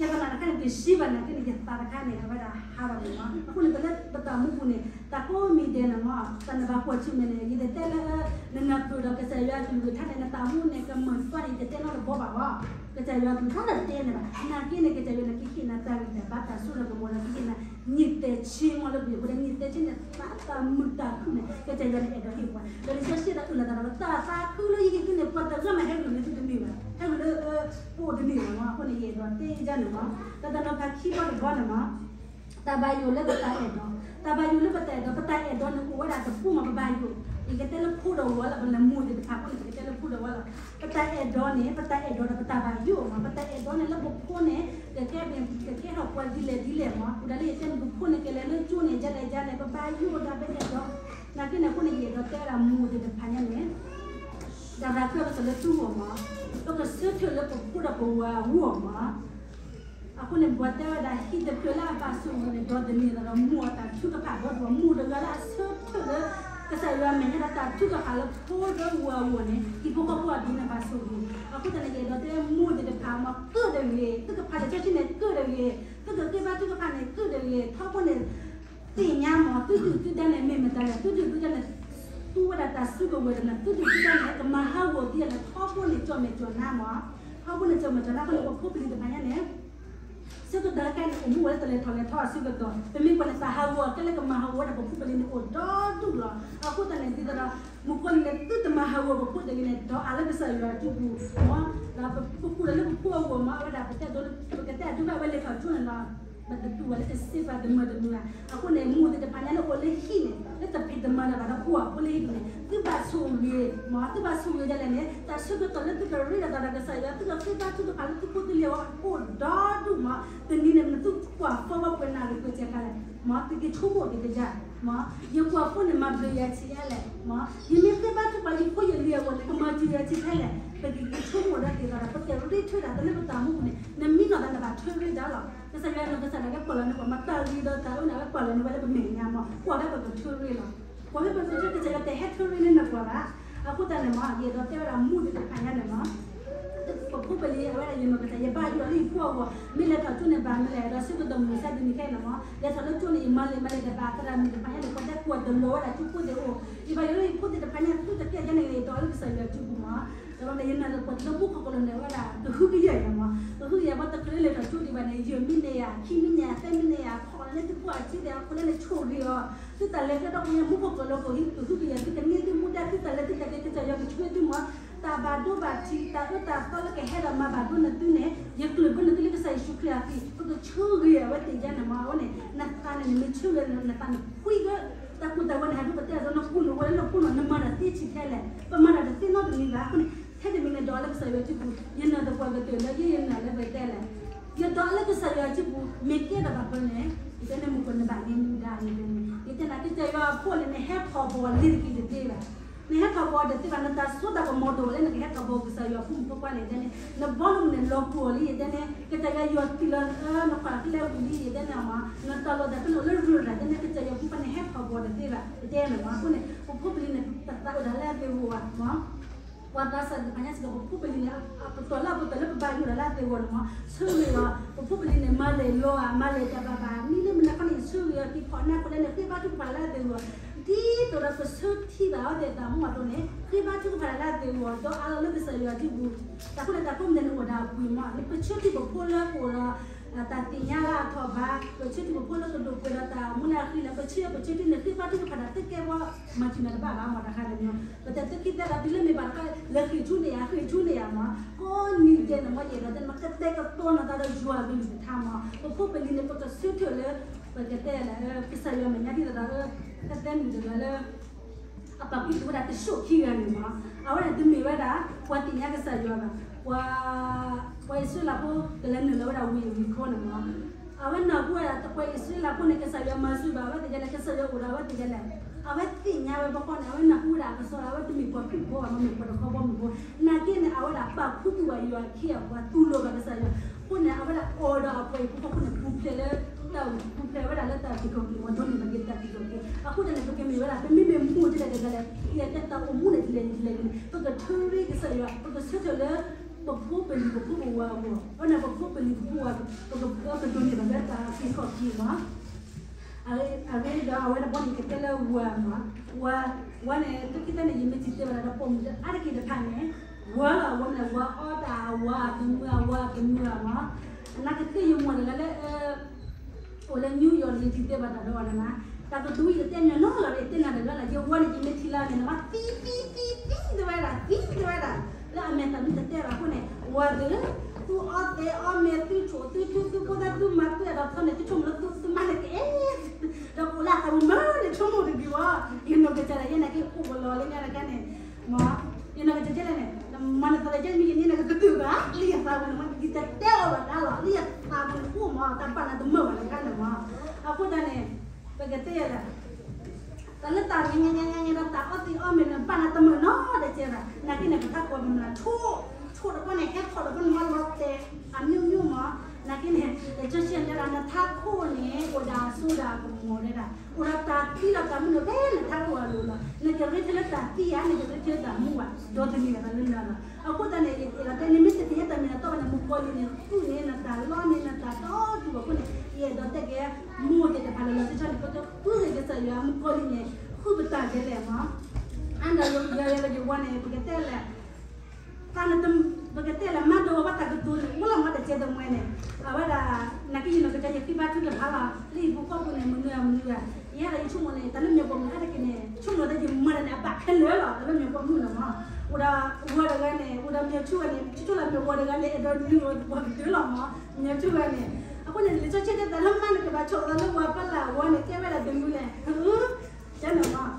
ယသနာ်တခါန့ၣ် တဆံဘၣ်နာ်က့န့ၣ် ယသးတခါန့ၣ် အဝဲဒၣ်ဟးထီၣ်န့ၣ်မး အဃိန့ၣ် တၢ်လၢပတၢ်မူပူၤန့ၣ် တၢ်ကိးမံၤဒဲးန့ၣ်မး တၢ်နဘၣ်ကွၢ်ဆၢၣ်မဲာ်န့ၣ် ယတတဲလၢ နနၢ်ပၢၢ်ဒီးကစၢ်ယွၤကလုၢ်ကထါန့ၣ် နတၢ်မူန့ၣ် ကမုာ်သီန့ၣ် ယတတဲနီတဘီဘၣ်ဘၣ် ကစၢ်ယွၤကလုၢ်ကထါန့ၣ်တဲန့ၣ်ဘၣ် နာ်က့န့ၣ် ကစၢ်ယွၤန့ၣ် ကဟ့ၣ်နၤတၢ်ဂံၢ်တၢ်ဘါတၢ်စိတၢ်ကမီၤဒီး ကဟ့ၣ်နၤ ညံၣ်တဲာ်ဆ့မးလၢပယီၤဖိဒီး ညံၣ်တဲာ်ဆ့န့ၣ် သးတၢ်မုာ်တၢ်ခုၣ်န့ၣ် ကစၢ်ယွၤန့ၣ်အဲၣ်ဒိးဟ့ၣ်ပှၤ ဒီးလံာ်စီဆှံဒီးအုၣ်လီၤသးဒီး တၢ်သးခုလၢယဟ့ၣ်သုန့ၣ် ပှၤတဂၤမးဟဲဂုာ်လၢသုတန့ၢ်ဘၣ် ဟဲဂုာ်လၢ ပအိၣ်တန့ၢ်ဘၣ်မး အဃိန့ၣ် ယအဲၣ်ဒိးတဲယဲန့ၣ်မး ဒီးတၢ်နီၤဖးခံဘီတဘီန့ၣ်မး တၢ်ဘၣ်ယိၣ်လၢပတၢ်အဲၣ်ဒိး တၢ်ဘၣ်ယိၣ်လၢပတၢ်အဲၣ်ဒိး ပတၢ်အဲၣ်ဒိးန့ၣ်အိၣ်ဝဲဒၣ်တပူၤမး ပဘၣ်ယိၣ် ယကတဲလၢဖိဒီးဝၤလီၤ ပလၢမိၢ်သ့ၣ်တဖၣ်အဃိန့ၣ် ပကတဲလၢဖိဒီးဝၤလီၤ ပတၢ်အဲၣ်ဒိးန့ၣ် ပတၢ်အဲၣ်ဒိးဒီးပတၢ်ဘၣ်ယိၣ်မး ပတၢ်အဲၣ်ဒိးန့ၣ်လၢပဖိန့ၣ် ကကဲ ကကဲထီၣ်ပှၤဒ်လဲၣ်ဒ်လဲၣ်မး အိၣ်ဒၣ်လၢယတဲန့ၣ် ပဖိန့ၣ် ကလဲၤလၢကၠိန့ၣ် ယလဲၤယလဲၣ် ပဘၣ်ယိၣ်ဒၣ်ပအဲၣ်ဒိး နာ်က့န့ၣ်အဃိန့ၣ် ယအဲၣ်ဒိးတဲဝဲဒၣ်မိၢ်သ့ၣ်တဖၣ်ညါန့ၣ် တၢ်သးခုကစၢ်လၢသုဂီၢ်မး ပကဆၢထၢၣ်လၢပဖိဒီးပဝၤအဂီၢ်မး အဃိန့ၣ် ပှၤတဲဝဲဒၣ် ဟံၣ်တဖျၢၣ်လၢအဘၣ်ဆိၣ်ဂ့ၤန့ၣ် ဒီးသန့ၤသးဒီးမိၢ်အတၢ်ထုကဖၣ်ဒီး မိၢ်တဂၤလၢအဆၢထၢၣ်လၢ ကစၢ်ယွၤမဲာ်ညါဒီးတၢ်ထုကဖၣ်လၢဖိဒီးဝၤအဂီၢ်န့ၣ် ဟံၣ်ဖိဃီဖိအဒိန့ၣ်ဘၣ်ဆိၣ်ဂ့ၤ အဃိသတးန့ၣ် ယအဲၣ်ဒိးတဲမိၢ်သ့ၣ်တဖၣ်မး ကုၢ်တဂ့ၤ သုကဖးလံာ်စီဆှံန့ၣ် ကုၢ်တဂ့ၤ သုကဃ့ဘါထုကဖၣ်န့ၣ် ကုၢ်တဂ့ၤ ထီဘိန့ၣ် သ့ၣ်ညါမး သုဒုၣ်သုဒါန့ၣ် မ့ၢ်မတၤလဲၣ်, သုဒုၣ်သုဒါန့ၣ် သူဝဲဒၣ်တၢ်စုကဝဲၤတၢ်န့ၣ် သုဒုၣ်သုဒါန့ၣ် ကမၤဟးဂီၤသ့လဲၣ်, ထီဘိန့ၣ်ကၠီၣ်မဲာ်ကၠီၣ်နါမး, ထီဘိန့ၣ်ကၠီၣ်မဲာ်ကၠီၣ်နါအဃိန့ၣ် ပဖိပလံၤတဖၣ်ညါန့ၣ် ဆၢကတီၢ်ခဲအံၤန့ၣ် အိၣ်မူဝဲလၢတလဲၤထီၣ်လဲၤထီအစုကတီၢ်, ပမ့ၢ်ကွၢ်န့ၣ် တၢ်ဟးဂီၤအကဲလၢကမၤဟးဂီၤဝဲဒၣ်ပဖိပလံၤန့ၣ် အိၣ်ဒီဒူၣ်လီၤ. အဃိသတးန့ၣ် ဒ်သိးဒီး မုၣ်ကီၤလံၢ်န့ၣ် သုတမၤဟးဂီၤပဖိတဂ့ၤန့ၣ် ဒီးအါလၢကစၢ်ယွၤအစုပူၤမး, ဒီးပကူၣ်လီၤလၢပဖိအဂီၢ်မး, အဝဲဒၣ်ပတဲဒိလၢ ပကတဲအဒိလၢအဝဲလဲၤထီၣ်ကၠိန့ၣ်လီၤ. ပတတူၢ်ဘၣ်လၢကစ့ပာ်တမၢတမုာ်ဘၣ်. အဃိန့ၣ် မိၢ်သ့ၣ်တဖၣ်ညါန့ၣ် အိၣ်လၢဟံၣ်န့ၣ် လၢတဖံးတမၤလၢၤဘၣ်ဒီး ကွၢ်ဖိလၢဟံၣ်န့ၣ် သုဘၣ်ဆိၣ်ဂ့ၤမး, သုဘၣ်ဆိၣ်ဂ့ၤဒ်လဲၣ်န့ၣ် တၢ်ဆၢကတီၢ်လၢသုကရ့လိာ်သးဒီးကစၢ်ယွၤ သုကဃ့ဘါထုကဖၣ်လၢသုဖိသုလံၤအဂီၢ် အိၣ်ဒီဒူၣ်မး, တနံၤန့ၣ် နသုကွၢ်ဖိဘၣ်ပှဲၤနၣ်ရံၣ်ပှဲၤစဲးကါလဲၣ်မး, သုကဆိကမိၣ်က့ၤကယၤမး, ယကွၢ်ဖိန့ၣ် မၤဘျုးယၤဆံးယါလဲၣ်မး, ယမ့ၢ်ဃ့ဘါထုကဖၣ်ယဖိယလံၤအဂီၢ်န့ၣ် ကမၤစၢၤယၤဆံးခဲလဲၣ်, ပကက့ၤဆိကမိၣ်ဒီးက့ၤသးဒီး ပကရ့ထွဲဒၣ်တၢ်လၢပတၢ်မူပူၤန့ၣ် နမံနီၢ်သးနဘၣ်ထွဲရ့ဒၣ်လီၤ. ကစၢ်ယွၤနီၢ်ကစၢ်ဒၣ်ကပာ်လီၤန့ၢ်ပှၤမး တၢ်ဂ့ၤဒီးတၢ်အၢန့ၣ် အဝဲပာ်လီၤန့ၢ်ဝဲလၢပမဲာ်ညါမး, ကွၢ်ဖဲပကထွဲရ့လီၤ. ကွၢ်ဖဲပကထွဲရ့ ကစၢ်ယွၤတဟဲထွဲရ့န့ၢ်နပှၤဘၣ်. အဃိသတးန့ၣ်မး ယအဲၣ်ဒိးတဲဝဲဒၣ်မိၢ်သ့ၣ်တဖၣ်ညါန့ၣ်မး ပဖိပလံၤ အဝဲဒၣ်ယနီၢ်ကစၢ် ယဘၣ်ယိၣ်လၢယဖိအဂီၢ် မ့ၢ်လဲၤထီၣ်ကၠိန့ၣ် ဘၣ်မနုၤလဲၣ် ဒီးဆၢကတီၢ်မုၢ်မဆါတနံၤခဲအံၤန့ၣ်မး လဲၤထီၣ်လၢကၠိန့ၣ် ယမၤလ့ၣ်မၤလ့ၣ်တဘၣ်သရၣ်မုၣ်တဖၣ်ညါန့ၣ် ပှၤတဲကွၢ်တလီၤဝဲဒၣ်ကၠိဖိသ့ၣ်အိၣ်, ယဘၣ်ယိၣ်လၢယဖိသ့ၣ်တဖၣ်ညါ သုတကဲယါန့ၣ် ယဒီးလၢကစၢ်ယွၤစုပူၤမး, ဒီးယနာ်လၢပှၤတၢ်မူခိၣ်ကလီၤန့ၣ် အဝဲဒၣ်ကဟုကယာ်ယၤမး, ကဟုကယာ် ပှၤတချုးလၢလဲၤထီၣ်ကၠိဒံးဘၣ်န့ၣ် ယုၢ်မံန့ၢ်ယၤ ခံမံန့ၢ်ယၤ သၢမံန့ၢ်ယၤ ခီလၢသုဖိအစုသ့ၣ်အခိၣ်လၢနဆိၣ်ဂ့ၤအီၤ, သုတၢ်လဲၤကျဲဒီးပှၤမူခိၣ်ကလီၤ ကဟုကယာ်သု ကန့ၢ်သုမူဒါ သုတၢ်လဲၤသုတၢ်က့ၤ ကစၢ်ယွၤကဆှၢသုမး, တၢ်ဘၣ်ဒိဘၣ်ထံး တၢ်အၢတၢ်သီလၢကဟဲဒီးမၤဘၣ်ဒိနသုန့ၣ် ယကျၢၢ်ဘၢနသုလၢကစၢ်ယ့ၣ်ၡူးခရံာ်အမံၤ ပကဆိၣ်ဂ့ၤအဝဲသ့ၣ်ယါန့ၣ်မး, အဝဲန့ၣ် နသးန့ၣ် နမ့ၢ်ဆိၣ်ဂ့ၤ နသးန့ၣ်ဖှံဂၢၢ်, တၢ်ကူၣ်တၢ်ဝဲန့ၣ် ဟးဒိပတဲအသိး နကူၣ်နဝဲလၢနဖိန့ၣ် နမၤတၢ်သ့ဆံးခဲလဲၣ်, ပမၤတၢ်တသ့နီတမံၤဘၣ်အဃိန့ၣ် ထဲတမံၤန့ၣ် ဒီးလၢကစၢ်ယွၤစုပူၤ ယနာ်သပှၢ်ကတၢၢ်လၢယယနာ်လၢပတဲလဲၣ်, ယဒီးလၢကစၢ်ယွၤစုပူၤ မ့ၢ်ကဲတၢ်ဘၣ်ပၢန့ၣ် ယတဲန့ၣ် မုၣ်ကီၤနဘၣ်န့ၣ်မူဒါန့ၣ်, ယတဲန့ၣ် ကစၢ်ယွၤအဖိန့ၣ် နဟဲထီၣ်ဘီလ့ၤတက့ၤတသ့ဘၣ်, နဟဲထီၣ်ဘီတသ့ဘၣ်, နတၢ်စိတၢ်ကမီၤတအိၣ်လၢနကဟဲထီၣ်ဘီကစၢ်ယွၤဖိမုၣ်ဖိခွါန့ၣ် ယတဲန့ၣ် နဘီနမုၢ်န့ၣ်လီၤပှီၢ်လံ ယတဲန့ၣ် ကစၢ်ယွၤယွၤတံၢ်လီၤ နခွါကလဲၤဝံၤလံ ယတဲန့ၣ်မး နတၢ်လီၢ်တၢ်ကျဲအိၣ်လၢရၢၢ်တၢ် ယတဲန့ၣ် ကစၢ်ယွၤဖိခွါန့ၣ် ဟဲထီၣ်ဘီတသ့ဘၣ် ယတဲန့ၣ်မး အဃိန့ၣ် ပဖိပလံၤန့ၣ် တသးအိၣ်ဒၣ်လၢအသးဂီၢ်ဘၣ်မး ပှၤသးစၢ်တဖၣ်ညါစ့ၢ်ကီး ပဖိပလံၤန့ၣ် အကတီၢ်လၢအပတီၢ်လၢပဘၣ်ယိၣ်ဒၣ်လၢအသးဂီၢ်န့ၣ်မး ဆၢဂ့ၤအီၤ ပဖိပလံၤန့ၣ် မၤလဲၤလီၤဧါ မၤလဲၤတၢ်ဘၣ်ဘၣ် မံလၢမနုၤခီန့ၣ် ဆၢဂ့ၤအီၤ က့ၤဖီၣ်နၢ်ခိလဲၣ်န့ၣ် ဃ့ဘါထုကဖၣ်လၢအသးဂီၢ် ဒ်သိးဒီးပဆၢထံၣ်ဘၣ်အဝဲသ့ၣ်အတၢ်မူအသိးန့ၣ် ဃ့ဘါထုကဖၣ်လၢအသးဂီၢ် ဒီးအါလီၤလၢကစၢ်ယွၤစုပူၤ တၢ်ဃိန့ၣ် တၢ်ကိးမံၤဒဲးန့ၣ်အိၣ်ဒၣ်အပှ့ၤမး ပဆၢထံၣ်ပဖိလၢကအိၣ်ဒီး တၢ်သ့ၣ်ညါလၢအထီၣ်ဘး ပဆၢထံၣ်ပဖိလၢကဒိၣ်ပှဲၤဒီးတၢ်မူလၢအဃံလၤ ပဆၢထံၣ်ပဆၢထံၣ်န့ၣ် ဃ့ဘါထုကဖၣ်တၢ်သ့ကဲပှၤ မၤစၢၤနၤတဘၣ်ဘၣ်မး တၢ်ဃးန့ၣ်မး ပတသ့ခံသ့ဒီးတုၤလၢမ့ၢ်ဘၣ်တခါ လဲၤဃ့ၢ်ဆူန့ၢ်ယၤ ဃ့ၢ်ဆူန့ၢ်ယၤမး ကိးနံၤဒဲးန့ၣ်မး ယအဲၣ်ဒိးတဲန့ၣ်မး ကတဲာ်ကတီၤနသးဒီးယွၤအကလုၢ်ကထါမး ပဖိပလံၤန့ၣ် ပကဆၢထၢၣ်လၢ ပကတဲလၢ ကစၢ်ယွၤမဲာ်ညါဒ်သိးဒီး ကတဲမုၢ်တဂၤလၢ အပာ်ကွံာ်သူဝဲဒၣ်တဆံခံဂၤန့ၣ်မး အဝဲန့ၣ်တမ့ၢ်ဝဲဒၣ် ပှၤသ့ၣ်ညါကစၢ်ယွၤဘၣ် ပှၤ ပှၤအံၣ်စရ့လးဖိ ကလဲၤနုာ်လီၤဝဲဒၣ်ဝ့ၢ်ယရံၤခိၤန့ၣ်မး အဝဲနၢ်ဟူဝဲဒၣ် ပှၤအံၣ်စရ့လးဖိန့ၣ် ကစၢ်ယွၤမၤစၢၤဘၣ်အဝဲသ့ၣ်ဒ်လဲၣ် ကစၢ်ယွၤအိၣ်ဒီးအဝဲသ့ၣ်ဒ်လဲၣ် အဝဲသ့ၣ်ညါဝဲဘၣ်ဃိန့ၣ် အဝဲနၢ်ဟူဝဲဒၣ်အကစီဒီး အဝဲတမ့ၢ်ပှၤခရံာ်ဖိဘၣ် မ့ၢ်ပှၤတခီဘီမုၢ်ဖိ နာ်က့န့ၣ် အဝဲဒၣ်ပာ်ခူသူၣ်ဘၣ်ယွၤအခ့အပှၤ တူၢ်လိာ်ဘၣ်ကစၢ်ယွၤ အဃိန့ၣ် အဝဲဒၣ်အိၣ်ဒီးအပှၤဟံၣ်ဖိဃီဖိန့ၣ် ပူၤဖျဲးလၢ ပူၤဖျဲးဝဲဒၣ်လၢတၢ်အုၣ်က့ၤခီၣ်က့ၤမး ဒိးန့ၢ်ဘၣ်က့ၤတၢ်အုၣ်က့ၤခီၣ်က့ၤ အဃိသတးန့ၣ် ပကမ့ၢ်ဝဲဒၣ် ပမ့မ့ၢ်မိၢ်ဒ်လဲၣ်ဒ်လဲၣ် ပကတဲတၢ်အိၣ်မူန့ၣ်ဒ်လဲၣ်ဒ်လဲၣ်န့ၣ် ပကထၢရ့ကစၢ်ယွၤ ပကဆၢထၢၣ်လၢ ပဖိပလံၤပဖိပဝၤအဂီၢ် အဃိန့ၣ် ပဖိပလံၤပဖိပဝၤ ပကဒိးန့ၢ်ဘၣ်လၢတၢ်အုၣ်က့ၤခီၣ်က့ၤမး အဂ့ၢ်ဒီးအဝဲတဘီန့ၣ် ကတဲလၢဝၤမး ဝၤ ဝၤန့ၣ် တခံသၢန့ၣ် ယမ့ၢ်ထံၣ်တဲဘၣ်တၢ်ဒီးပိာ်မုၣ်အါတက့ၢ်တဖၣ်န့ၣ် ဝၤလီၤ ဝၤမ့ၢ်ဝၤအီတၢ် အဝၤအတမုာ် အဝၤအတမုာ်မး နာ်က့သ့ၣ်ယမိၢ်တဂၤလၢ အိၣ်လၢ New York န့ၣ်ယထံၣ်တဲဘၣ်တၢ်ဒီးအီၤနၤ တၢ်ကတိၤအံၤတတဲညီနီတဂၤ တဲနၤတဂၤလီၤ ယဝၤန့ၣ် ယမ့ၢ်ထံၣ်လၢန့ၣ် နမၤသံသံသံသံတဝဲဒၣ် သံတဝဲဒၣ် လၢအမဲာ်သးမ့ၢ်တတဲဘၣ်အဃိန့ၣ် ဝၤသ့ၣ် သုအီသဲးအီမဲာ် သုဆိၣ်သုထု သုဖိသၣ် သုမၤသုအဲၣ်ဒိးထီန့ၣ် သုဆိကမိၣ်လၢသုမါန့ၣ်ကအဲၣ် ဒီးကအိၣ်လၢအသးပူၤမးန့ၣ် ဆိကမိၣ်တဂ့ၤဝဲ ယနီၢ်ကစၢ်ဒၣ်ယဲနာ်က့ အိၣ်ကလီလၢညါတခါန့ၣ် မ့ၢ် ယနီၢ်ကစၢ်ဒၣ်လဲၣ်န့ၣ် မၤနသးဒ်ယဲမ့ၢ်ယန့ၢ်နကတတုာ်ဘၣ် လၢယသးပူၤန့ၣ်မ့ၢ် ယတတဲအီၤဘၣ်တၢ်လီၤ လၢယသးပူၤန့ၣ်အိၣ်မး တၢ်ပာ်နၤတမုာ်ဘၣ်တခါန့ၣ်မး အဃိသတးန့ၣ် ပကတဲယဲဒၣ် တၢ်လၢတၢ်ညါညါညါညါဒီးတၢ်အီသံးအီမဲာ်န့ၣ် ဘၣ်နၤတမုာ်နီတစဲးဘၣ် နာ်က့န့ၣ် ပတၢ်ကွၢ်မုၢ်လၢ် ဆိၣ် ဆိၣ်တခီန့ၣ် ဟဲထီၣ်တခီန့ၣ် မၤလီၤတဲာ် အမျိုးမျိုးမး နာ်က့န့ၣ် ယကၠီဆံၣ်တဲဒၣ် နထးခိၣ်န့ၣ် အိၣ်ဒၣ်အစိဒၣ်အကမီၤဒဲဒၣ် အိၣ်ဒီးတၢ်သံဒီးတၢ်မုာ်န့ၣ် ဖဲနထးခိၣ်အလိၤလီၤ နကရ့ထဲလၢတၢ်သံဧါ နကရ့ထဲလၢတၢ်မူဘၣ် ဒီးတမ့ၢ်ဘၣ်လၢနၤလီၤ အဃိသတးန့ၣ် ယအဲၣ်ဒိးတဲ နမ့ၢ်တသ့ၣ်ညါတၢ်မ့ၢ်တၢ်တီဘၣ်န့ၣ် မုၣ်ကီၤလံၢ်န့ၣ် သူၣ်န့ၣ် နတၢ်လီန့ၣ် နတၢ်တီတူၢ်ဘၣ်အဃိန့ၣ် ယအဲၣ်ဒိးတဲက့ၤ မိၢ်သ့ၣ်တဖၣ်လၢလီၤဆီဆီန့ၣ် ပကဃုက့ၤကစၢ်ယွၤမုၣ်ကီၤလံၢ်န့ၣ် ဃုပတၢ်ဒဲးလဲၣ်မး. အါဒၣ်ယွၤယွၤယွၤဝဲန့ၣ် ပကတဲလဲၣ် သးနတ ပကတဲလဲၣ် မၤဒိးဝဲဘၣ်တၢ်ကတိၤန့ၣ် အိၣ်လီၤမးတစဲးတမှဲန့ၣ် အဝဲဒၣ် နာ်က့ယနီၢ်ကစၢ်ယဃ့ဘါထုကဖၣ်လီၤ လၢယပူၤဃီပူၤန့ၣ် မနုၤမနုၤဂၤ ယဲဒၣ်ယဆိကမိၣ်န့ၣ် တၢ်လၢမ့ၢ်ပိာ်မုၣ်အါတက့ၢ်န့ၣ် ဆိကမိၣ်လၢယမၤတၢ်န့ၣ် အဘၣ်ခဲလၢာ်လီၤ တၢ်လၢမ့ၢ်ပိာ်မုၣ်န့ၣ်မး. အိၣ်ဒီးဝဲတဂၤန့ၣ် အိၣ်ဒီးမ့ၢ်ဆူၣ်ဝဲန့ၣ် ဆူၣ်ဆူၣ်လၢမ့ၢ်ဝဲတဂၤန့ၣ် အဲၣ်ဒိးနုာ်အီၤပှၤကတၢၢ်လီၤမး မ့ၢ်ဆူၣ်ဝဲန့ၣ်. အဃိန့ၣ် လံာ်စီဆှံတဲတၢ်လၢမၤန့ၣ် ကဘၣ်ဆီၣ်လီၤသးလၢဝၤဖီလာ်အဂီၢ်န့ၣ် ကဲဝဲဒၣ်တမုာ်လဲၣ် ကဲန့ၣ်မး.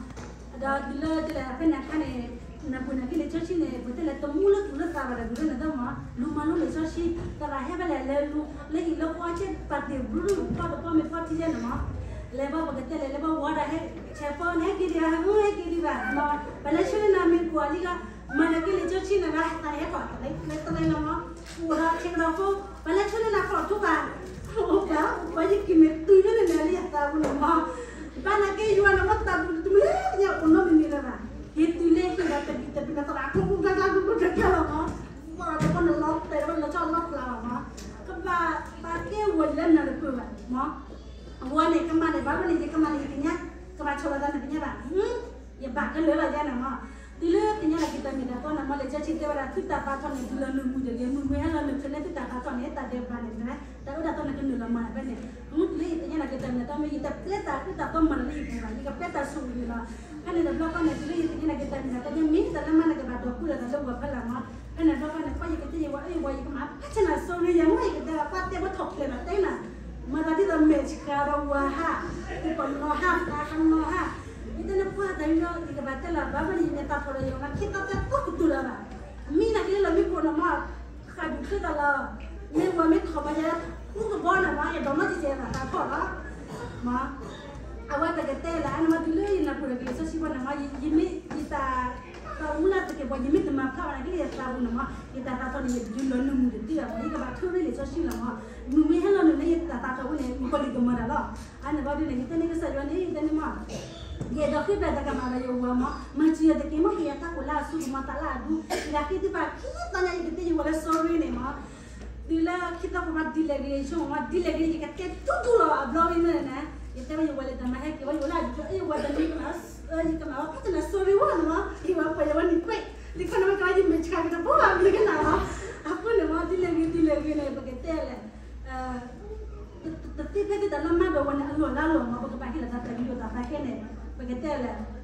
ဒီးတုၤလၢတဲလၢဖဲန့ၣ်အခါန့ၣ် နပူၤန့ၣ်က့လံာ်စီဆှံန့ၣ် ပတဲလၢ တမူလၢသူၣ်လၢသးဘၣ်ဒီး ဒုးလၢနသးမး လူၤမၤလိလံာ်စီဆှံ သရၣ်ဟဲဖဲလဲၣ် လဲၤလူၤ လၢဟံၣ်လၢဃီ ဆဲးပာ်တ့ၢ်ဘြူၤ ဖီတပီမ့ၢ်ဖီထံယဲန့ၣ်မး. လဲၤဘၣ်ပကတဲလဲၣ် လဲၤဘၣ်ဝၤဒီးဟဲ ဆဲးဖီန့ၣ် ဟဲက့ၤဒံးဧါ ဟဲက့ၤဒံးဘၣ် ပလဲၤဆှၢန့ၢ်နၤမ့ၢ်ပှၤလံဂၤ မၤန့ၣ်က့လံာ်စီဆှံန့ၣ် သးဟဲထီၣ်တလဲတလဲလီၤမး. အိၣ်ဒီးဆဲးကဒီးဖိ ပလဲၤဆှၢန့ၢ်နၤဖီၣ်ထိဘၣ် အိၣ်ဘၣ် အိၣ်ဘၣ် ယက့ၤမ့ၢ်တုၤလၢန့ၣ်န့ၣ် လၢယသးပူၤန့ၣ်မး ဘၣ်နာ်က့ယွၤန့ၣ် မ့ၢ်တၢ်ဘူၣ်တမုၢ်လၢညါအိၣ်နီတမံၤလၢၤဘၣ်. ယတုၤလၢဟံၣ်ဒီးတဘံၣ်တဘံၣ်န့ၣ် သရၣ်ကျိကျိကျါကျါကျိကျိကျါကျါလီၤမး. ပှၤတဘီန့ၣ်လီၤတဲာ်တဘီန့ၣ်လီၤဆီလီၤပျၢ်လီၤမး. ကဘၣ်ပာ်ကဲဝဲလၢနၤတပၢၢ်ဘၣ်မး. အဝဲန့ၣ် ကမၤန့ၣ် ဘၣ်ဝဲန့ၣ် ယကမၤန့ၣ် ယသ့ၣ်ညါ ကဘၣ်ဆီၣ်လီၤသးန့ၣ်သ့ၣ်ညါဘၣ်. ယဘၣ်ခဲလၢာ်လီၤယဲန့ၣ်မး. တုၤလၢသ့ၣ်ညါလၢက့ၤတၢ်မ့ၢ်တၢ်တီန့ၣ်မး လံာ်စီဆှံတဲဝဲဒၣ် သုတၢ်သးထီၣ်န့ၣ် ဒုးလီၤနုာ်မုာ်တဂ့ၤ မုၢ်မ့ၢ်ဟဲလီၤနုာ်ချုးန့ၣ် သုတၢ်သးထီၣ်န့ၣ် တၢ်ဒဲးဘးန့ၣ် တၢ်အၢတၢ်သီန့ၣ်ကနုာ်လီၤမၤဖဲန့ၣ်. တုၤလၢယသ့ၣ်ညါလၢက့ၤတၢ်မ့ၢ်တၢ်တီမ့ၢ် ယတပျဲတၢ်ဃူတၢ်ဖိးမၤလၢယပူၤဘၣ် ယကပျဲတၢ်ဆိၣ်ဂ့ၤလီၤ. ဖဲန့ၣ်တဘျီဃီန့ၣ် တုၤလၢယသ့ၣ်ညါလၢက့ၤတၢ်မ့ၢ်တၢ်တီ မ့ၢ်တၢ်လၢမၤန့ၣ် ကဘၣ်ဒိးကူလီၤသးလၢဝၤဖီလာ်မး. ဖဲန့ၣ်တဘျီဃီန့ၣ် ကွၢ်ယကတဲယဝၤ အၢ ယဝၤ ယကမၤဖးဆနၢ် sorry ယဲ မ့ၢ်ယကတဲလီၤ ပှၤတဲဘၣ်ထီၣ်ဖျဲးဘၣ်တဲနၤ မၤသးဒ်သိးမဲာ်ဆှးဒီးဝၤဟး ကပနီၤဟး သးကနီၤဟး. ယတဲန့ၣ်ပှၤတၢ်ညီ ယကဘၣ်တဲလီၤ ဘၣ်မနုၤယမ့ၢ်သးထီၣ်ဒီးယဝၤ ခံသီသၢသီကတူၢ်လၢၤဘၣ်. မံနၤက့ၤလၢလီၢ်မံခိၣ်န့ၣ်မး ဃၣ်ဒူၣ်ချ့သးလီၤ. မ့ၢ်ဝၤမ့ၢ်ထီၣ်ဘၣ်ယၤ ဃူကဘီန့ၣ်မး ယဒိးနီၢ်ကစဲးသးထီၣ်လီၤ. မး အဝဲတကတဲလၢ အန့ၣ်မး တုၤလၢယနၢ်ပၢၢ်ဒီးက့ၤလံာ်စီဆှံဘၣ်န့ၣ်မး ယမ့ၢ်ယတၢ် တၢ်မူလၢတက့ၢ်ပှၤ ယမ့ၢ်တမၤဖျါဘၣ်န့ၣ် လၢယသးပူၤန့ၣ်မး ယတၢ်သးထီၣ်န့ၣ် ယဒုးလီၤနုာ်မုာ်တသ့ဘၣ်မး ယကဘၣ်ထုးရ့လံာ်စီဆှံလီၤမး. မုၢ်မ့ၢ်ဟဲလီၤနုာ်လၢယတၢ်သးထီၣ်ဝဲန့ၣ် မုၢ်ကီၤလံၢ်ကမၤတၢ်လီၤ. အန့ၣ်ဘၣ်ဒ်န့ၣ် ယတဲန့ၢ်ကစၢ်ယွၤန့ၣ် ယတဲန့ၢ်မး ယအဲၣ်ဒိးဃ့ဘၣ်တၢ်ကမၣ်ဒီးယဝၤမး မၤစၢၤယၤတက့ၢ်မး ကယၤတၢ်ကိၢ်လၢအစုကမၤသးလၢအဒူ ယကဃ့သုဘၣ်ခံသီညါ ယကတဲယဝၤလၢ sorry န့ၣ်မး. တုၤလၢခံသီပှၤမၤဒ်လဲၣ်ဂ့ၤ ယဆိကမိၣ်မး ဒ်လဲၣ်ဂ့ၤ ယကတဲတူတူလီၤ အဘျီဂ့ၤန့ၣ်န့ၣ် ယတဲဝဲယဝၤလၢတၢ်မၤဟဲက့ၤဝဲ ယဝၤလၢအဒူ ယဝၤတနံၤ ယကမၤဝဲဖဲတနၤ sorry ဝဲန့ၣ်မး ယဝၤပှဲၤယဝဲန့ၣ်ကွဲး လံခီန့ၣ်ဝဲကလါယမဲာ်ဆှးကတဘိဘၣ် မ့ၢ်ကနၣ်လီၤ. အဃိန့ၣ်မး ဒ်လဲၣ်ဂ့ၤ ဒ်လဲၣ်ဂ့ၤန့ၣ် ပကတဲလဲၣ် တသ့ဖဲသ့တၢ်လၢမၤဒီးဝဲန့ၣ် အလီၢ်လၢအလီၢ်မး ပကဘၣ်ဟ့ၣ်လီၤသးတၢ်ယူးယီၣ်တၢ်သးခဲန့ၣ် ပကတဲလဲၣ်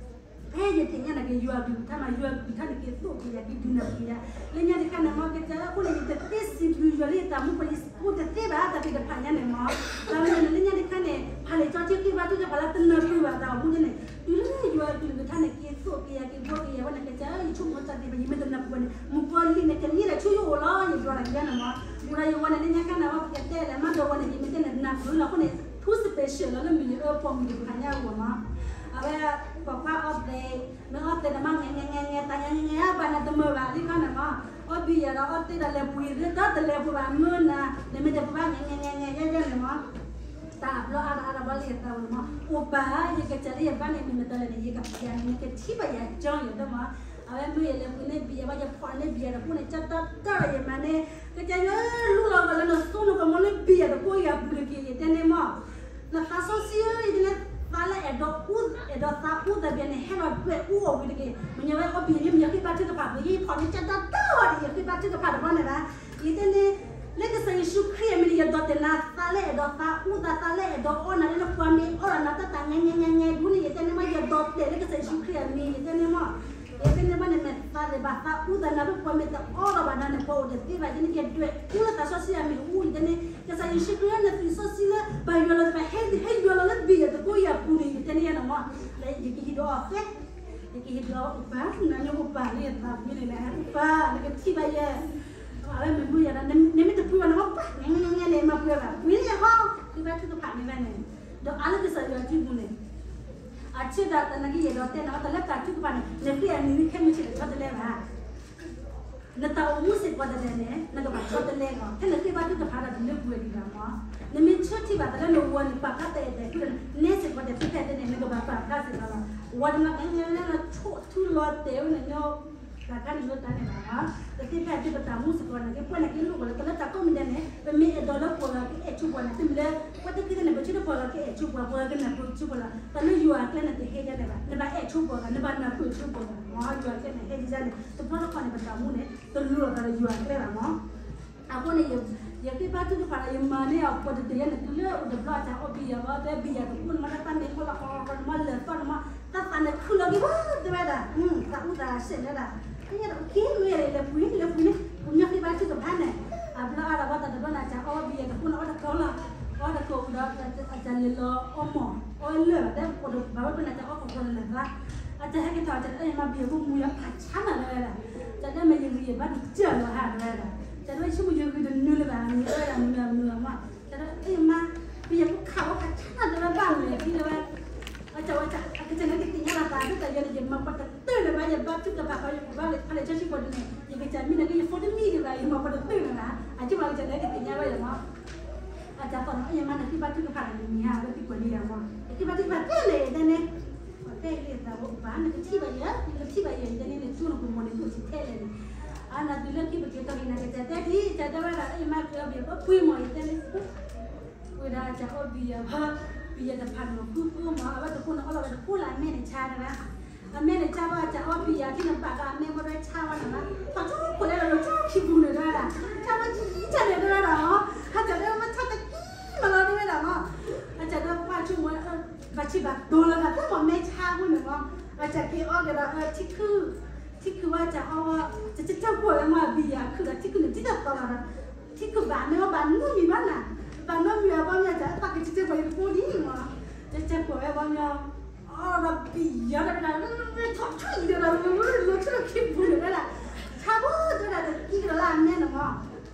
ဖဲယသ့ၣ်ညါန့ၣ်က့ၤ ယွၤအကလုၢ်ကထါမး ယွၤအကလုၢ်ကထါန့ၣ်က့ၤသိၣ်က့ၤယၤ က့ၤဒုးနၢ်ပၢၢ်ယၤ လၢညါတခါန့ၣ်မး ကစၢ်အဃိန့ၣ် ယတသ့စံးဘျုးယွၤလၢယတၢ်မူပူၤ ယအိၣ်တသ့ဘၣ် တၢ်သ့ၣ်တဖၣ်ညါန့ၣ်မး တၢ်မ့ၢ်န့ၣ် လၢညါတခါန့ၣ် ဖးလံာ်စီဆှံဃ့ဘါထုကဖၣ်လၢတနၢ်ပၢၢ်ဘၣ်တၢ်အိၣ်မူန့ၣ် တုၤလၢယွၤအကလုၢ်ကထါန့ၣ် က့ၤသိၣ်က့ၤယၤ က့ၤဘှီက့ၤယၤဝဲန့ၣ် ကစၢ်ယဆိကမိၣ်တၢ်သ့ၣ်တဖၣ် ယမ့ၢ်တနၢ်ပၢၢ်န့ၣ် မုၣ်ကီၤလံၢ်န့ၣ် တမ့ၢ်ဒီးဆူယအိၣ်လီၤ ယဒွးတၢ်ကယါန့ၣ်မး မူဒါယဝၤန့ၣ် လၢညါခါန့ၣ် အဝဲပကတဲလဲၣ် မၤဒီးဝဲန့ၣ် ယမ့ၢ်တဲန့ၣ် နၢ်ပၢၢ်လီၤအဃိန့ၣ် ထူ special လီၤလၢမုၢ်ယအၢပိာ်မုၣ်တဖၣ်ညါအဂီၢ်မး အဝဲ ပကွၢ်အီသံး မ့ၢ်အီသံးဒီးမး ငဲၤငဲၤငဲၤငဲၤ တၢ်ငဲၤငဲၤငဲၤ အဘၣ်နတမၢၢ်ဘၣ် လံခီန့ၣ်မး အီဘံယၤဒီးအီသံးဒီးလဲၤပှ့ၤသ့ တၢ်တလဲၤပှ့ၤဘၣ် မ့ၢ်နၤ နမ့ၢ်တပှ့ၤဘၣ် ငဲၤငဲၤငဲၤငဲၤ ယဲယဲန့ၣ်မး တၢ်ဘျီအါဒီးအါဒီးဘျီလၢယသးပူၤန့ၣ်မး အိၣ်ပၢ် ယကစၢ်လၢယဘါန့ၣ် မ့ၢ်မတၤလဲၣ်န့ၣ် ယကပျၢ်န့ၣ် နကထံၣ်ဘၣ်ယၤကၠီယၤဒၣ်မး အဝဲမ့ၢ်ယလဲၤပှ့ၤန့ၢ်ဘံယၤဘၣ် ယဖီၣ်န့ၢ်ဘံယၤတကိးန့ၣ် ကၠီတၢ်တၢ်ဒီးယမၤန့ၣ် ကစၢ်ယွၤ လူလီၤဂာ်လၢနစိနကမီၤလၢဘံယၤတကိးယၤပူၤတက့ၢ် ယတဲန့ၢ်မး နသးစီဆှံဧၢ ယတဲန့ၢ် သးလၢအဲၣ်ဒိးအူ အဲၣ်ဒိးသးအူသးဘံယၤန့ၣ် ဟဲဒီးဒွဲၣ်အူအီၣ်ဝံၤတက့ၢ် မ့ၢ်ညီဝဲအီဘံယၤ မ့ၢ်ယဃ့ဘါထုကဖၣ်ပူၤ ယဖီၣ်န့ၢ်ကၠီတၢ်တၢ်ဒီး ယဃ့ဘါထုကဖၣ်တဘျီန့ၣ်ဘၣ် ယတဲန့ၢ် လၢကစၢ်ယ့ၣ်ၡူးခရံာ်အမံၤန့ၣ် ယဒိးတဲာ်နၤ သးလၢအဲၣ်ဒိးသးအူသး သးလၢအဲၣ်ဒိးအီနၤလၢနပှၤမ့ၢ်အီဒီးနၤတၢ်တၢ်ငဲၤငဲၤငဲၤငဲၤဒ်န့ၣ် ယတဲန့ၢ်မး ယဒိးတဲာ်လၢကစၢ်ယ့ၣ်ၡူးခရံာ်အမံၤ ယတဲန့ၢ်မး ယတဲန့ၢ်မးန့ၣ် မ့ၢ်သးဒဲးဘးသးအူသးနၤလၢပှၤမ့ၢ်တအီဒီး ဘၣ်နၤန့ၣ် ပှၤအိၣ်တသ့ဘၣ် ယတဲန့ၢ် ယဒွဲၣ်အူလၢသးစီဆှံအမံၤအူ ယတဲန့ၢ် ကစၢ်ယ့ၣ်ၡူးခရံာ်လၢနသွံၣ်စီဆှံလၢ ဘၣ်ယွၤလီၤတဖၣ် ဟဲ ဟဲယွၤလီၤလၢဘံယၤတကိးယၤပူၤန့ၣ် ယတဲန့ၢ်ယဲန့ၣ်မး ယကဟ့ၣ်ဒုးအီၤသ့ ယကဟ့ၣ်ဒုးအီၤ အိၣ်ပၢ် နၤမ့ၢ်အိၣ်ပၢ်လၢယသးပူၤန့ၣ် အိၣ်ပၢ် နကထံၣ်ဘၣ်ယဲ အဝဲမ့ၢ်မုၢ်ယၤဒီး နမ့ၢ်တပှ့ၤဘၣ်န့ၣ် အိၣ်ပၢ် နမ့ၢ်တပှ့ၤဘၣ် ပှ့ၤလၢယဟီ ဃ့ဘါထုကဖၣ်န့ၣ်ဘၣ်န့ၣ် ဒီးအါလၢကစၢ်ယွၤစုပူၤန့ၣ် အဆၢဒၣ်တၢ်နာ်က့ယအဲၣ်ဒိးတဲန့ၣ် တၢ်လၢတၢ်ထုကဖၣ်န့ၣ် နဃ့အနံၤခဲမုၢ်ဆ့ၣ်တဆီတလဲဘၣ် နတၢ်အိၣ်မူစ့ၢ်ကီးတလဲန့ၣ် နကဘၣ်ဆီတလဲလီၤ ဖဲနဃ့ဘါထုကဖၣ်ဒီးတလၢပှဲၤဒံးဘၣ်မး နမ့ၢ်ဆၢထံၣ်ဘၣ်တၢ်လၢနဝၤန့ၣ် ပာ်ဖျါတၢ်အဲၣ်တၢ်ကွံဒီး နဲစ့ၢ်ကီးတၢ်ထုကဖၣ်သ့န့ၣ် နကဘၣ်ပာ်ဖျါစ့ၢ်ကီးလီၤ ဝၤတမၤကဲန့ၣ် ဆိၣ်ထူလီၤတဲာ်ဝဲန့ၣ် တၢ်ခါန့ၣ်မ့ၢ်တၢ်န့ၣ်ဘၣ်လီၤ, ပသ့ၣ်ဖဲအသ့ၣ်ပတၢ်မူစ့ၢ်ကီးန့ၣ် ကပှဲၤန့ၣ်က့လိၣ်ကီးလၢ ပလၢတၢ်ကိးမံၤဒဲးန့ၣ် ပမ့ၢ်အဲၣ်ဒိးလၢပှၤဂၤကအဲၣ်ဆူပှၤန့ၣ် တမ့ၢ်လၢ ပှၤတသ့ၣ်ညါန့ၣ် ပဆၢထၢၣ်ပှၤဂၤကအဲၣ်ဆူပှၤ ပှၤဂၤကနၢ်ပၢၢ်ဆူပှၤလီၤ. တၢ်လၢယွၤအကျဲန့ၣ် တဟဲဒ်န့ၣ်ဘၣ်, နဘၣ်အဲၣ်ဆူပှၤဂၤ နဘၣ်နၢ်ပၢၢ်ဆူပှၤဂၤ, မ်ယွၤအကျဲန့ၣ် ဟဲဒ်န့ၣ် တဘျီတခီၣ်န့ၣ် ပတၢ်မူန့ၣ် တလိၣ်လီၤသးဒီးယွၤအကျဲဘၣ်မး အဃိန့ၣ် ယဃ့ဘါထုကဖၣ်ဒီး ယမၤန့ၢ်အီၤပှၤတဒုးယဲန့ၣ် တုၤလၢအိၣ်တဘျီအတၢ်အီၣ်ဘံယၤဘီ တဲဘံယၤတဃိန့ၣ်မး တၢ်သးန့ၣ်ဟိလီၤဃီဃီန့ၣ်မး လဲၤသီန့ၣ်မး တၢ်သးန့ၣ်ခုလီၤက့ၤဝဲ တဲဝဲဒၣ် သးအူသးစဲးလဲဒၣ် ကဲဒီးက့ၤမ့ၢ်လဲၤပှ့ၤ လဲၤပှ့ၤန့ၣ် ပှၤညီဃ့ဘါထုကဖၣ်န့ၣ် အဘျီအါဒီးဘီတၢ်တဘျီန့ၣ် အတၢ်အီၣ်ဘံယၤတဃိန့ၣ် အီၣ်တကိးလီၤ အီၣ်တကိးဝံၤဒီး အတၢ်လဲၤလီၤအီမီၢ် အီၣ်လၢာ်ဘၣ် တဲပှၤတဘၣ်ဝဲပန့ၣ် အတၢ်အီၣ်ကီၢ်ကီၢ်လဲၤသး အတၢ်ဟဲက့ၤထီၣ် အတၢ်အဲၣ်မးဘံယၤဖိမူယၤဖးဆါနၤလဲဒၣ် တၢ်ဒၣ်မ့ၢ်ယဂံၢ်ယဘါဒုးတၢၢ်လီၤဟးတဝဲဒၣ်, တၢ်ဒၣ်ဝဲဆိကမိၣ်ယဂံၢ်တနုၤလၢၤဘၣ် မ့ၢ်ဝဲဒၣ်မုၢ်မုၢ်မး, တၢ်ဒၣ်အဲၣ်မး ပယဲၢ်ဖိခးဝဲခးဆါနၤတဝဲဘၣ်မ့ၢ်သံလၢဝဲ, အတၢ်ဝဲအကစၢ်န့ၣ်ကသ့ၣ်ညါလီၤသး ဒ်တၢ်ယဲန့ၣ် ယမၤပှၤတတၢၢ်လၢၤဘၣ် ယဘါထုကဖၣ် ပှၤလဲၤဆၢဆံပှၤဒ်န့ၣ် ယကစၢ်မံန့ၣ်က့ ယဖိတမံဒံးဘၣ် ယမၤပှၤတတၢၢ်လၢၤဘၣ်, အကၠိမးကစၢ်န့ၣ်ကသ့ၣ်ညါဝဲယၤမး အတၢ်သီၣ်နီၤ အဲၣ်မးန့ၣ် ဃ့ဘါထုကဖၣ်လၢနမံၤဟါ အဝဲသံကွၢ်န့ၢ်ယၤမး ယဃ့ဘါထုကဖၣ်ထဲလဲၣ် ယတဲန့ၣ်, ပှၤတဲလံသးဝဲပၢ် နကထံၣ်ဘၣ်ယၤ နကထံၣ်ဘၣ်ယၤ ယတဲန့ၣ် နကၠိနကမီၤန့ၣ် အိၣ်ဆံးထဲလဲၣ်န့ၣ်, အနၤတုၤလၢခံပက့ၤထီၣ်က့ၤ နကစၢ်တဲထံၣ် ကစၢ်တဲဝဲဒၣ် အဲၣ်မးက့ၤအီၣ်ဘံယၤ ပှ့ၤမီၢ် ယတဲန့ၣ် ဝဲဒၣ်အတၢ်အီၣ်ဘံယၤဘီ ဘံယၤတဖၣ်န့ၣ် ဃုဃုမး အဝဲတဃိန့ၣ် အီၣ်လီၤဝဲတဃိလၢအမဲန့ၣ်ဆါတဂၤ အမဲန့ၣ်ဆါဘၣ် အတၢ်အီၣ်ဘံယၤ ထံၣ်နဘၣ်ကမဲမ့ၢ်ဒၣ်ဆါဝဲန့ၣ်လီၤ ထီၣ်ကၠိခိၣ်လဲလီၤ လီၤကၠိခံပူၤန့ၣ်တဝဲဒၣ် ဆါဝဲကံကံတၢ်န့ၣ်တဝဲဒၣ်မး အတၢ်ဒၣ်မ့ၢ်ဆါတကံမးလီၤတဝဲဒၣ်မး အတၢ်ဒၣ်ပှၢ်ဆိကမိၣ် ဘၣ်ဆံးဘၣ်တီၤလီၤ တၢ်တမ့ၢ်မဲဆါဖိန့ၣ်မး အတၢ်က့ၤအီၣ်ကဒီး ထံခုၣ် ထံခုၣ်ဝဲတၢ်အီၣ်ဝဲ တၢ်ကၠိကွၢ်ဝဲမး ဘံယၤခုၣ်ဒီး ထံခုၣ်န့ၣ် ဒ်တၢ်သီလီၤဒီး ထံခုၣ်ဘၣ်မ့ၢ်ဝဲဘၣ်နီတမံၤဘၣ်နၤ ဘၣ်နီတမံၤအဘီမ့ၢ် တၢ်အသးကတၢၢ်ပှၤယကပိဒ်မး တၢ်ကၠိကွၢ်ဝဲဘီမ့ၢ် အီၣ်ဒီးဘံယၤဒီး ထီၣ်ထီၣ်အံၤဒီး လီၤထီၣ်ထီၣ်ခံပူၤန့ၣ်တဝဲဒၣ် ဆါဖိတဝဲဒၣ် တကံကဒီးလၢအမဲန့ၣ်မး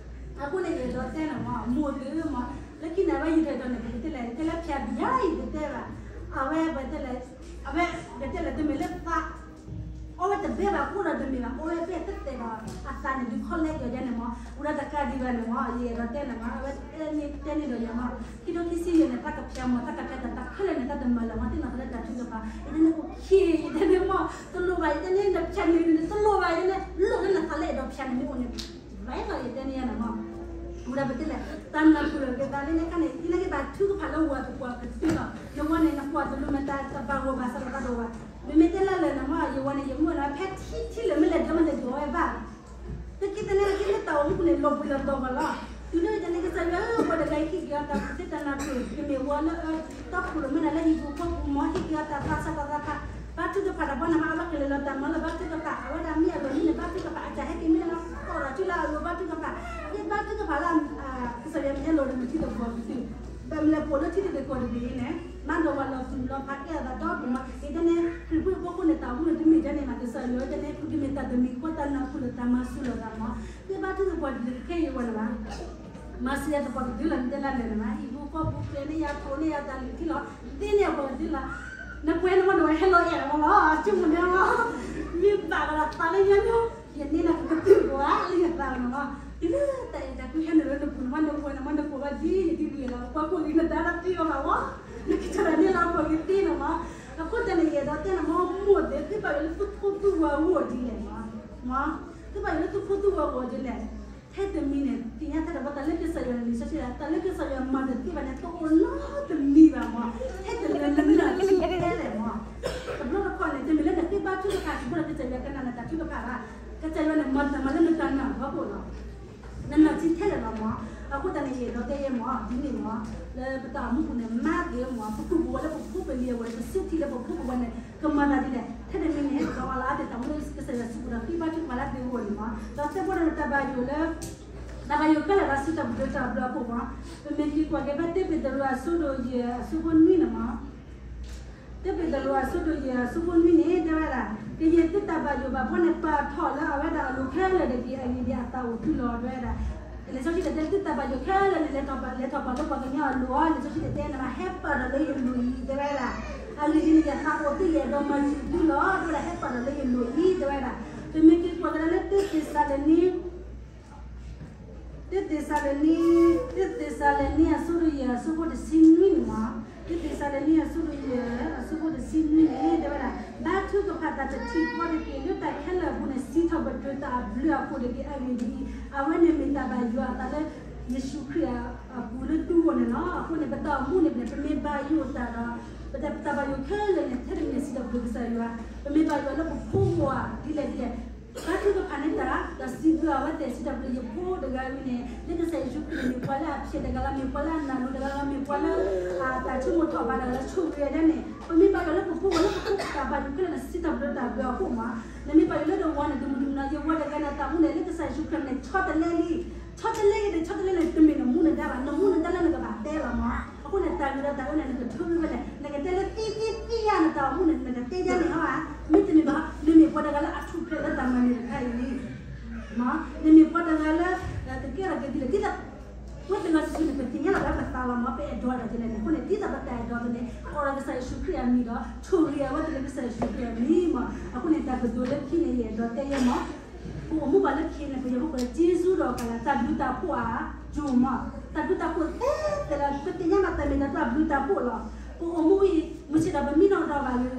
အဃိန့ၣ် ယအဲၣ်ဒိးတဲန့ၣ်မး မိၢ်သ့ၣ်ဧၢမး လၢခံန့ၣ် အဝဲယတအဲၣ်ဒိးန့ၣ် ပကတဲလဲၣ် တဲလၢဖၠးဘံယၤ ယတတဲဘၣ် အဝဲပတဲလဲၣ် အဝဲပတဲလဲၣ် တမ့ၢ်လၢသး အီၣ်ဝဲတဘဲဘၣ် အဃိဒီးတမ့ၢ်ဘၣ် အီၣ်ဝဲဖဲအသဲးဒီး အသးန့ၣ်ဒုးခီလဲက့ၤဒ်န့ၣ်မး ဝံၤဒီးတကးဒံးဘၣ်န့ၣ်မး ယအဲၣ်ဒိးတဲန့ၣ်မး အဝဲတဲန့ၢ်ဒီးယၤမး ခံထိခံဆံယဲၢ်န့ၣ် တၢ်ကဖၠးမး တၢ်ကဖၠးတၢ် တၢ်ခဲလၢာ်န့ၣ် တၢ်တမၤလၢၤမး သ့ၣ်နီၣ်ထီၣ်လၢတၢ်ထုကဖၣ် ယတဲန့ၣ် အိၣ်ခ့ ယတဲန့ၣ်မး တလိၣ်ဘၣ် ယတဲန့ၣ် နဖၠးန့ၣ် နတလိၣ်ဘၣ် ယတဲန့ၣ် လိၣ်လၢနသးလၢအဲၣ်ဒိးဖၠးန့ၣ်မ့ၢ်အိၣ်န့ၣ် ဘၣ်သးယတဲန့ၢ်ယၤန့ၣ်မး ဝံၤဒီးပတဲလဲၣ် တၢ်နၢ်ပၢၢ်လီၤက့ၤသးလၢန့ၣ်ခါန့ၣ် သနာ်က့ဘၣ်ထုကဖၣ်လၢဝၤသပှၢ်ကတၢၢ်လီၤ နဝၤန့ၣ် နကွၢ်တလူၤမ့ၢ်တၢ်တဘၣ်ဂီၢ်ဘၣ်စးထီၣ်သးဒီးဝၤ မ့မ့ၢ်တဲလၢလၢာ်န့ၣ်မး ယဝၤန့ၣ် ယမုၣ်န့ၣ် ဖဲထံထံလၢာ်မ့ၢ်လဲၤဒီးမ့ၢ်လဲၤဒိးဝဲဘၣ် တက့ၢ်သနာ်က့လၢတၢ်အိၣ်မူပူၤန့ၣ် လီၤဘှံးလီၤတီၤဘၣ်လီၤ. တုၤလၢယတဲန့ၣ်ကစၢ်ယွၤဧၢ ပှၤတဂၤအံၤဟ့ၣ်က့ၤအီၤတၢ်ကူၣ်သ့တၢ်နၢ်ပၢၢ် တမ့ၢ်ဝဲလၢအတီခိၣ်ရိၣ်မဲဒၣ်လၢဟံၣ်ပူၤဃီပူၤမ့ၢ် ဟ့ၣ်က့ၤအီၤတၢ်သးစၢ်တၢ်သးဖး ဘါထုကဖၣ်တၢ်ဘီန့ၣ်မး အဝဲကလဲၤလီၤတၢ်မၤလၢဘါထုကဖၣ် အဝဲဒၣ်မ့ၢ်အလီၢ်မံန့ၣ် ဘါထုကဖၣ် အတၢ်ဟဲက့ၤမ့ၢ်လၢကီၢ်ဒီးထံလၢအလိၤဘါထုကဖၣ် အက့ဘါထုကဖၣ်လၢ ကစၢ်ယွၤမ့ၢ်ဟဲလီၤဒီးမ့ၢ်ထံတဘီကတုၤ ဘၣ်မလဲၤပိာ်လၢထံတဘီကတုၤအံၤန့ၣ် မၤဒီးဝၤလီၤသူၣ်လီၤဖးကဲအသးဒီဒိၣ်မး ယတဲန့ၣ် ခရံာ်ဖိအဖိဃိန့ၣ် တၢ်အိၣ်မူန့ၣ်တမ့ၢ်ဒ်န့ၣ်မး ကစၢ်ယွၤတဲန့ၣ် ဖုကမ့ၢ်တၢ်တမံၤဃီတၢ်နၢ်ပၢၢ်လီၤတၢ်မၤစၢၤလီၤသးမး သ့ဘါထုကဖၣ်တၢ်ခဲအံၤဝဲန့ၣ်ဘၣ် မၤစၢၤယၤသပှၢ်ကတၢၢ်လီၤ မ့ၢ်တဲလၢလၢာ်န့ၣ်ဘၣ် ဟံၣ်ဖိဃီဖိကျဲၤန့ၢ်ယၤ ထိးန့ၢ်ယၤတၢ်လုၢ်ထံလီၤ သ့န့ၢ်ယၤပှၢ်ကတၢၢ်လီၤ နကွဲးန့ၣ်မ့ၢ်ဒီးဝဲဟဲလီၤအဲၣ်လီၤလီၤ အစုမုၢ်ဒဲလီၤ မ့ၢ်ဘၣ်ကဒီးသးလၢယၤန့ၣ် ယန့ၢ်လၢကကတၢၢ်ကွၢ်လၢယသးလီၤမး တုၤလၢတၢ်အဲၣ်တၢ်ကွံဟဲနုာ်လၢနပူၤန့ၣ်မး နဝဲန့ၣ်မး နပိာ်ဘၣ်ဒ်ယဒ်ဝံၤလီၤ ပှၤကိးလံနဒါတၢ်သ့လီၤဘၣ်ဝဲ နကထၢၣ်န့ၢ်လၢပှၤကသ့န့ၣ်မး အဃိတၢ်န့ၣ်ယအဲၣ်ဒိးတဲန့ၣ်မး မိၢ်သ့ၣ် သုဘၣ်ယိၣ်လၢသုဖိသုဝၤဂီၢ်ဒ်လဲၣ်မး သုဘၣ်ယိၣ်လၢသုဖိသုဝၤဂီၢ်ဒ်လဲၣ် ထဲတမံၤန့ၣ် သ့ၣ်ညါထဲဒၣ်ဝဲတၢ်လၢကစၢ်ယွၤန့ၣ် လံာ်စီဆှံဒၣ် တၢ်လၢကစၢ်ယွၤမၤတသ့ဘၣ်န့ၣ် တအိၣ်နီတမံၤဘၣ်မး ထဲတမံၤလၢနနၢ်ထံထဲလဲၣ်မး တဘျီတခီၣ်န့ၣ် တမ့ၢ်လၢနဃ့ဘါထုကဖၣ်က့ၤ ဘၣ်ဒီးကစၢ်ယွၤကနၣ်နတၢ်ထုကဖၣ်ဘၣ် ကစၢ်ယွၤန့ၣ် မၤတၢ်မၤလၢနတၢ်နာ်အဖီခိၣ်လီၤ နနၢ်ထံထဲလဲၣ်လီၤမး အဃိတၢ်န့ၣ် ယအဲၣ်ဒိးတဲယဲမး ဒ်န့ၣ်မး လၢပတၢ်အိၣ်မူပူၤန့ၣ် မၤသ့မး ပကူၣ်ပဝဲလၢပဖိပလံၤအဂီၢ်န့ၣ် ပစုထံလၢပဖိပဝဲန့ၣ် ကမၤသးဒ်လဲၣ် ထဲတမံၤန့ၣ် ကဝဲလၢအတၢ်အိၣ်မူလၢကစၢ်ယွၤစုပူၤဒီး ဃ့ဘါထုကဖၣ်လၢသ့အဂီၢ်န့ၣ်မး ဒီးသဲဘီဒီးတၢ်ဘၣ်ယိၣ်လၢ တၢ်ဘၣ်ယိၣ်ခဲလၢာ်လၢ စံးထီၣ်ပတြၢၤတၢ်ဘျုးအဖီခိၣ်မး ပမ့ၢ်က့ၤကွၢ်က့ၤဖဲ တၢပ့းတရူးအဆၢဒိၣ်ယဲၢ်အဆၢဖိနွံန့ၣ်မး တၢပ့းတရူးအဆၢဒိၣ်ယဲၢ်အဆၢဖိနွံန့ၣ် တဲဝဲဒၣ် ကယဲၢ်သုတၢ်ဘၣ်ယိၣ်ဘၣ်ဘီန့ၣ် ပာ်ထီၣ်လၢအဝဲဒၣ်အလိၤခဲလၢာ်တက့ၢ် အဂ့ၢ်ဒ်အံၤ အသးအိၣ်သုလီၤ တဲဝဲဒၣ် လံာ်စီဆှံတဲ သုတၢ်ဘၣ်ယိၣ်ခဲလၢာ်န့ၣ် လဲၤထီၣ်ပာ်လၢပှၤကညီအလိၤအီၤ လံာ်စီဆှံတဲတဲန့ၣ် ဟဲပာ်ထီၣ်လၢယလိၤအံၤ တဲဝဲဒၣ် အဂ့ၢ်ဒ်အံၤ ယသးအိၣ်သု ယအဲၣ်ဒိးမၤစၢၤသုလီၤ တဲဝဲဒၣ် ဟဲပာ်ထီၣ်လၢယလိၤအံၤ တဲဝဲဒၣ် ပမ့ၢ်က့ၤကွၢ်ကဒါလၢ တၢသ့းစၤလနံ တၢသ့းစၤလနံ တၢသ့းစၤလနံအဆၢဒိၣ်ယဲၢ်အဆၢဖိတဆံနွံန့ၣ်မး တၢသ့းစၤလနံအဆၢဒိၣ်ယဲၢ်အဆၢဖိတဆံနွံန့ၣ် တဲဝဲဒၣ် ဘါထုကဖၣ်တၢ်တထံၣ်ဃီတက့ၢ် လၢတၢ်ခဲလၢာ်အပူၤန့ၣ် စံးထီၣ် စံးထီၣ်ပတြၢၤတၢ်အဘျုးအဖှိၣ်တက့ၢ်. အဂ့ၢ်ဒ်အံၤ, အဝဲန့ၣ်မ့ၢ်တၢ်ဘၣ်ယိၣ်အသးလၢ ယ့ၣ်ၡူးခရံာ်အပူၤလၢသုဂီၢ်န့ၣ်လီၤ. အဃိန့ၣ် ပတၢ်အိၣ်မူန့ၣ် ပမ့ၢ်ဘၣ်ယိၣ်တၢ်ဒီး ပတၢ်ဘၣ်ယိၣ်ခဲလၢာ်န့ၣ် ထဲတမံၤန့ၣ် စံးထီၣ်ပတြၢၤကစၢ်ယွၤ, ပမ့ၢ်ဘၣ်ယိၣ်လၢပဖိမုၣ်ဧါ ဒ်လဲၣ်ဒ်လဲၣ် ဘါထုကဖၣ်န့ၢ်တၢ် ဒီးစံးဘျုးအဝဲသ့ၣ် စံးထီၣ်ပတြၢၤယဖိတဂၤအံၤန့ၣ် လၢကစၢ်ယ့ၣ်ၡူးခရံာ်န့ၣ် မ့ၢ်ပှၤလၢအဖျဲးတဂၤလီၤ, မ့ၢ်ပှၤလၢအနၢ်လိၤတဂၤလီၤ, မ့ၢ်ပှၤလၢ အတၢ်ဆိကမိၣ်ထီၣ်ဘးတဂၤလၢဆိၣ်ဂ့ၤဝဲဒၣ်န့ၣ် ပမ့ၢ်ဘၣ်ယိၣ်လၢပဖိမုၣ်လၢပဖိတၢ်ဘၣ်ယိၣ်ခဲလၢာ်န့ၣ် စံးထီၣ်ပတြၢၤတၢ်ဘျုးအဖှိၣ်မး, နမ့ၢ်ဘၣ်ယိၣ်လၢတဝီန့ၣ် တမုၢ်တမုၢ်နီၤ ယဝီတဂၤန့ၣ် တၢ်အိၣ်မူန့ၣ် လၢကစၢ်ယ့ၣ်ၡူးခရံာ်န့ၣ် ဆီတလဲလံ, ဆီတလဲဂ့ၤန့ၣ် ဆီတလဲန့ၣ် တမ့ၢ်နမူနဒါဘၣ်, နမူနဒါလၢနကဘၣ်တဲလီၤမး, အဃိန့ၣ် တၢ်ဂ့ၤဒီးတၢ်အၢန့ၣ် နကထုးဂ့ၤဖဲလဲၣ်, နကတဲလၢသံသံသံယါ နတၢ်အိၣ်မူန့ၣ် နကတဲယါန့ၣ်ဟီဧါ, မ့တမ့ၢ်ဘၣ် နမ့ၢ်ပှၤတဂၤလၢအထူၣ်ဖျဲးလၢတၢ်မၤနၢၤတခါအံၤန့ၣ် နမ့ၢ်ပှၤတဂၤလၢ ကကဲထီၣ်က့ၤဒ်လဲၣ် ဒ်သိး ဝဲတဂၤစုာ်စုာ်န့ၣ် ပသ့ၣ်ညါလီၤဝဲပသးလီၤမး ပအဲၣ်ဒိးဒၣ်ဒ်လဲၣ်န့ၣ် အဃိန့ၣ် ဒ်သိးပတၢ်အဲၣ်ဒိးအသိးန့ၣ် ကိးဒီးကစၢ်ယ့ၣ်ၡူးခရံာ်အမံၤဒီး ဆိၣ်ဂ့ၤအဝဲသ့ၣ်လၢကစၢ်ယ့ၣ်ၡူးခရံာ်အမံၤမး, အဃိန့ၣ် တၢ်ကတိၤလၢခံန့ၣ် ယအဲၣ်ဒိးတဲယဲမး, ပအိၣ်မူဘၣ်လၢခံန့ၣ် ပယီၤဖိကိးလၢ ကျေးဇူးတော်ကာလ တၢ်ဘျုးတၢ်ဖှိၣ်အါ ယိာ်မး, တၢ်ဘျုးတၢ်ဖှိၣ်သ့သ့လီၤ, ပသ့ၣ်ညါဘၣ်တၢ်မ့ၢ်တၢ်တီတၢ်ဘျုးတၢ်ဖှိၣ်လီၤ, ပအိၣ်မူအံၤ မုၢ်ဆ့ၣ်ဒီးပမံနီၣ်ဒီးဘၣ်ဂ့ၤဂ့ၤ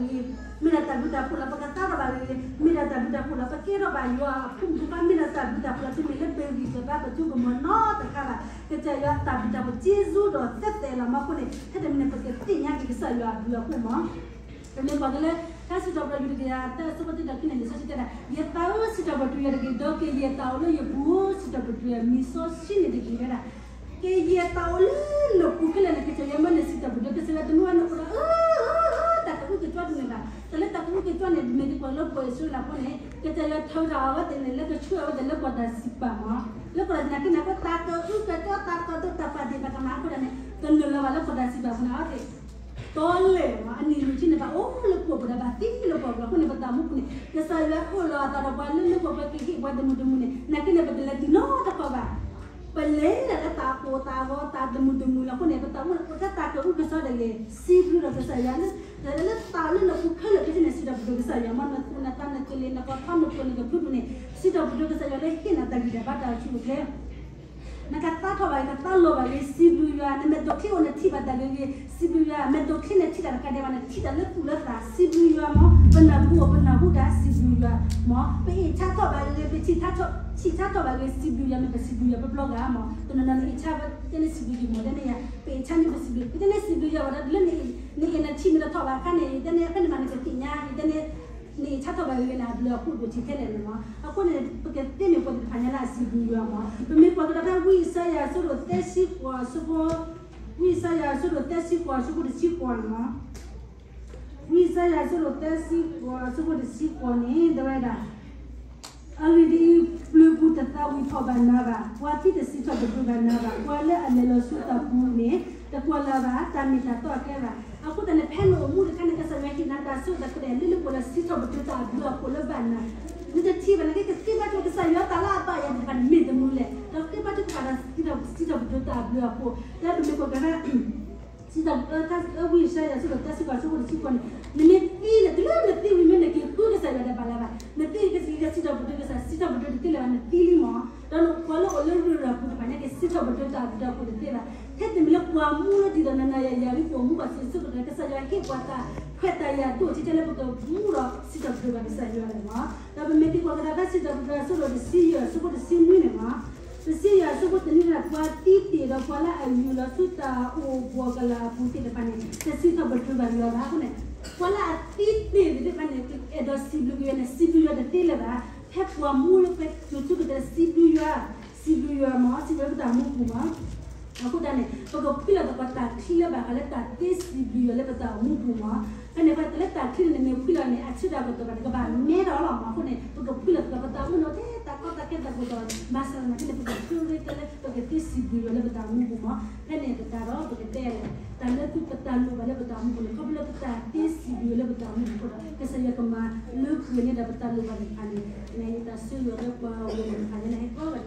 မ့ၢ်ဒၣ်တၢ်ဘျုးတၢ်ဖှိၣ်လီၤ, ပကသါထီၣ်ဘၣ်ဂ့ၤဂ့ၤ မ့ၢ်ဒၣ်တၢ်ဘျုးတၢ်ဖှိၣ်လီၤ, ပကဲထီၣ်ဘၣ်ယွၤအဖိမုၣ်ဖိခွါ မ့ၢ်ဒၣ်တၢ်ဘျုးတၢ်ဖှိၣ်လီၤ, တမ့ၢ်လၢပဂံၢ်ပဘါပဆိကမိၣ်နီတခါဘၣ်, ကစၢ်ယွၤတၢ်ဘျုးတၢ်ဖှိၣ် ကျေးဇူးတော် သ့သ့လီၤမး, အဃိန့ၣ် ထဲတမံၤန့ၣ် ပကသ့ၣ်ညါက့ၤကစၢ်ယွၤအဘျုးအဖှိၣ်မး ပမ့ၢ်ကွၢ်က့ၤလၢ တၢ်စံးထီၣ်ပတြၢၤ ယူၢ်တကယၤသၢ အဆၢဖိတၢ ခံန့ၣ် လံာ်စီဆှံတဲဒၣ်, ယသးဧၢ စံးထီၣ်ပတြၢၤယၤတက့ၢ်, ဒီးကယဲၢ်တၢ်အိၣ်လၢယပူၤဧၢ စံးထီၣ်ပတြၢၤယၤ မံၤစီဆှံန့ၣ်တက့ၢ်ဝဲဒၣ်, ကယဲၢ်တၢ်အိၣ်လၢနပူၤခဲလၢာ်န့ၣ် ကစၢ်ယွၤမၢနစံးထီၣ်ပတြၢၤ, ကစၢ်ယွၤတမၢဝဲနအိၣ်ဒီး အၢ အၢ အၢ တၢ်ကအုကစွါတမ့ၢ်ဘၣ်, တၢ်လၢတၢ်ကအုကစွါန့ၣ် မ့ၢ်တကွၢ်လၢပှၤအံၣ်စရ့လးဖိန့ၣ် ကစၢ်ယွၤထုးထီၣ်အဝဲသ့ၣ်န့ၣ် လၢကဆှၢအဝဲသ့ၣ်လၢကီၢ်တၢ်စံးပာ်မး, လၢကီၢ်တၢ်စံးပာ်န့ၣ် တၢ်ကအုကစွါ တၢ်ကတိၤ တၢ်ပာ်ဒ့ၣ်တၢ်ကမၣ်အဃိသတးန့ၣ် တနုာ်လီၤဘၣ်လၢကီၢ်တၢ်စံးပာ်အပူၤန့ၣ် အဝဲသ့ၣ် တီလဲၣ်မး အနံၣ်လွံၢ်ဆံန့ၣ် ဘၣ်အိၣ်လၢပှိာ်ပူၤဒီး ဘၣ်သံလၢပှိာ်ပူၤလီၤ. အဃိန့ၣ် ပသးမူပူၤန့ၣ် ကစၢ်ယွၤအိၣ်လီၤအသးဒီးပှၤလၢလၢပှိာ်ပှၤကဟ့ၣ်ပှၤတမုာ်တမုာ်န့ၣ် နာ်က့န့ၣ် ပတလဲၤတုၤနီတခီဘၣ်. ပလဲၤဒၣ်လၢတၢ်အိၣ်သးအဂီၢ် တၢ်တမုာ်တမုာ်လီၤ. အဃိန့ၣ် ပသးမူန့ၣ် အိၣ်ထဲတၢ်ကအုကစွါတဂ့ၤ စံးဘျုးဒီးကစၢ်ယွၤလၢ လၢတၢ်လၢနပူၤခဲလၢာ်ခဲဆ့န့ၣ် စံးထီၣ်ပတြၢၤကစၢ်ယွၤမး နသူၣ်နသးနကလ့ၢ်နကီၢ်ထီနပှဲၤနကဖုပူၤန့ၣ် စံးထီၣ်ပတြၢၤကစၢ်ယွၤလၢဟ့ၣ်နၤတၢ်ဂံၢ်တၢ်ဘါတၢ်အိၣ်ဆူၣ်အိၣ်ချ့ နကသါထီၣ်ဘၣ်ဂ့ၤ ကသါလီၤဘၣ်ဂ့ၤ စံးဘျုးယွၤ, နမဲာ်ဒိးချံအိၣ်နထံၣ်ဘၣ်တၢ်ဂ့ၤဂ့ၤ စံးဘျုးယွၤ, မဲာ်ဒိးချံနထံၣ်တၢ်တခါဒံးဘၣ် နထံၣ်တၢ်လၢသူၣ်လၢသး စံးဘျုးယွၤမး, ပနၢ်ဟူအိၣ်ပနၢ်ဟူတၢ် စံးဘျုးယွၤမး, ပအ့ၣ်ဆါထီၣ်ဘၣ်ဂ့ၤဂ့ၤ ပဆံၣ်ဆါထီၣ်ဘၣ်ဂ့ၤ စံးဘျုးယွၤ မ့ၢ်ပစံးဘျုးယွၤပဘျီဂၤမး, တနီၤနီၤနအ့ၣ်ဆါ တဲန့ၣ်စံးဘျုးယွၤမး တဲန့ၣ်ယၤ ပအ့ၣ်ဆါန့ၣ်ပစံးဘျုး ပတဲန့ၣ်စံးဘျုးယွၤဝဲဒၣ် တုၤလၢနအ့ၣ်နထံၣ်မ့ၢ်တထီၣ်ဘၣ်အခါန့ၣ် တဲန့ၣ်ဖဲန့ၣ်မးနကသ့ၣ်ညါ တဲန့ၣ် နအ့ၣ်ဆါထီၣ်ဘၣ်ဂ့ၤဂ့ၤန့ၣ် အဘျုးအဖှိၣ်ပူၤထံထဲလဲၣ်န့ၣ်မး. အဃိန့ၣ် ပကသ့မ့ၢ်ပှၤသ့ၣ်တဖၣ်ညါလၢအစံးဘျုးယွၤမး. ပမ့ၢ်ကွၢ်ကဒီးဖဲဝံယၡါယၤအဆၢဒိၣ်သၢဆံဃိးအဆၢဖိ, ဝံယၡါယၤအဆၢဒိၣ်သၢဆံဃိးအဆၢဖိတဆံဃိးန့ၣ်မး. ဝံယၡါယၤအဆၢဒိၣ်သၢဆံဃိးအဆၢဖိတဆံဃိးန့ၣ် တဲဝဲဒၣ် အဂ့ၢ်ဒ်အံၤ, ပျုၤပူၤတသးဝံၤထီၣ်ဘၣ်နၤဘၣ်, ပှၤသံတစံးထီၣ်ပတြၢၤဘၣ်နၤဘၣ်, ပှၤလၢအလဲၤလီၤဆူတၢ်ပူၤန့ၣ် တကွၢ်လၢၤဘၣ်, တၢ်မ့ၢ်တၢ်တီအကျဲဘၣ်. အဃိသတးန့ၣ် ဖဲနအိၣ်မူတခါန့ၣ် ကစၢ်ယွၤဟ့ၣ်နၤတၢ်စိတၢ်ကမီၤ လၢလၢပှဲၤပှဲၤလၢစံးထီၣ်ပတြၢၤတၢ်အဘျုးအဖှိၣ်လၢဘၣ်နၤ, နတထံၣ်ဘၣ်နာ်က့ ကသ့ဘၣ်က့ၤကစၢ်ယွၤတၢ်လၢအဘၣ်ယၤသ့ၣ်တဖၣ်န့ၣ် မ့ၢ်တမူလဲၣ်, ဒီးသ့ဘၣ်က့ၤတဖၣ်ဒီး စံးထီၣ်ပတြၢၤတၢ်အဘျုးအဖှိၣ် လၢပမ့ၢ်ကွၢ်က့ၤ စံးထီၣ်ပတြၢၤ ဝံယၡါယၤအဆၢဒိၣ်သၢဆံဃိးအဆၢဖိတဆံဃိးန့ၣ်, နမ့ၢ်သံန့ၣ် တုၤလၢနသံဝံၤမ့ၢ်နက့ၤဃုကစၢ်ယွၤဒီးဘၣ်လၢၤဘၣ်, နသံကစံးထီၣ်ပတြၢၤကစၢ် စံးထီၣ်ပတြၢၤတသ့လၢၤဘၣ် နသံလံမး, ဒီးနကွၢ်လၢအိၣ်လၢရူၢ်ရၢ်ပူၤတဖၣ်ညါက့ၤ စံးထီၣ်ပတြၢၤတၢ်အဘျုးအဖှိၣ်တသ့ဘၣ်. ထဲတမံၤလၢပှၤမူလၢဒ်သိးနၤနၤယၤယၤ လၢပအိၣ်မူဘၣ်စံးဆၢကတီၢ် ကစၢ်ယွၤဟ့ၣ်ပှၤတၢ်ခွဲးတၢ်ယာ်ဒိၣ်ထဲထဲလၢပကမူဒီးစံးထီၣ်ပတြၢၤဘၣ်ကစၢ်ယွၤန့ၣ်မး. ဒီးပမ့ၢ်က့ၤကွၢ်ကဒါက့ၤ စံးထီၣ်ပတြၢၤအဆၢဒိၣ်တဆံယဲၢ်အဆၢဖိတဆံနွံန့ၣ်မး, တဆံယဲၢ်အဆၢဖိတဆံနွံန့ၣ် ပှၤသံတ့ၢ်ဒီးပှၤလၢအယူၤလီၤဆူတၢ်အိၣ်ဘှီၣ်ကလာ်အပူၤသ့ၣ်တဖၣ်န့ၣ် တစံးထီၣ်ပတြၢၤဘၣ်ယွၤဘၣ်. အဃိန့ၣ် ပှၤလၢအသံတ့ၢ်သ့ၣ်တဖၣ်န့ၣ် အဲၣ်ဒိးစံးဘျုးက့ၤယွၤန့ၣ် စံးဘျုးယွၤတသ့လၢၤဘၣ်. ဖဲပှၤမူလၢပှဲၤစိၤဆၢကတီၢ် စံးဘျုးယွၤ, စံးဘျုးယွၤမး, စံးဘျုးယွၤလၢပတၢ်မူပူၤမး. အဃိသတးန့ၣ် ပကဖှံလီၤသကိးတၢ်ချံလၢဘၣ်ဃးလၢတၢ်သ့စံးဘျုးယွၤလၢပတၢ်အိၣ်မူပူၤမး. ဖဲန့ၣ် ပှၤတၢ်လၢတၢ်ချံန့ၣ် နမ့ၢ်ဖှံလီၤန့ၣ် အဆၢတၢ်ကတီၢ်ဘၣ် နကဘၣ်မဲထီၣ်လီၤမး. အဃိန့ၣ် ပကဖှံလီၤသကိးပတၢ်အိၣ်မူန့ၣ် ထဲတၢ်ကီတၢ်ခဲတၢ်ကတီၢ် ဘၣ်ဆၣ်သနာ်က့န့ၣ် ပကဖှံလီၤက့ၤလၢ ပကသ့စံးဘျုးယွၤလၢပတၢ်အိၣ်မူပူၤမး. ဖဲန့ၣ်ပတၢ်ဒီး ပကတဲလဲၣ် တၢ်လၢပတၢ်လိၣ်ဘၣ်လၢပတၢ်အိၣ်မူပူၤန့ၣ် ခီဖျိလၢပတၢ်သ့စံးဘျုးယွၤလၢပတၢ်အိၣ်မူပူၤအဃိဒီး ကစၢ်ယွၤကမၤလၢပှဲၤန့ၢ်ဒၣ်ပတၢ်လိၣ်ဘၣ်သ့ၣ်တဖၣ်န့ၣ် မ့ၢ်တၢ်ဆိၣ်ဂ့ၤလၢပှၤဂီၢ်မုၢ်သ့ၣ်တဖၣ်ညါန့ၣ် ဟဲကီဘၣ်